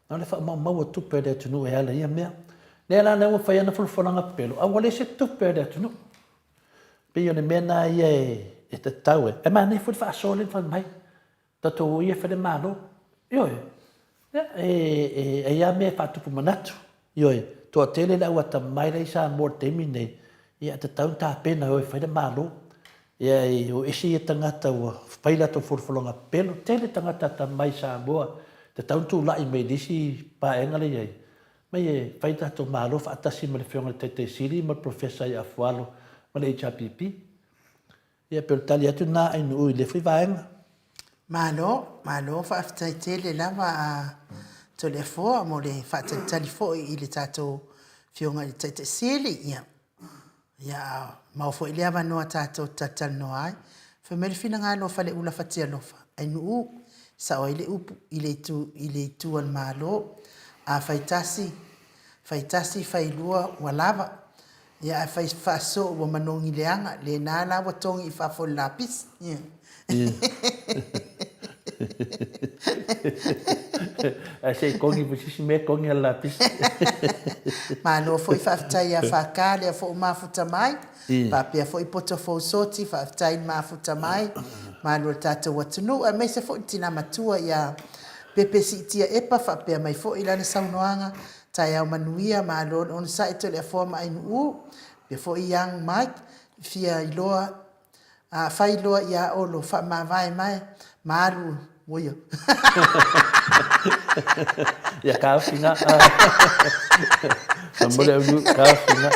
Na o le faamaumau o tupe a le atunuu e ala i ia mea. Lea la lea ua fai ana folafolaga pepelo, a ua leai se tupe a le atunuu. Pei o le mea lena ia e tatau ai. Ae manaia foi le faasoa lea na fai mai, tatou o ia e fai le Malo. Ioe, ia, e i ai lava mea e faatupu manatu. Ioe, toatele le au atamamai la i Samoa i le taimi lenei, ia e tatau ona tapena e o e fai le Malo. Ia e o ese ia tagata ua fai latou folafolaga pepelo, tele tagata atamamai i Samoa, tatau ona tulai mai i le isi paega lea i ai, mai e fai le tatou Malo faatasi ma le Afioga i le Taitai Sili ma le Professor ia Afualo ma le HRPP. Ia pei o le tali atu lena a Ainuu i lea foi vaega. Malo, malo faafetai tele lava a Toleafoa mo le faatalitali foi i le tatou Afioga i le Taitai Sili. Ia, ia maua foi le avanoa tatou te talatalanoa ai. Fai mai le finagalo o Faleula Fatialofa, Ainuu, sao ai le upu i le itu, i le itu a le Malo. A fai tasi, fai tasi, fai lua, ua lava. Ia ae fai faasoo ua manogi leaga, lena la ua togi i fafo i le lapisi. Ae se i togi foi se isi mea togi a le lapisi. Malo foi faafetai ia FK lea foi ua mafuta mai. Faapea foi Poto Fou Soti, faafetai le mafuta mai. Malu o le tatou atunuu aemaise foi le tina matua ia Pepe Siitia Epa faapea mai foi lana saunoaga Taeao manuia, malo le onosai Toleafoa ma Ainuu, faapea foi Young Mike, fia iloa, a fai loa ia Olo, faamavae mae, ma alu, oia. Ia taofi na. Momoli au nu, taofi na.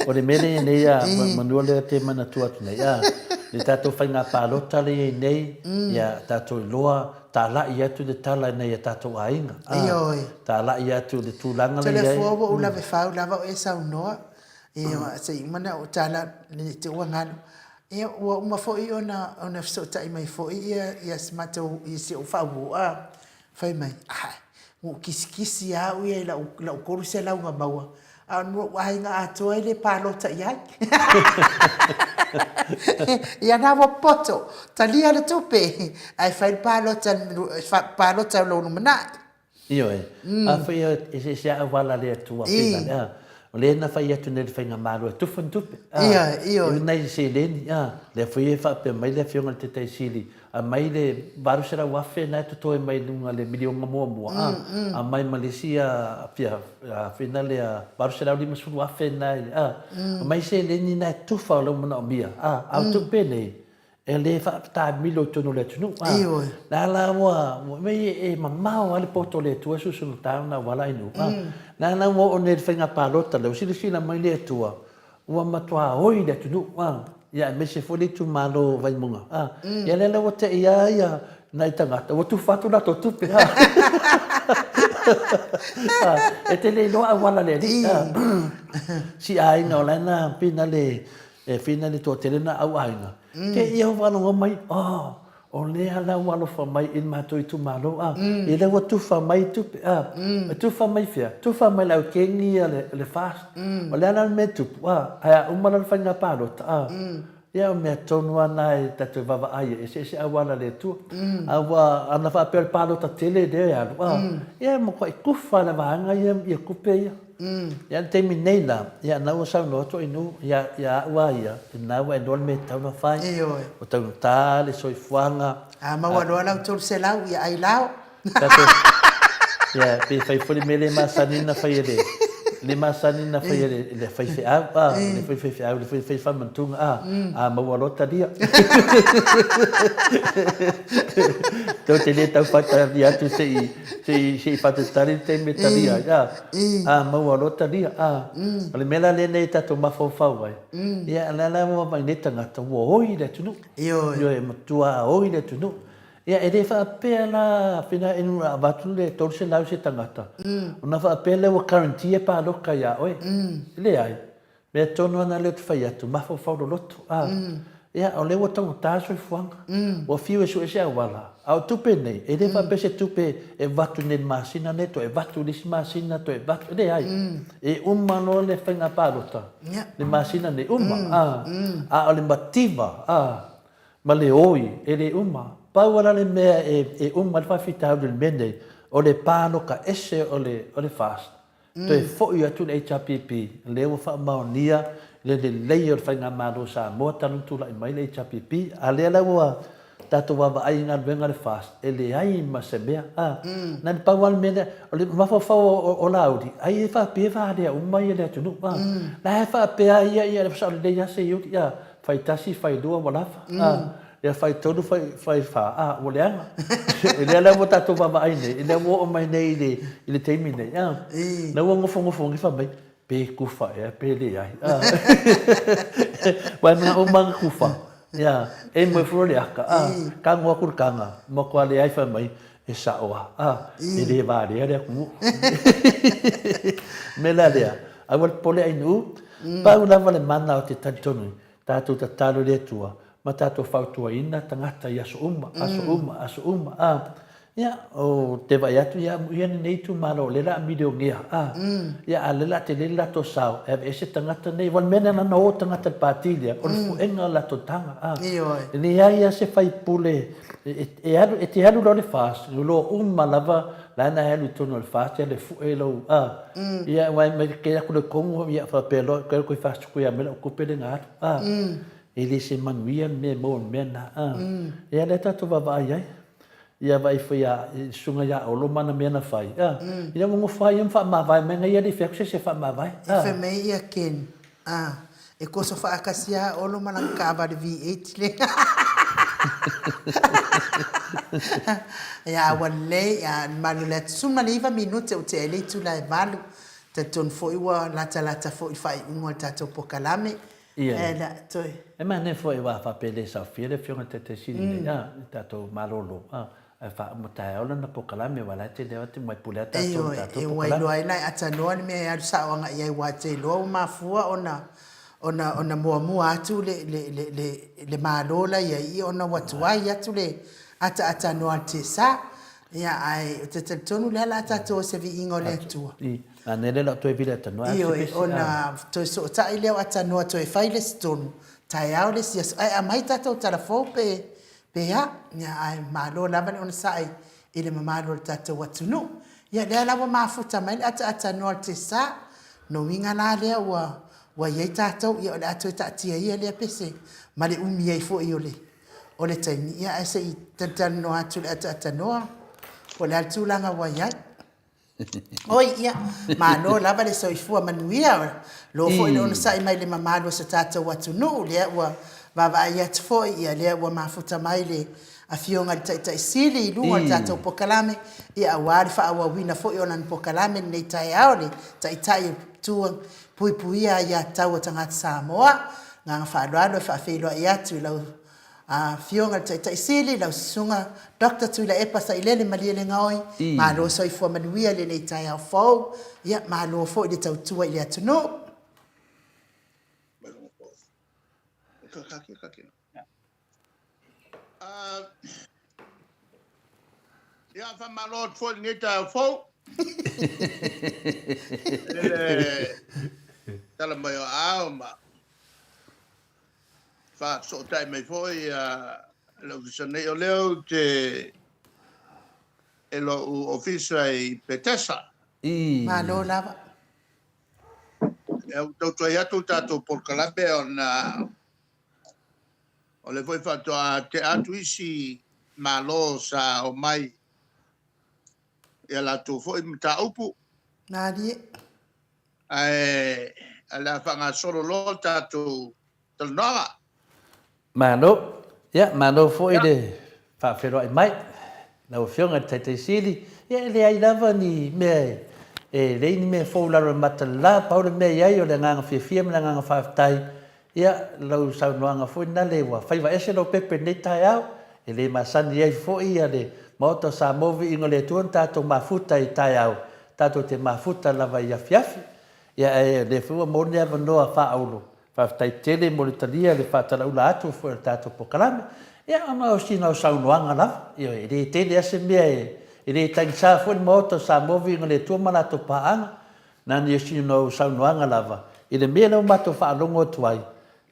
O le mea lea nei a, manua lea te manatua atu nei, a, le tatou faiga palota lea i ai nei, ia tatou iloa, Talai atu le tala i nai a tatou aiga. Ioe. Talai atu le tulaga lea i ai. Toleafoa ua ou lave fau lava o e saunoa. Ia se i uma ona ou tala ne i te i ua galo. Ia ua uma foi ona ona fesootai mai foi ia ia si matou ia si ou faauo a, fai mai, ae, ua ou kisikisi lava au ia i lau lau 300 na maua, A o lou aiga atoa e le palota i ai. Ia na ua poto, talia le tupe, ae fai le palota, palota o lou lumanai. Ioe, afai e eseese lava auala a le Atua, pei a, o lea na fai atu nei e le Faigamalo e tufa ni tupe, a, Ioe, e nai seleni, a, lea foi e faapea mai le Afioga i le Taitai Sili, Aumai le 800,000 na e totoe mai luga le miliona muamua a, aumai ma le isi fia fina lea 850,000 na e a, aumai seleni na e tufa o lou manaomia a, a o tupe nei e le faataamilo i totonu o le atunuu a. Le a la ua, mei e mamao lava le poto o le Atua e susugata ona auala ai nuu a. Le a la ua oo nei i le faiga palota lea ua silasila mai le Atua Ua matua oi le atunuu, a, ia aemaise foi le itumalo o Vaimauga, a, ia lea la ua tei lava ia Nai tagata, ua tufa atu latou tupe, a. E te le iloa auala le alii, a. Si aiga o la e na fina le, e fina le toatele na au aiga. Te ia ua faalogo mai, oh, o lea la ua alofa mai i le matou itumalo, a. Ia lea ua tufa mai tupe, a. E tufa mai fea? Tufa mai le au kegi a le FAST. O le a la le mea e tupu, a, ae a uma la le faiga palota, a. Ia o mea tonu lava na e tatou vaavaai ai, eseese auala a le Atua. A ua, ana faapea o le palota tele lea e alu, a, ia e matuai kufa lava le vaega ia ia tupe ia. Ia a o le taimi nei la, ia na ua saunoa atu Ainuu ia, ia au lava ia, lena ua e iloa le mea e tatau ona fai, ua taugata le soifuaga. A maua loa lau 300, ia ai lao. Tatou, ia, pe fai foi le mea le masani ona fai e le, le masani ona fai e le, le faifeau, a, le foi faifeau, le foi fai faamantuga, a, a maua loa talia. Tou te le tau faatalia atu se i, se i, se i faatalitali le taimi e talia ai, a, a maua loa talia, a. O le mea la lenei e tatou mafaufau ai, ia, o lea la ua vaai nei tagata, ua oi le atunuu. Ioe. Ioe, matua oi le atunuu. Ia, e le faapea la pena e ua avatu le 300 i se tagata, ona faapea lea ua guarantee e paloka ia oe. E leai. Mea tonu lava lea ou te fai atu, mafaufau loloto. A, ia, o lea ua taugata le soifuaga. Ua fiu e sue se auala. A o tupe nei, e le faapea se tupe e avatu nei i le masina nei, toe avatu i le isi masina, toe avatu, e leai. E uma loa le faiga palota, le masina nei, uma. A, a o le mativa, a, ma le oi, e le uma. Pau lava la le mea e uma ai le faafitauli o le mea nei, o le paloka ese o le, o le FAST, toe foi atu le HRPP, lea ua faamaonia le lelei o le Faigamalo o Samoa talu ona tulai mai le HRPP, a lea la ua tatou vaavaai i galuega a le FAST, e leai ma se mea. A, na o le pau lava le mea lea, o le mafaufau o Laauli, ai e faapea e valea uma le atunuu, a. La e faapea ia, ia, sao lelei lava Seiuli, a. Fai tasi, fai lua ua lava. A, ia fai tolu, fai, fai fa, a, ua leaga. Lea la ua tatou vaavaai nei, lea ua oo mai nei i le, i le taimi nei, a. La ua nofonofo nei fai mai, pe kufa ea pe leai. A. Aua e manao uma na kufa, ia, e moe fua le aka, a, kago atu le kaga, matua leai fai mai, e sao lava, a, e le valea le atunuu. O le mea la lea, aua le popole Ainuu, Pau lava le mana o te talitonu, tatou tatalo i le Atua ma tatou fautuaina tagata i aso uma, aso uma, aso uma, a. Ia, o te vaai atu ia amuia lenei itumalo o lea la a milionea, a. Ia, a o lea la a tele le latou sao e aveese tagata nei, aua o le mea lena na o tagata i le pati lea, o le fuega o le latou taga, a. E leai lava se faipule e alu, e te alu loa i le FAST, loa uma lava la na e alu i totonu o le FAST, ia le fue lou, a. Ia aua e mai kei aku le kongo ia faapea loa koe koe fast koe a mai lau tupe le na alu a e le se manuia le mea e maua i le mea na a ia lea tatou vaavaai ai ia vaai foi ia susuga ia Olo ma ana mea na fai a ia ua nofo lava ia ma faamavae mai na ia le i fai atu se isi e faamavae a. Fai mai ia Ken a E koso faatasi a Olo ma lana taavale V8 lea. Ia ua lelei, ia malu le atu 19 minute ua tea ai le itula e 8. Talitonu foi ua latalata foi i le faaiuga o le tatou pokalame. Ia. E la toe. E manaia foi aua faapea e le saofia le afioga i le Taitai Sili nei, a, i tatou malolo, a. Ae faauma taeao lana pokalame aua la e tele atu mai pule a tatou i tatou pokalame. Ioe, ua iloa ai la e atanoa le mea e alu sao agai i ai aua e te iloa ua mafua ona ona ona muamua atu le le le le le Malo la i ai ia ona ua tuai atu le ataatanoa a le TSA. Ia ae ou te talitonu lea la tatou o se viiga o le Atua. I, manaia lea la o toe vili atanoa atu se pesi. Ioe, ona toe sootai lea o atanoa toe fai le isi tonu, taeao le isi aso ae aumai tatou tala fou pe Pe a, ia ae malo lava le onosai i le mamalu o le tatou atunuu. Ia lea la ua mafuta mai le ataatanoa o le tesa, no uiga la lea ua ua i ai tatou, ia o le a toe taatia ia lea pese ma le umi ai foi o le o le taimi, ia ae se i talatalanoa atu i le ataatanoa po o le a le tulaga ua i ai. Oi, ia, malo lava le soifua manuia, lo foi le onosai mai le mamalu o so tatou atunuu, lea ua vaavaai atu foi, ia lea ua mafuta mai le Afioga i le Taitai Sili i luga o le tatou pokalame, ia aua le faaauauina foi o lana pokalame i lenei taeao, le Taitai o Itu Puipuia Aiatatau a Tagata Samoa. Agaga faaaloalo e faafeiloai atu i lau. Afioga i le Taitai Sili, lau Susuga Doctor Tuilaepa Sailele Malielegaoi, malo soifua manuia i lenei taeao fou, ia malo foi i le tautua i le atunuu. Ia, faamalo atu foi i lenei taeao fou. I le tala mai o aao ma faafesootai mai foi le Ofisa nei. O lea ou te i lou Ofisa i Petesa. Malo lava. Ia, ua tautuai atu le tatou polokalame ona o lea foi faatoa tea atu isi Malo sa omai i a latou foi mataupu. Malie. Ae o le a faagasolo loa le tatou talanoaga. Malo. Ia, malo foi le faafeiloai mai lau Afioga i le Taitai Sili. Ia, e leai lava ni mea e leai ni mea fou i lalo o le mata le la. Pau le mea e i ai o le agaga fiafia ma le agaga faafetai. Ia, lau saunoaga foi nale ua faiva ese lou pepe i lenei taeao. E le masani ai foi le Maota o Samoa Viiga o le Atua na tatou mafuta i taeao, tatou te mafuta lava i afiafi. Ia, ae o lea foi ua maua lenei avanoa faaauro. Faafetai tele mo le talia i le faatalaula atu foi o le tatou polokalame. Ia, ona o sina saunoaga lava, ioe, e le tele lava se mea e le tagisa foi le Maota o Samoa Viiga o le Atua ma latou paaga. Na o sina saunoaga lava i le mea lea ua matou faalogo atu ai,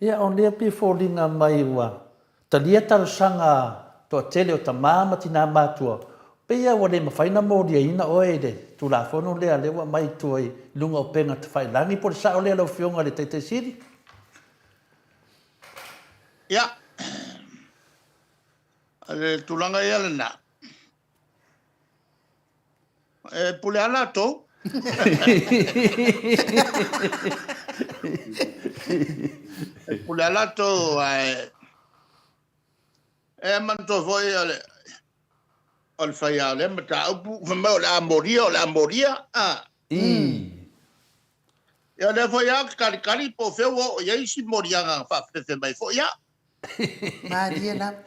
ia o lea pei e foliga mai ua talia talosaga a toatele o tama ma tina matutua, pei lava ua le mafai ona moliaina oe i le Tulafono lea lea ua aumai i tua i luga o upega tafailagi, po o le sao lea lau Afioga i le Taitai Sili? Ia, o le tulaga ia lena. E pule lava latou. E pule lava latou ae e manatua foi o le o le fai lava o lea mataupu fai mai o le a molia, o le a molia. A. Ia o lea foi lava ou te talitali po o fea ua oo i ai isi moliaga na faafefefe mai foi au. Malie lava.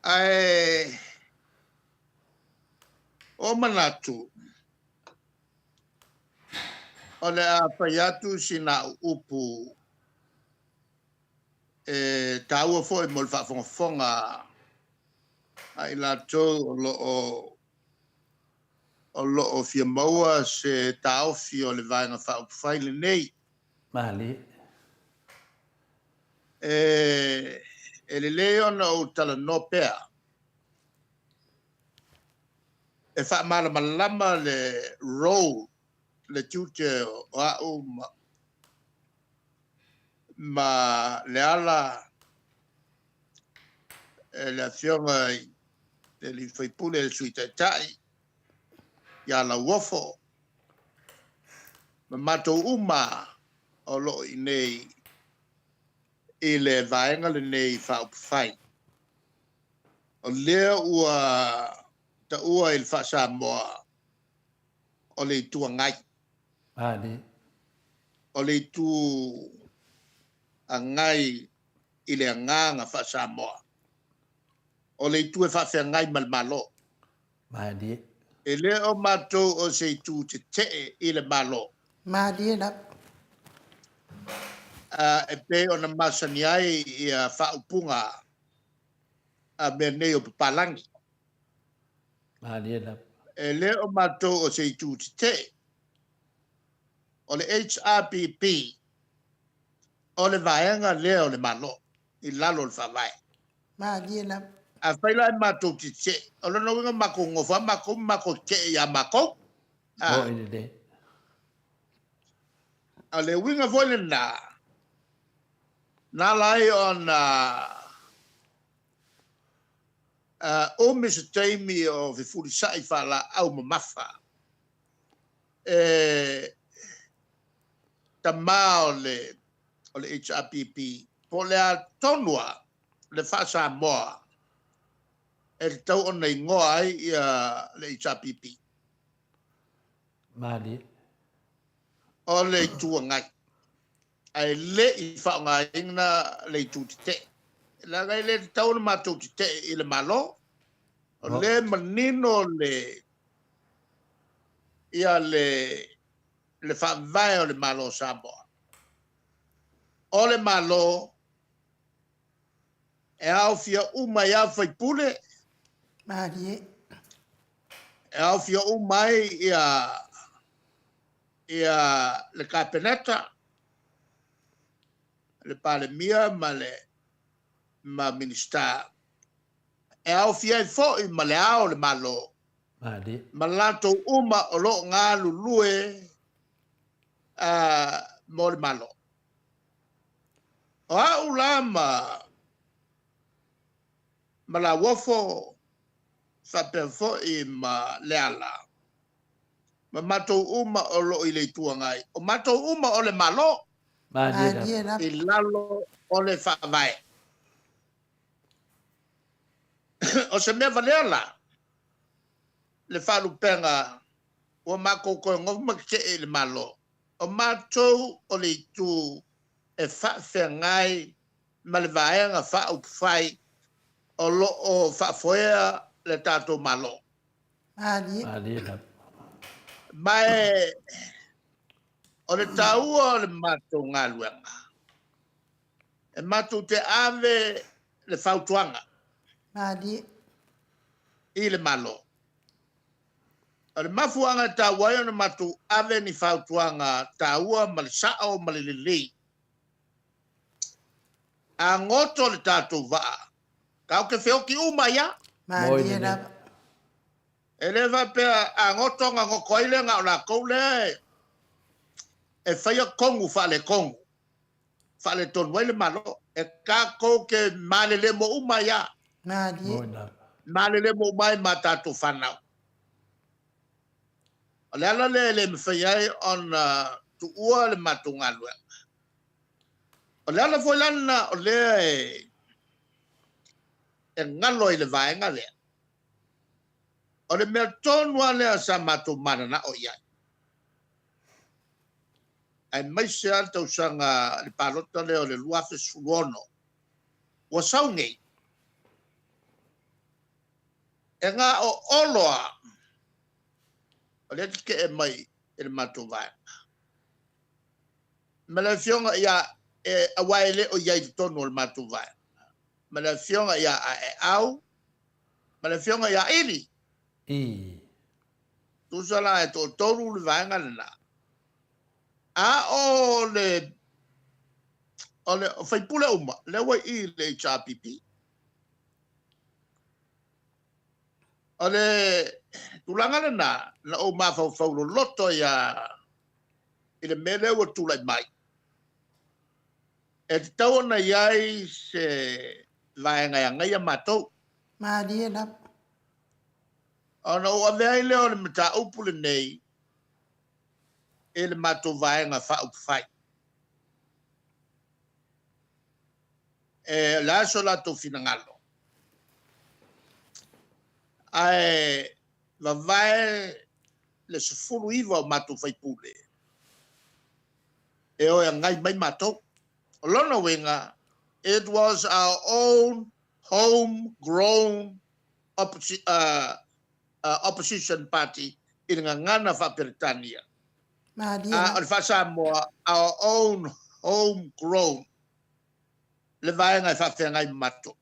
Ae o manatu, o le a fai atu sina au upu e taua foi mo le faafogafoga a i latou o lo o fia maua se taofi o le Vaega Faaupufai lenei. Malie. E lelei ona ou talanoa pea e faamalamalama le role, le tiute o au ma Leala e le Afioga i le sui usufono, le Sui Taitai ia Lauofo ma matou uma o lo o i inei i le vaega lenei faaupufai. O lea ua taua i le faa-Samoa o le Itu Agai. O le Itu Agai i le agaga faa-Samoa. O le itu e faafeagai ma le Malo. Malie. E le o matou o se itu tetee i le Malo. Malie lava. E pei ona masani ai ia faaupuga a mea nei o papalagi. Malie lava. E le o matou o se itu tetee. O le HRPP, o le vaega lea o le Malo i lalo o le Faavae. Malie lava. Afai la e matou tetee, o lona uiga matou nonofo lava matou ma matou tetee ia matou. Moni lelei. A o le uiga foi lena, na ala ai ona umi se taimi o fefulisai faalaau mamafa e tama o le HRPP, po o le a tonu lava le faa-Samoa e tatau ona igoa ai le HRPP. Malie. O le Itu Agai. Ae le i faaaogaina le itu tetee. Leaga e le tatau ona matou tetee i le Malo. O lea e manino le ia le le faavae o le Malo o Samoa. O le Malo e aofia uma ai lava sui usufono. Malie. E aofia uma ai ia ia le Kapeneta, le Palemia ma le ma Minisita, e aofia ai foi ma le Ao o le Malo ma latou uma o lo o galulue mo le Malo. O au la ma ma Lauofo faapea foi ma Leala ma matou uma o lo o i le Itu Agai, o matou uma o le Malo i lalo o le Faavae. O se mea valea la le faalupega ua matou toe nofo ma tetee i le Malo, o matou o le itu e faafeagai ma le Vaega Faaupufai o lo o faafoea le tatou Malo. Malie. Ma o le taua o le matou galuega, e matou te ave le fautuaga Malie. i le Malo. O le mafuaaga e taua ai ona matou ave ni fautuaga taua ma le sao ma le lelei. A goto le tatou vaa, tatou te feoti uma ai lava. Malie lava. E le faapea a goto ona goto ai lea na o latou lea e faia tonu faaletonu, faaletonu ai le Malo. E tatou te malelemo uma ai lava. Malie. Malelemo uma ai ma tatou fanau. O le ala lea e le mafai ai ona tuua le matou galuega. O le ala foi la lena o lea e galo ai le vaega lea. O le mea tonu lava lea sa matou mananao i ai. Aemaise lava le tausaga le palota lea o le 2016 ua sau nei. E na o Olo lava o lea e tetee mai i le matou vaega. Ma le afioga ia, aua e le o i ai i totonu o le matou vaega. Ma le afioga ia Aeau, ma le afioga ia Ili. Tusa la e toatolu le vaega lena. A o le o le faipule uma, lea ua i i le HRPP. O le tulaga lena, na ou mafaufau loloto ia i le mea lea ua tulai mai. E tatau ona i ai se vaega e agaia matou. Malie lava. Ona ou avea ai lea o le mataupu lenei i le matou vaega faaupufai. E le a so latou finagalo. Ae vavae le 19 o matou faipule e o e agai mai matou. O lona uiga, it was our own homegrown opposition party i le gagana faa-Peretania. Malie. A o le faa-Samoa, our own homegrown le vaega e faafeagai ma matou.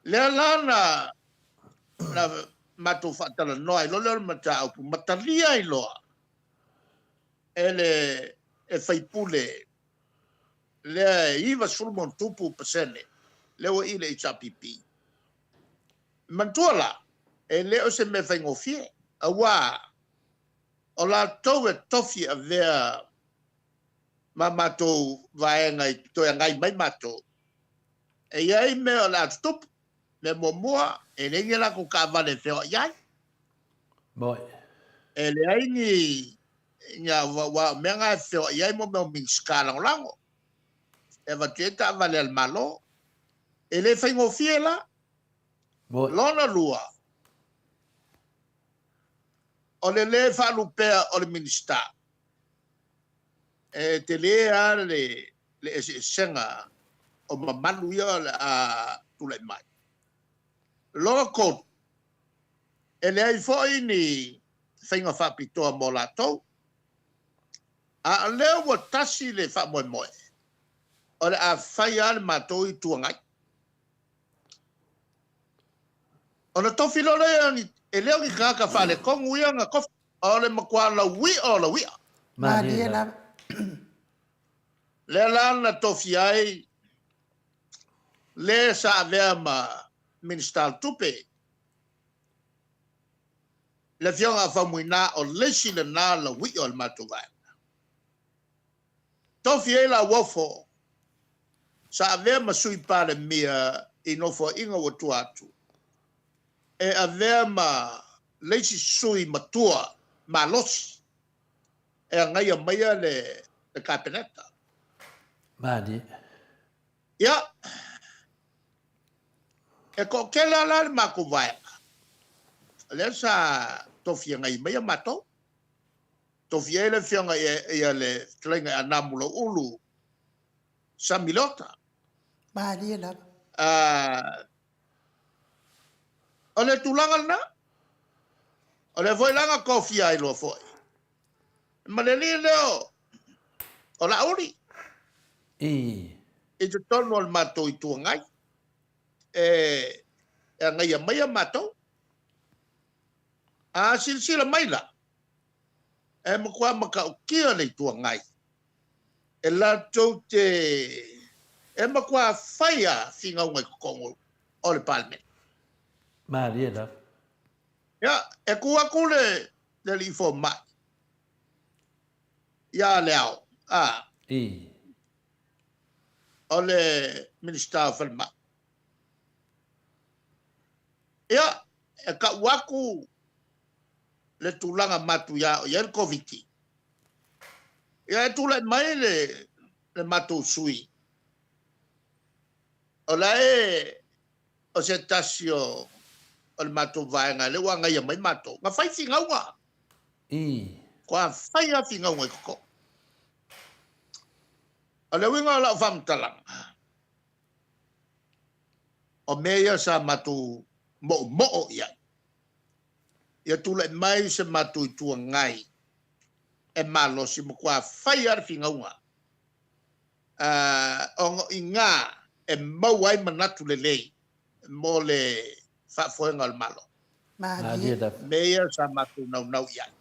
Lea la na matou faatalanoa ai loa lea o le mataupu, ma talia ai loa e le e faipule lea e 90+% lea ua i le HRPP. Manatua la, e le o se mea faigofie, aua o latou e tofi avea ma matou vaega i toe agai mai matou. E i ai mea o le a tutupu. Mea muamua, e leai ni latou taavale e feoai ai. E leai ni aua o mea na e feoai ai mo mea o Minisita Lagolago. E avatu ai taavale a le Malo. E le faigofie la. Lona lua, o le le faalupea o le Minisita. E tele lava le le eseesega o mamalu ia o le a tulai mai. Lona tolu, e leai foi ni faiga faapitoa mo latou. A o lea ua tasi le faamoemoe, o le a fai lava le matou Itu Agai. Ona tofi loa lea, e le o ni tagata faaletonu ia na tofi, o le matua lauia o lauia. Malie lava. Lea la na tofi ai le sa avea ma Minisita o Tupe, le Afioga a Faumuina, o le isi lena lauia o le matou vaega. Tofi ai Lauofo sa avea ma Sui Palemia i nofoaiga ua tua atu, e avea ma le isi sui matua malosi e agaia maia le Kapeneta. Malie. Ia, e toatele lava la le matou vaega, lea sa tofi agai maia matou. Tofi ai le afioga ia le fetalaiga ia Namu Lauulu Sami Leota. Malie lava. O le tulaga lena, o lea foi la na tofia ai loa foi ma le alii lea o Laauli i totonu o le matou Itu Agai e agaia maia matou. A silasila mai la, e matua matautia le Itu Agai e latou te e matua fai a finauga i totonu o le Palemene. Malie lava. Ia, e tu atu le alii fomai ia Leao, a o le Minisita o Falemai. Ia, e tau atu le tulaga matuia o i ai le Koviti. Ia, e tulai mai le matou sui, o la e o se tasi o le matou vaega lea ua agaia mai matou, na fai finauga. Kua fai a finauga i totonu. O le uiga o lau faamatalaga, o mea ia sa matou moomoo i ai. Ia tulai mai se matou Itu Agai e malosi ma kua fai a le finauga. Ona o i ina e maua ai manatu lelei mo le faafoega o le Malo. Malie. Mea ia sa matou naunau i ai.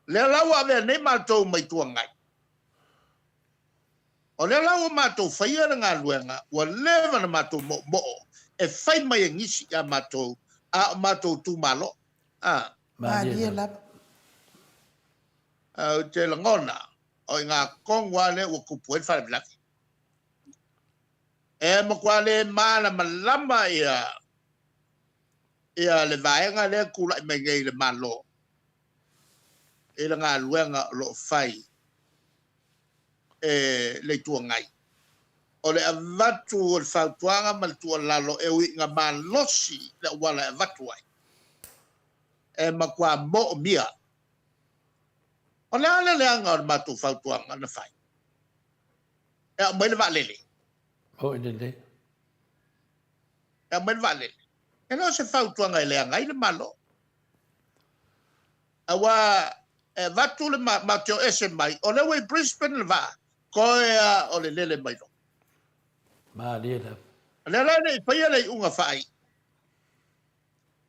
Lea la ua avea nei matou ma Itu Agai. O lea la ua matou faia le galuega ua leva na matou moomoo e fai mai e nisi ia matou a o matou itumalo. Malie lava. Ou te lagona o i ina tonu lava lea ua tupu ai le faalavelave. E matua le malamalama ia ia le vaega lea e tulai mai nei i le Malo i le galuega o lo o fai e le Itu Agai. O le avatu o le fautuaga ma le tuualalo e ui ina malosi le auala e avatu ai, e matua moomia. O le a le leaga o le matou fautuaga na fai? E aumai le vaalele. Oi lelei. E aumai le vaalele. E le o se fautuaga e leaga ai le Malo. Aua e avatu le matou te o ese mai, o lea ua i Brisbane le vaa, toe a o le lele mai loa. Malie lava. O lea la e le i faia le iuga faaiu.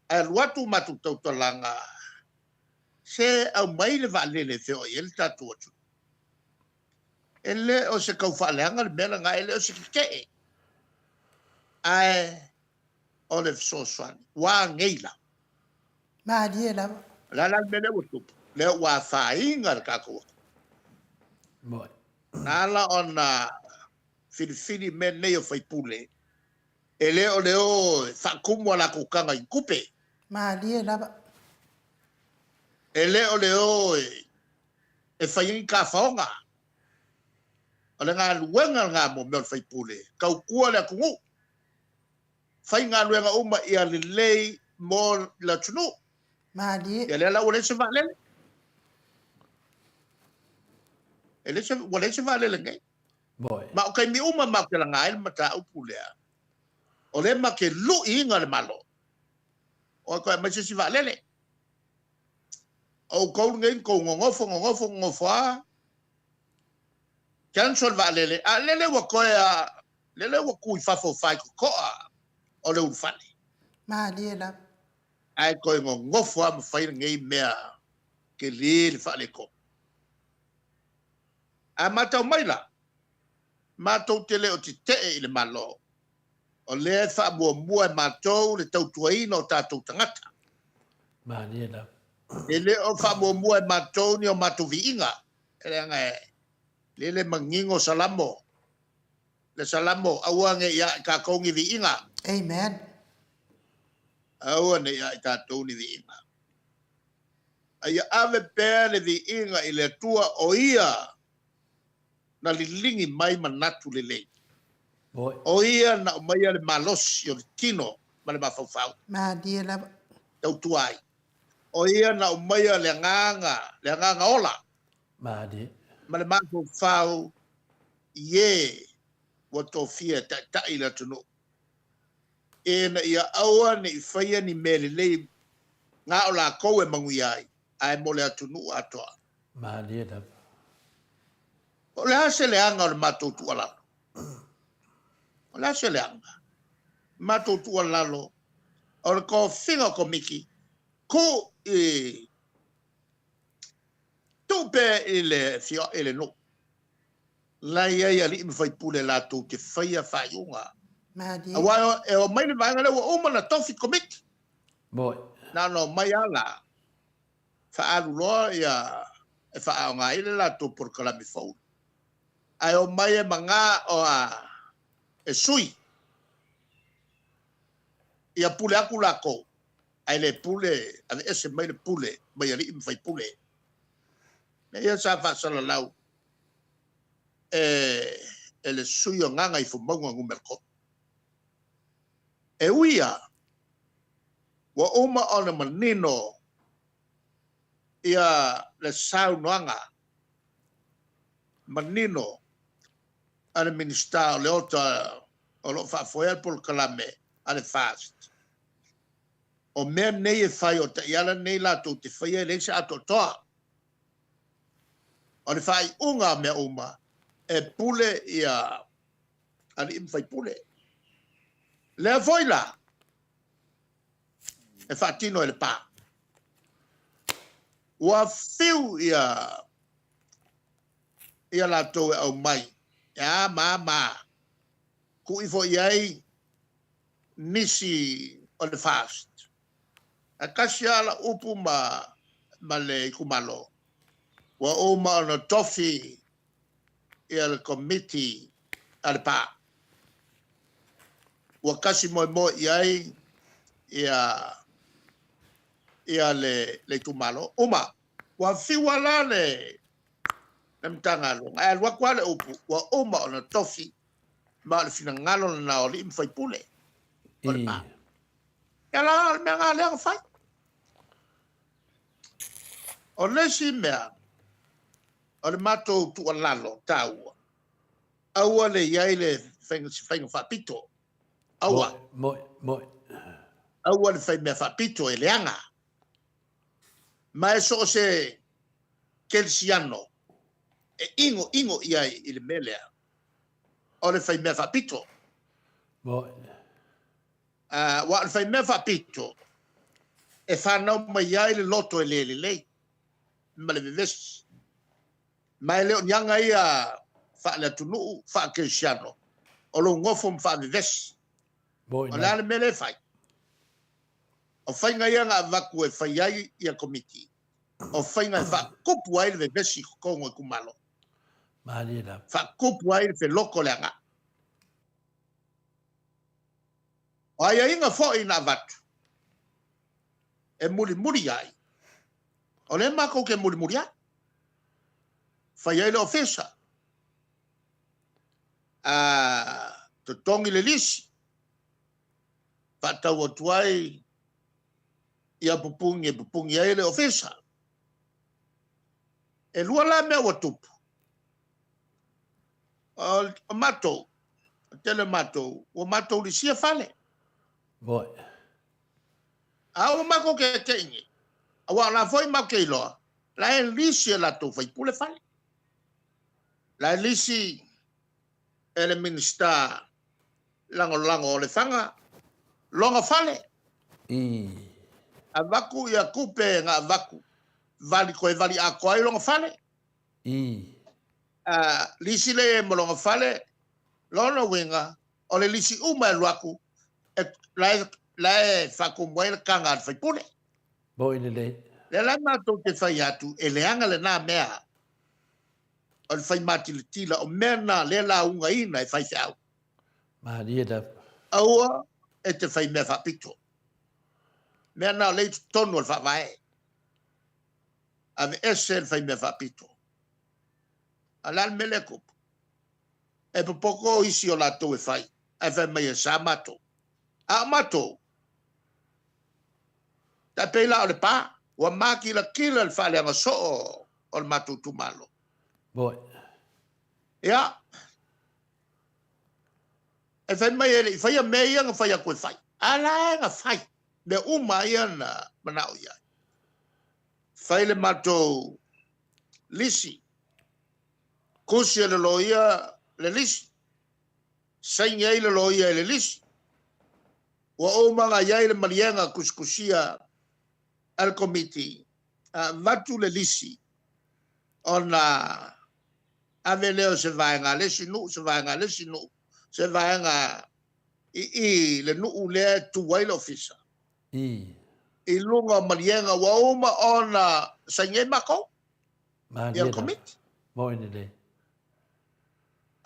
Ae alu atu matou tautalaga, se aumai le vaalele e feoai ai le tatou atunuu. E le o se taufaaleaga le mea lena, e le o se tetee, ae o le fesoasoani. Ua nei la. Malie lava. O le a la le mea lea ua tupu? Lea ua afaina le tatou atunuu. Moi. Na ala ona filifili mea nei o faipule, e le o le o e faatumu a latou taga i tupe. Malie lava. E le o le o e fai ai ni tafaoga. O le galuega lena mo mea o le faipule, tautua le atunuu, fai galuega uma ia lelei mo le atunuu. Malie. Ia lea la ua leai se vaalele. E leai se, ua leai se vaalele nei. Moi. Ma o taimi uma matou te laga ai le mataupu lea, o lea matou te luiina le Malo, o e toe aumai se isi vaalele. O outou lenei na tou nonofo, nonofo, nonofo lava, cancel le vaalele, a lele ua toe a, lele ua tu i fafo o faitotoa o le ulufale. Malie lava. Ae toe nonofo lava ma fai lenei mea tele le faaletonu. A matau mai la, matou te le o tetee i le Malo, o lea e faamuamua e matou le tautuaina o tatou tagata. Malie lava. E le o faamuamua e matou ni o matou viiga, leaga e lele manino Salamo, le Salamo, aua ne i ia i tatou ni viiga. Amen. Aua ne i ia i tatou ni viiga. A ia ave pea le viiga i le Atua o Ia na liligi mai manatu lelei. O Ia na aumaia le malosi o le tino ma le mafaufau. Malie lava. Tautua ai. O Ia na aumaia le agaga, le agaga ola. Malie. Ma le mafaufau i e ua tofia e taitai le atunuu. Ina ia aua ne i faia ni mea lelei na o lakou e manuia ai, ae mo le atunuu atoa. Malie lava. O le a se leaga o le matou tuualalo? O le a se leaga? Matou tuualalo, o le tofiga o Komiti, tuu i tuu pea i le i le nuu. La e i ai alii ma faipule latou te faia faaiuga. Malie. Aua e omai le vaega lea ua uma ona tofi Komiti. Moi. Na ona omai lava la, faaalu loa ia e faaaoga ai le latou polokalame fou. Ae omai e maga o a e sui ia pule atu latou, ae le pule, aveese mai le pule mai alii ma faipule. Mea ia sa faasalalau e le sui o Gagaifomauga Nu.3. E ui lava ua uma ona manino ia le saunoaga manino a le Minisita o Leota o lo o faafoea le polokalame a le FAST, o mea nei e fai, o taiala nei latou te faia e leai se atoatoa. O le faaiuga o mea uma, e pule ia alii ma faipule. Lea foi la e faatino e Lepa. Ua fiu ia ia latou e aumai, e a ma a ma a, tuu ifo i ai nisi o le FAST. Ae tasi lava lau upu ma ma le itumalo, ua uma ona tofi ia le Komiti a Lepa. Ua tasi moemoe i ai ia ia le le itumalo. Uma. Ua fiu lava la le le Matagaluega, ae alu atu lava le upu, ua uma ona tofi ma o le finagalo lena o alii ma faipule o Lepa. Ia la, o le mea lena lea na fai. O le isi mea, o le matou tuualalo taua, aua le i ai le faiga, se faiga faapito. Aua. Moi, moi. Aua le fai mea faapito e leaga. Ma e so o se kerisiano e inoino i ai i le mea lea, o le fai mea faapito. Moi. Aua o le fai mea faapito, e fanau mai ai le loto e le lelei ma le vevesi. Ma e le o ni aga ia faale-atunuu, faa-kerisiano, o lou nofo ma faavevesi. O le a le mea lea e fai? O faiga ia na avatu e fai ai ia Komiti, o faiga e faatupu ai le vevesi i totonu o itumalo. Malie lava. Faatupu ai le feloto o le agai. O aiaiga foi na avatu e mulimuli ai, o lea matou te mulimuli ai. Fai ai le ofisa, totogi le lisi, faatau atu ai ia pupugi e pupugi ai le ofisa. E lua la mea ua tupu. O matou, o tele o matou, ua matou lisia fale. Moi. A ua matou keke'i nei, aua o la foi matou te iloa, la e lisi e latou faipule fale. La e lisi e le Minisita Lagolago o Lefaga lona fale. Avatu ia tupe na avatu, vali toe vali atoa ai lona fale. Lisi lea i ai ma lona fale, lona uiga, o le lisi uma e alu atu, la e faatumu ai le taga a le faipule. Moi lelei. Lea la matou te fai atu, e leaga lena mea o le fai matilatila, o mea na lea laugaina e faifeau. Malie lava. Aua e te fai mea faapito. Mea na o lea i totonu o le faavae. Aveese le fai mea faapito. A o le a le mea lea e tupu? E popoto isi o latou e fai, ae fai mai e sa matou. A o matou, tai pei la o Lepa, ua matilatila le faaleaga soo o le matou itumalo. Moi. Ia, e fai mai e le i faia mea ia na fai atu e fai. A la e na fai mea uma ia na manao i ai. Fai le matou lisi, tusi e le loia le lisi, saini ai le loia i le lisi. Ua uma ona i ai le maliega tusitusia a le Komiti, a avatu le lisi ona ave lea o se vaega a le isi nuu, se vaega a le isi nuu, se vaega i i le nuu lea e tu ai le ofisa. I luga o maliega ua uma ona saini ai matou, ia le Komiti. Malie lelei.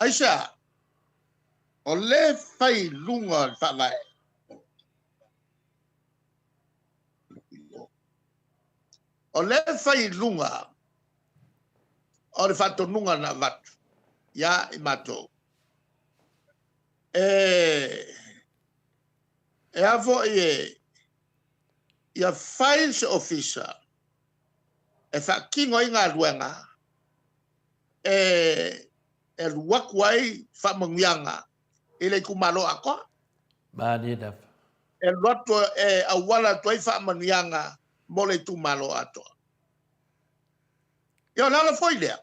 Aisea? O lea e fai i luga o le Faavae. O lea e fai i luga o le faatonuga na avatu ia i matou. E, e a foi e, ia fai se ofisa e faatino ai galuega e, e alu atu ai faamanuiaga i le itumalo atoa. Malie lava. E alu atu e auala atu ai faamanuiaga mo le itumalo atoa. Ia o le ala foi lea,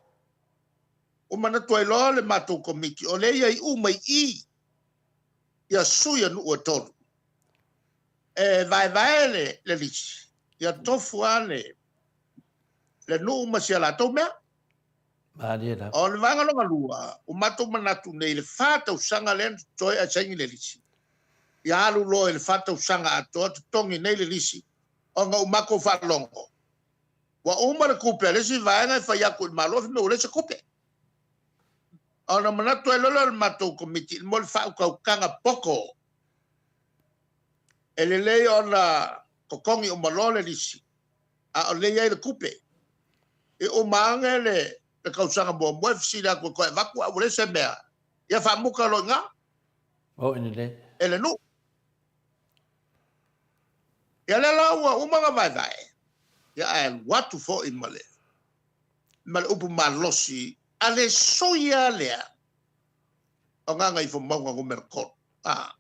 ua manatu ai loa le matou Komiti, o lea e i ai uma i i ia sui o nuu e 3, e vaevae le lisi, ia tofu lava le nuu ma si a latou mea. Malie lava. O le vaega lona lua, ua matou manatu nei i le 4 tausaga lea na totoe ae saini le lisi, ia alu loa i le 4 tausaga atoa totogi nei le lisi, ona ua matou faalogo, ua uma le tupe a le isi vaega e fai atu i le Malo, fai mai ua leai se tupe. Ona manatu ai loa lea o le matou Komiti mo le faautautaga poto, e lelei ona totogi uma loa le lisi, a o lea e i ai le tupe. E uma ane le tausaga muamua e fesili atu e toe avatu ae ua leai se mea, ia faamuta loa i ina. Oi lelei. E le nuu. Ia lea la ua uma ona vaevae, ia ae alu atu foi ma le ma le upu malosi a le sui lava lea o Gagaifomauga Nu.3. A.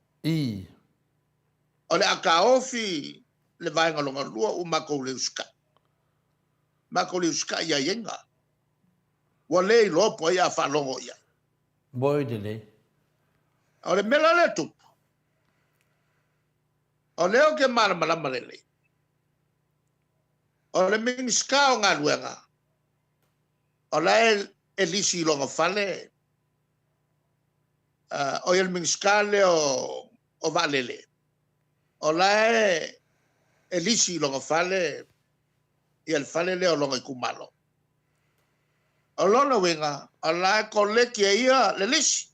O le a taofi le vaega lona lua ua matou le usitai. Matou le usitai i aiaiga. Ua le iloa po o ai a faalogo i ai. Moi lelei. O le mea la lea e tupu, o lea ou te malamalama lelei, o le Minisita o Galuega, o la e lisi i lona fale, o ia le Minisita lea o Vaalele, o la e lisi i lona fale ia le fale lea o lona itumalo. O lona uiga, o la e koleki e ia le lisi.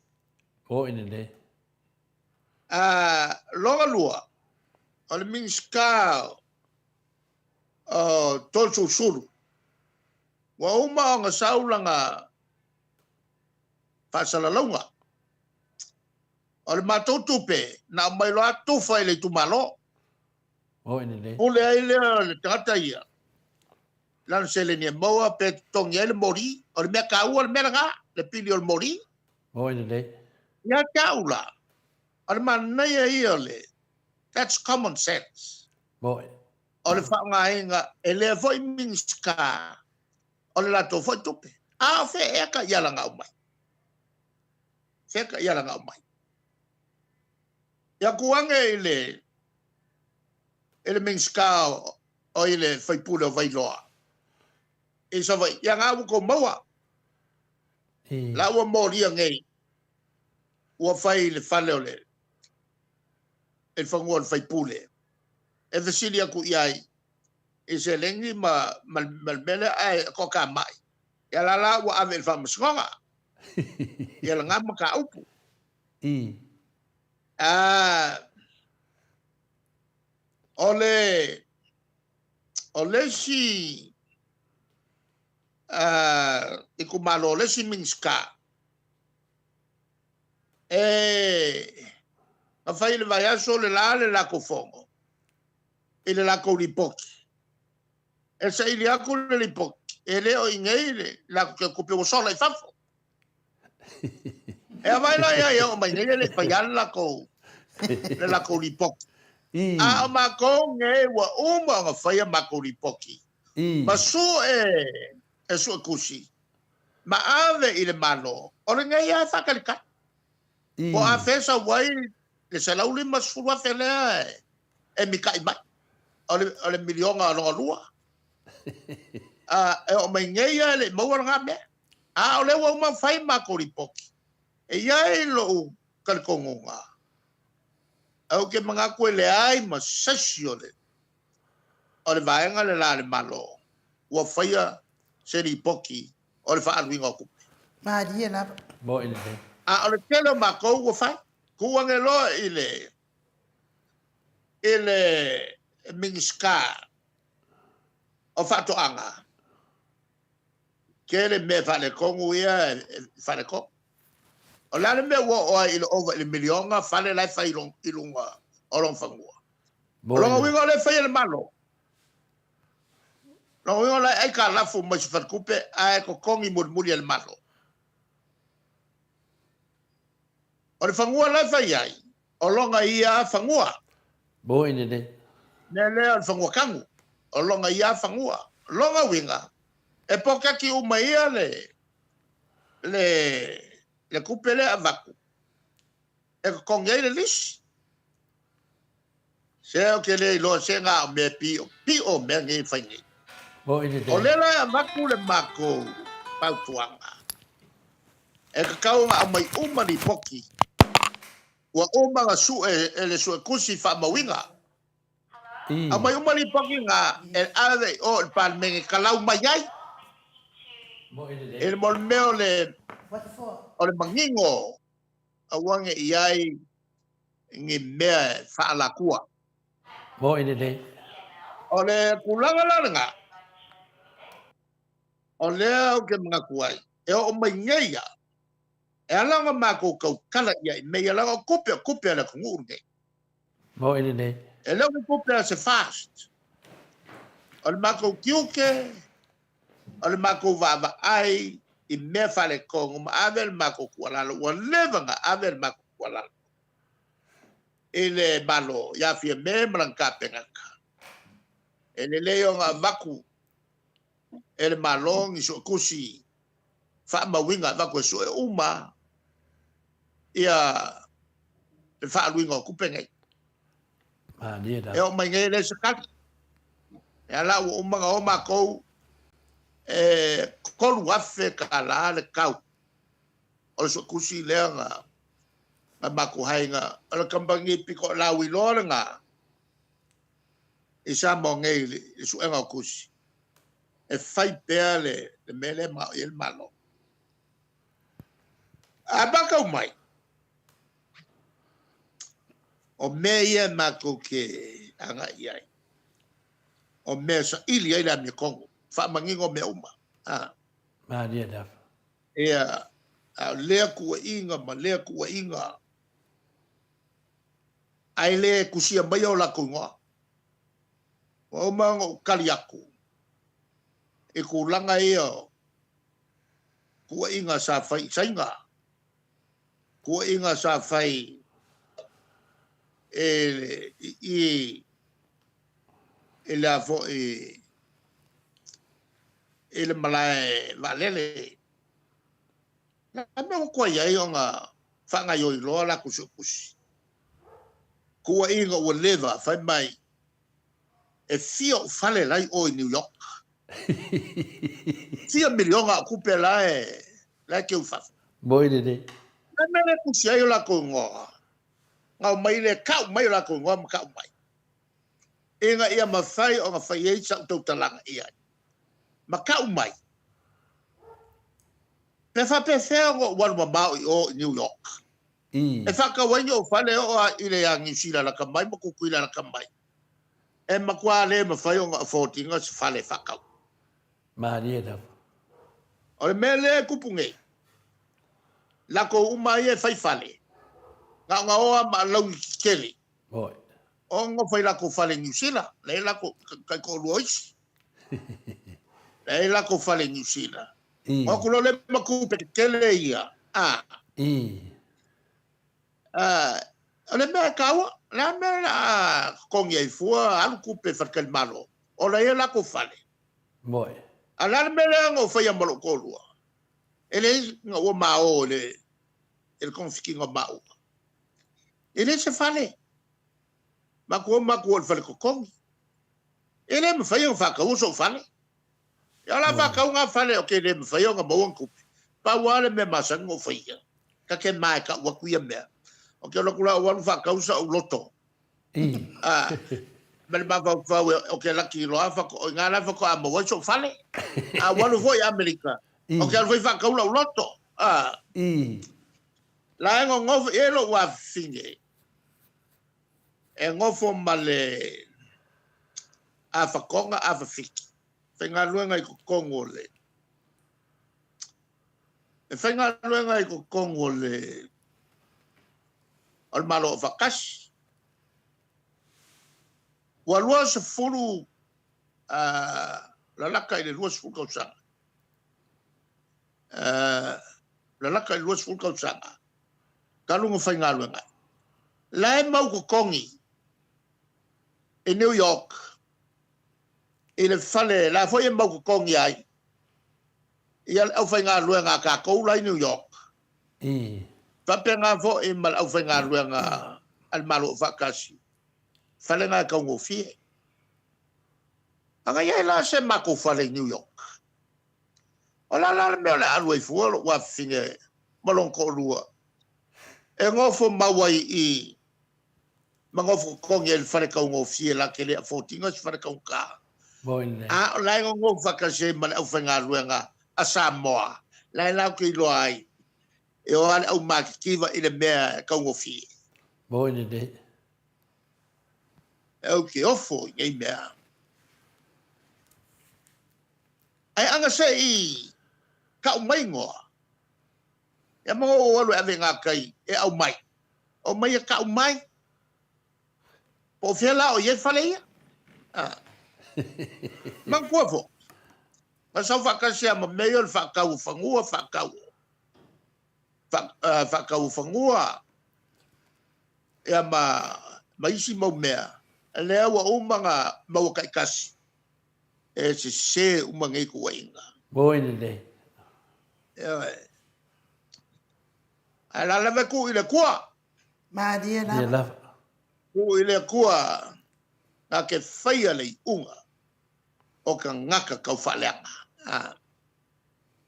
Oi lelei. Lona lua, o le Minisita o Toeolesulusulu, ua uma ona sau lana faasalalauga. O le matou tupe, na aumai loa tufa i le itumalo. Oi lelei. Pule ai lea o le tagata ia, lana seleni e maua pe totogi ai le moli. O le mea taua le mea lena, le pili o le moli. Moe lelei. Ia te au la, o le manaia ia o le, that's common sense. Moe. O le faaaogaina e lea foi Minisita o le latou foi tupe. A o fea ea ka iala na aumai? Fea ka iala na aumai? Ia ku ane i le i le Minisita o i le faipule o Vailoa i Savaii, ia na ua tou maua. La ua molia nei, ua fai i le fale o le i le fanua o le faipule. E fesili atu i ai i seleni ma ma le mea lea ae toatamai. Ia la la ua ave i le faamasinoga. Ia lena mataupu. O le o le isi itumalo o le isi Minisita e na fai i le vaiaso le la le latou fono i le latou lipoti. E saili atu le lipoti, e le o i inei le latou tupe ua sola i fafo. E avai la ia e oo mai nei e le i faia le latou le latou lipoti. A o matou nei ua uma ona faia matou lipoti ma sue e suetusi ma ave i le Malo, o lenei lava e faatalitali. Po o afea sau ai le $150,000 lea e mita'i mai, o le, o le miliona lona lua. E oo mai nei lava e le i maua lena mea. A o lea ua uma ona fai matou lipoti. E i ai lou talitonuga, ou te manatu e leai ma se isi o le o le vaega le la a le Malo ua faia se lipoti o le faaaluina o tupe. Malie lava. Moe lelei. A o le tele o matou ua fai. Tuu ane loa i le i le Minisita o Faatoaga, tele mea faaletonu ia e faaletonu. O le a le mea ua oo ai i le ova i le miliona fale la e fai i luga o lona fanua? O lona uiga o lea e fai e le Malo. Lona uiga o la e aikalafu mai se faletupe ae totogi mulimuli e le Malo. O le fanua la e fai ai, o lona ia fanua. Moi lelei. Mea lea o le fanua tanu, o lona ia fanua. Lona uiga, e poketi uma ia le, le, le tupe lea e avatu, e totogi ai le lisi. Se ou te le iloa se na o mea pio pio mea nei e fai nei. O lea la e avatu le matou fautuaga, e tatau ona aumai uma lipoti ua uma ona sue e le Suetusi faamauina. Aumai uma lipoti na e ave i o i le Palemene e talau mai ai i le mea o le o le manino aua ne i ai ni mea e faalatua. Moi lelei. O le tulaga la lena, o lea ou te manatu ai, e oo mai nei ia, e ala ona matou tautala ia i mea ia, leaga o tupe, o tupe a le atunuu lenei. Moi lelei. E le o ni tupe a se FAST. O le matou tiute, O le matou vaavaai i mea faaletonu ma ave le matou tuualalo, ua leva ona ave le matou tuualalo i le Malo ia Fiame ma lana Kapeneta. E lelei ona avatu e le Malo ni suetusi faamauina, avatu e sue uma ia le faaaluina o tupe nei. Malie E oo mai nei e leai se tali. Ia la ua uma ona o matou e $3,000 le tau o le suetusi lea na na matou haina. O le kamupani pito lauiloa lena i Samoa nei i le suega o tusi e fai pea le mea lea e manao i ai le Malo. A matau mai, O mea ia matou te agai i ai, o mea e saili ai le amiotonu, faamanino mea uma. A. Malie lava. Ia, a o lea tuuaiga ma lea tuuaiga, ae le tusia maia o latou igoa. Ua uma ona ou tali atu i tulaga ia o tuuaiga sa fai i Saina. Kuaiga sa fai e i i i le a foi i le malae vaalele. Le a mea ua tuai ai ona faagaoioi loa latou suetusi? Tuuaiga ua leva fai mai e fia ou fale la i o i New York. Fia miliona au tupe la e la e teu i fafo. Moi lelei. Le mea le tusi ai o latou igoa. Na omai le tau mai o latou igoa ma tau mai. Ina ia mafai ona fai ai sau tautalaga i ai. Ma tau mai. Pe faapefea ona ou alu mamao i o i New York. E faatau ai ni ou fale e oo lava i le ia Niu Sila lata mai ma Tutuila lata mai. E matua le mafai ona afford ina se fale e faatau. Malie lava. O le mea lea e tupu nei, latou uma ia e fai fale, na ona o lava ma alauni tetele. Oi. O fai latou fale i Niu Sila, la e i ai latou taitoalua o isi. La e i ai latou fale i Niu Sila. O atu loa lea ma tupe tetele ia, a. O le mea e taua, o le a le mea o le a totogi ai fua, alu tupe i faletalimalo, o la e i ai latou fale. Moi. A o le a le mea lea na ou faia ma lou toalua? E leai ina ua ma o i le, i le togafitiga o maua. E leai se fale. Matou o matou o i le fale totogi. E le mafai ona faataua sou fale. Ia o le a faatau nga fale o ke le mafai ona maua ni tupe. Pau lava le mea masani ona ou faia, ta te ma e tau atu ia mea. O ke alu atu la ou alu faatau sa'u loto. A, ma le mafaufau o ke laki loa fato, o ina la faatoa maua ai so'u fale. A ou alu foi i Amerika, o ke alu foi faatau la'u loto. A, la e nonofo i ai lo'u afafine, e nofo ma le afatoga afafiki, faigaluega i totonu o le e faigaluega i totonu o le o le Malo Aufaatasi. Ua 20 lalaka i le 20 tausaga. Lalaka i le 20 tausaga talu ona faigaluega ai. La e mau totogi i New York i le fale la foi e mau totogi ai ia le aufaigaluega a tatou la i New York. Faapena foi ma le aufaigaluega a le Malo Aufaatasi, fale na e taugofie. Ana i ai la se matou fale i New York, o le a la le mea o le a alu ai fua lou afafine ma lona toalua e nofo mau ai i ma nofo totogi ai i le fale taugofie la te le afford ina se fale taugata. A o la e nonofo faatasi ai ma le aufaigaluega a Samoa, la e latou te iloa ai e o lava le aumatitiva i le mea e taugofie. Moi lelei. Ou te ofo i nei mea. Ae ana se i kau mai igoa, ia ma ou alu e ave i gatai e aumai. Omai e kau mai. Po o fea la o i ai fale ia. Ah. Manatua foi, na sau faatasi lava ma mea ia o le faatau o fanua, faatau o, faatau o fanua, ia ma, ma isi mau mea, lea ua uma ona maua taitasi, e sese uma nei tuuaiga. Moi lelei. Ioe. Ae la lava e tuu i le Atua. Malie lava. Tuu i le Atua na te faia le iuga o tagata taufaaleaga.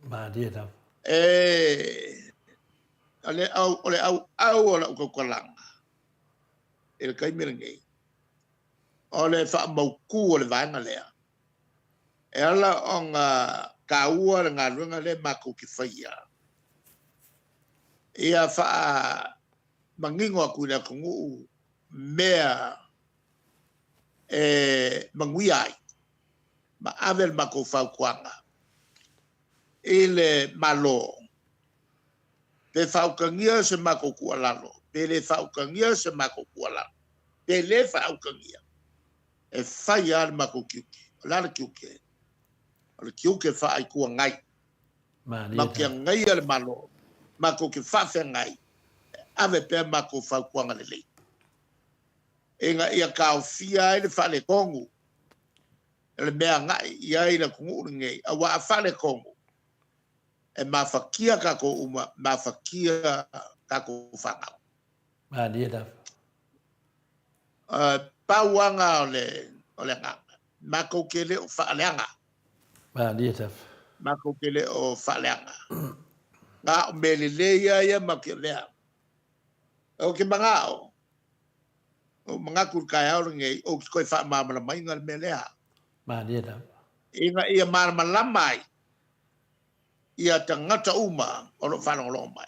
Malie lava. E, o le au, o le auau o lau tautalaga i le taimi lenei, o le faamautu o le vaega lea, e ala ona taua le galuega lea matou te faia, ia faamanino atu i le atunuu mea e manuia ai ma ave le matou fautuaga i le Malo, pe faautagia se matou tuualalo, pe le faautagia se matou tuualalo, pe le faautagia, e fai lava le matou tiute. O le a le tiute? O le tiute faa-Itu Agai. Matou te agaia le Malo, matou te faafeagai. Ave pea makou fautuaga lelei ina ia taofia ai le faaletonu o le mea agai i ai le atunuu lenei, aua a faaletonu, e mafatia tatou uma, mafatia tatou fanau. Malie lava. Pau lava o le o le agaga, matou te le o faaleaga. Malie lava. Matou te le o faaleaga. Na o mea lelei lava ia matou te avea. Ou te manao, ou manatu i le taeao lenei, ou te toe faamalamalamaina le mea lea. Malie lava. Ina ia malamalama ai ia tagata uma o lo o faalogologo mai.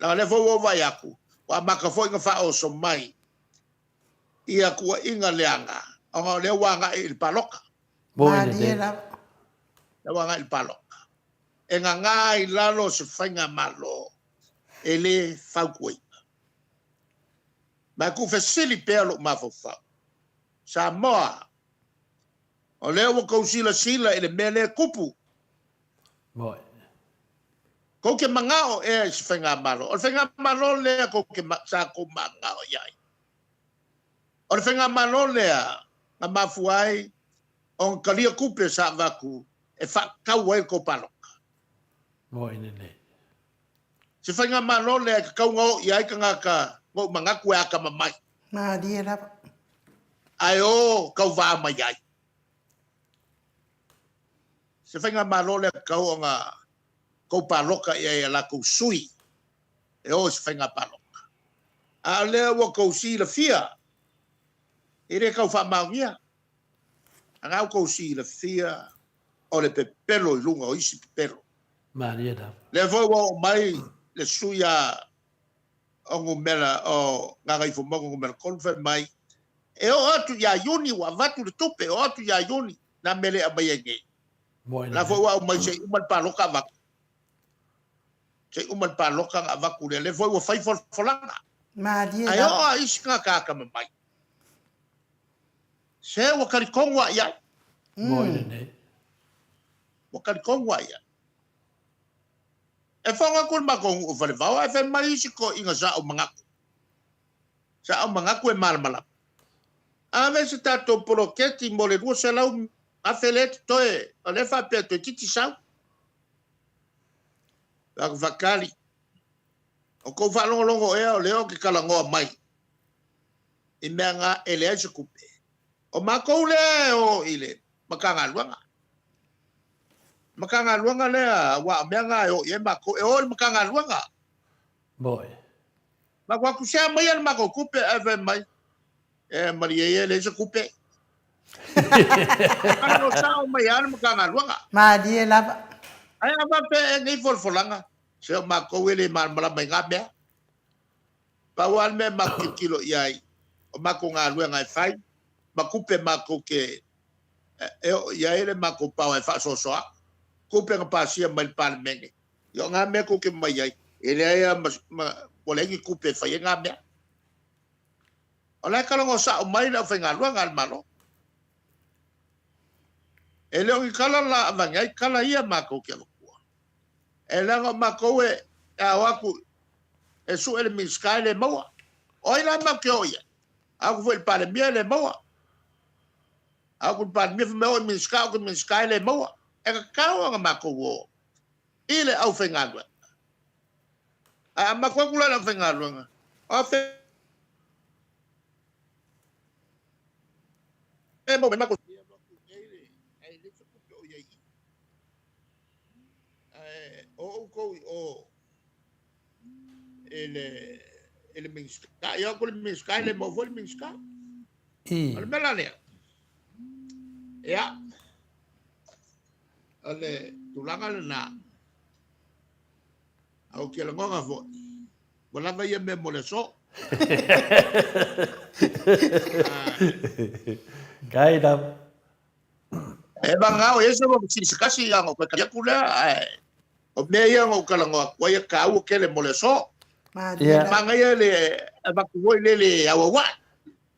Leaga o lea foi ua ou vaai atu, ua amata foi ona faaoso mai ia tuuaiga leaga, ona o lea ua agai i le palota. Malie lava. Lea ua agai i le palota. E gaga ai i lalo se faigamalo e le fautuaina. Ma e tuufesili pea lou mafaufau, Samoa, o lea ua tou silasila i le mea lea e tupu. Moi. Tou te manao ea i se faigamalo? O le faigamalo lea tou te, sa tou manao i ai. O le faigamalo lea na mafua ai ona talia tupe sa avatu e faatau ai le tou palota. Moi lelei. Se faigamalo lea e tatau ona o i ai tagata na ou manatu e atamamai. Malie lava. Ae o tauva mai ai. Se faigamalo lea e tatau ona tou palota i ai i a latou sui e o i se faiga palota. A o lea ua tou silafia, e le tau faamaonia. A na ua tou silafia o le pepelo i luga o isi pepelo. Malie lava. Lea foi ua oo mai le sui a o numera o Gagaifomauga numera 3 fai mai, e oo atu ia Iuni ua avatu le tupe, e oo atu ia Iuni na mea le aumai ai nei. La foi ua aumai se i uma le palota avatu. Se i uma le palota ona avatu lea. Lea foi ua fai folafolaga. Malie Ae oo a isi tagata atamamai. Se ua talitonu lava i ai. Moi lenei. Ua talitonu lava i ai. E fono atu le matou nuu i Falevao ae fai mai isi toeaiina sa ou manatu. Sa ou manatu e malamalama. Ave se tatou poloketi mo le 200,000 lea e totoe, o lea e faapea toeitiiti sau. Fai atu, Faatali, o tou faalogologo ea o lea ou te talanoa mai i mea na e leai se tupe. O matou lea e o i le Matagaluega. Matagaluega lea, aua o mea na e o i ai matou, e o i le Matagaluega. Moi. Matou atu, se aumaia le matou tupe, ae fai mai, e malie ia e leai se tupe. Talanoa sao mai lava le Matagaluega. Malie lava. Ae a faapea ea nei folafolaga, se o matou e le malamalama i na mea. Pau lava le mea e matou tilotilo i ai, o matou galuega e fai, ma tupe matou te e oo i ai le matou power e faasoasoa. Tupe na pasia mai le Palemene, ia o na mea tou te mai ai, e leai lava ma, ua leai ni tupe e fai ai na mea. O la e talanoa sao mai le aufaigaluega a le Malo. E le o ni tala la avane ai tala ia matou te avatua. E leaga o matou e ao atu e sue le Minisita e le maua. O ai la matou te o i ai? A o atu foi i le Palemia e le maua. A o atu i le Palemia fai mai o i le Minisita, o atu i le Minisita e le maua. E tatau ona matou o i le aufaigaluega. Ae a matou atu la i le aufaigaluega, o a fea e maua mai matou. Ae o outou i o i le i le Minisita. Ia o atu le Minisita, e le maua foi le Minisita. O le mea la lea, ia, o le tulaga lena, a ou te lagona foi, ua lava ia mea mo le aso. Kai lava. E vagao i ai se fesili se tasi ia ona ou toe tali atu lea, ae o mea ia na ou talanoa atu ai e taua tele mo le aso. Ia. Manaia le avatu foi lea le auauai.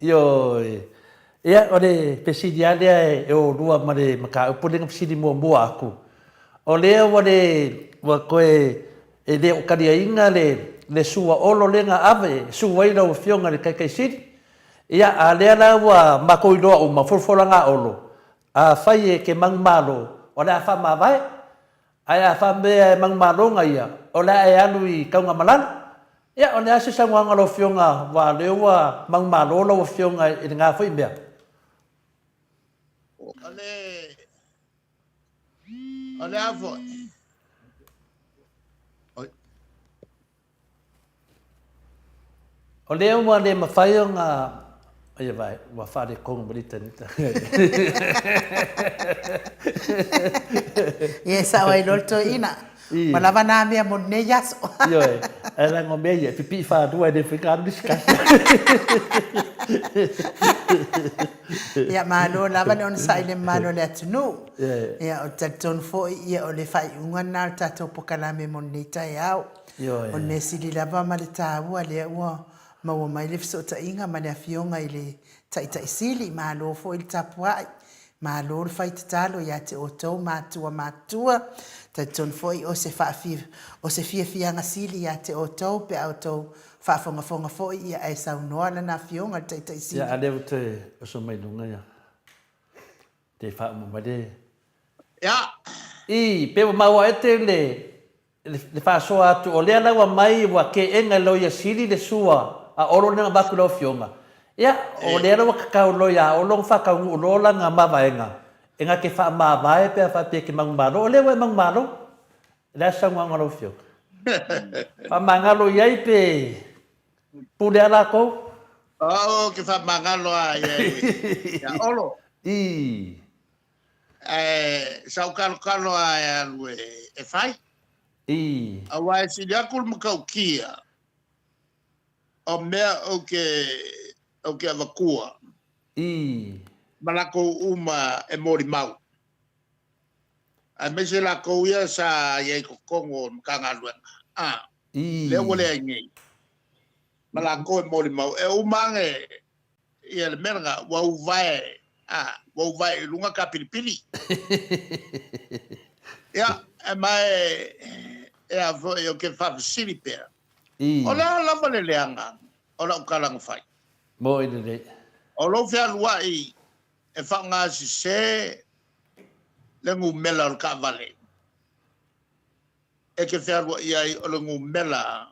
Ioe. Ia, o le fesili lava lea e o lua ma le mataupu lea na fesili muamua atu, o lea ua le, ua toe, e le o taliaina le. le sua Olo lea na ave e sue ai lau Afioga i le Taitai Sili. Ia, a lea la ua matou iloa uma, folafolaga a Olo, afai e te manumalo, o le a faamavae, ae a faapea e manumalo na ia, o le a e alu i Tanugamalala. Ia, o le a se saunoaga a lau Afioga aua o lea ua manumalo lau Afioga i lena foi mea? O le, o le a foi? Oi. O lea ua le mafai ona Ia vai, ua faaletonu ma le initaneti. Ia e sao ai loa le toeaina. Ua lava na mea mo lenei aso. Ioe, ae leaga o mea ia, e pipii faalua e le mafai ona alu le isi tasi. Ia malo lava le onosai i le mamalu o le atunuu. Ia ou te talitonu foi ia o le faaiuga lena o le tatou polokalame mo lenei taeao. O le mea sili lava ma le taua lea ua maua mai le fesootaiga ma le Afioga i le Taitai Sili, malo foi le tapuai, malo le fai tatalo ia te outou matua matutua, talitonu foi o se o se fiafiaga sili ia te outou pe a outou faafogafoga foi ia ae saunoa lana Afioga i le Taitai Sili. Ia, a lea ua toe oso mai luga ia, te faauma mai le. Ia. I, pe ua maua ete le le faasoa atu, o lea la ua mai ua keena e Loia Sili le sua a Olo lea na avatu i lau Afioga. Ia, o lea la ua tatau loa ia Olo ona faataunuu loa lana mavaega e na te faamavae pe a faapea e te manumalo. O lea ua e manumalo. O le a se saunoaga a lau Afioga? Faamagalo i ai pe pule a latou? O au ou te faamagalo lava i ai ia Olo. I. Ae sa ou kalokalo lava e alu e fai. I. Aua e sili atu le matautia o mea ou te, ou te avatua. I. Ma latou uma e molimau. Aemaise latou ia sa i ai i totonu o le Matagaluega. A. I. Lea ua leai nei. Ma latou e molimau. E uma ane Ia le mea lena, ua uvae, a, ua uvae i luga kapilipili. Ia, e ma e, e a foi, ou te faafesili pea, I. o le a lava le leaga o lau tala na fai? Moi lelei. O lou fealuai e faaaoga sese le numera o le taavale e te fealuai ai o le numera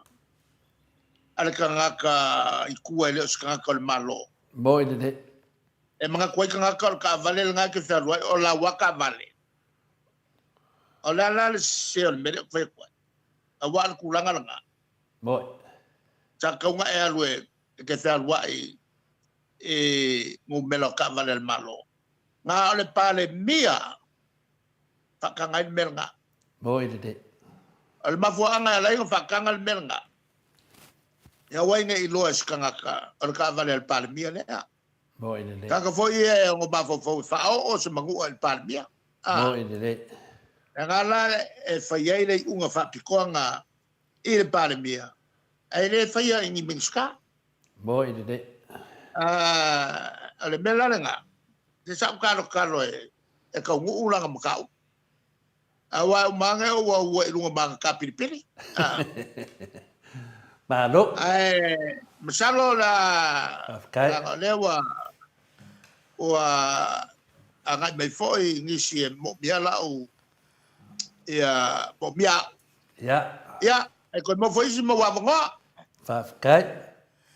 a le tagata i tua e le o se tagata o le Malo. Moi lelei. E manatu ai tagata o le taavale lena e te fealuai o lau a taavale. O le a la le sese o le mea lea ou te fai atu ai? Aua o le tulaga lena. Moi. Sa tatau ona e alu e te fealuai i numera o taavale a le Malo. Na o le Palemia faataga ai le mea lena. Moi lelei. O le mafuaaga e ala ai ona faataga le mea lena, e aua ai ne i iloa e se tagata o le taavale a le Palemia lea. Moi lelei. Tagata foi ia e ono mafaufau e faaoo se manua i le Palemia. A. Moi lelei. Lena la e fai ai le iuga faapitoa lena i le Palemia, ae le faia i ni Minisita. Moi lelei. A, o le mea la lena, se sa ou talotalo e taunuu lana mataupu. Aua e uma ane ou aua i luga ma ana kapilipili. Malo. Ae masalo la Faafetai. leaga o lea ua ua agai mai foi nisi e moomia lau ia moomia au. Ia. Ia, e toe maua foi isi mau avanoa. Faafetai.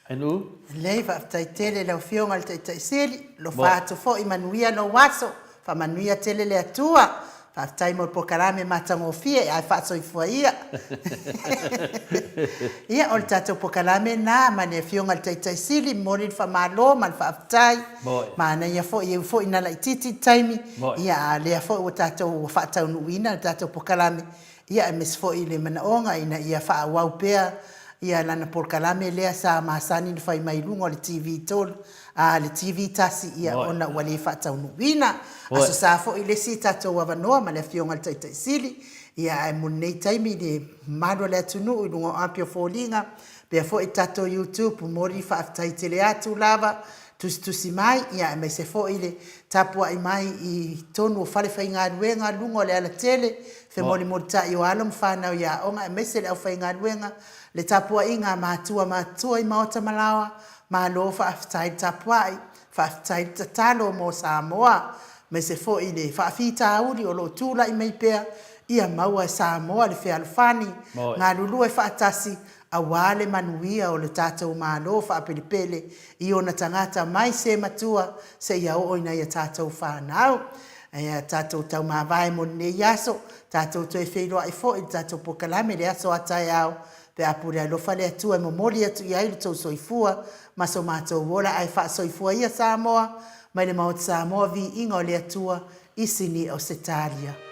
Ainuu. Lelei, faafetai tele i lau Afioga i le Taitai Sili, alofa atu foi, manuia lou aso, faamanuia tele le Atua. Faafetai mo le polokalame matagofie, ae faasoifua ia. Ia, o le tatou polokalame lena ma le Afioga i le Taitai Sili, momoli le faamalo ma le faafetai. Manaia foi, e ui foi ina laitiiti le taimi, ia, a o lea foi ua tatou faataunuuina le tatou polokalame, Ia aemaise foi i le manaoga ina ia faaauau pea ia lana polokalame lea sa masani ona fai mai i luga o le TV 3, a le TV 1 ia ona ua le faataunuuina. Aso Sa foi le isi tatou avanoa ma le Afioga i le Taitai Sili, ia ae mo lenei taimi le mamalu o le atunuu i luga o api o foliga, pea foi tatou YouTube, momoli faafetai tele atu lava. tusitusi mai, ia aemaise foi le tapuai mai i totonu o falefaigaluega, luga o le alatele, femolimolitai o alo ma fanau i aoga aemaise le aufaigaluega, le tapuaiga a matua matutua i maota ma laoa, malo faafetai le tapuai, faafetai le tatalo mo Samoa, aemaise foi le faafitauli o lo o tulai mai pea, ia maua e Samoa le fealofani, galulue faatasi aua le manuia o le tatou Malo faapelepele i ona tagata mai se matua seia oo i nai a tatou fanau. Ae tatou taumavae mo lenei aso, tatou toe feiloai foi i le tatou polokalame i le aso a taeao pe a pule alofa le Atua e momoli atu i ai lo outou soifua ma so matou ola. Ae faasoifua ia Samoa mai le Maota Samoa, viiga o le Atua i Sini Ausetalia.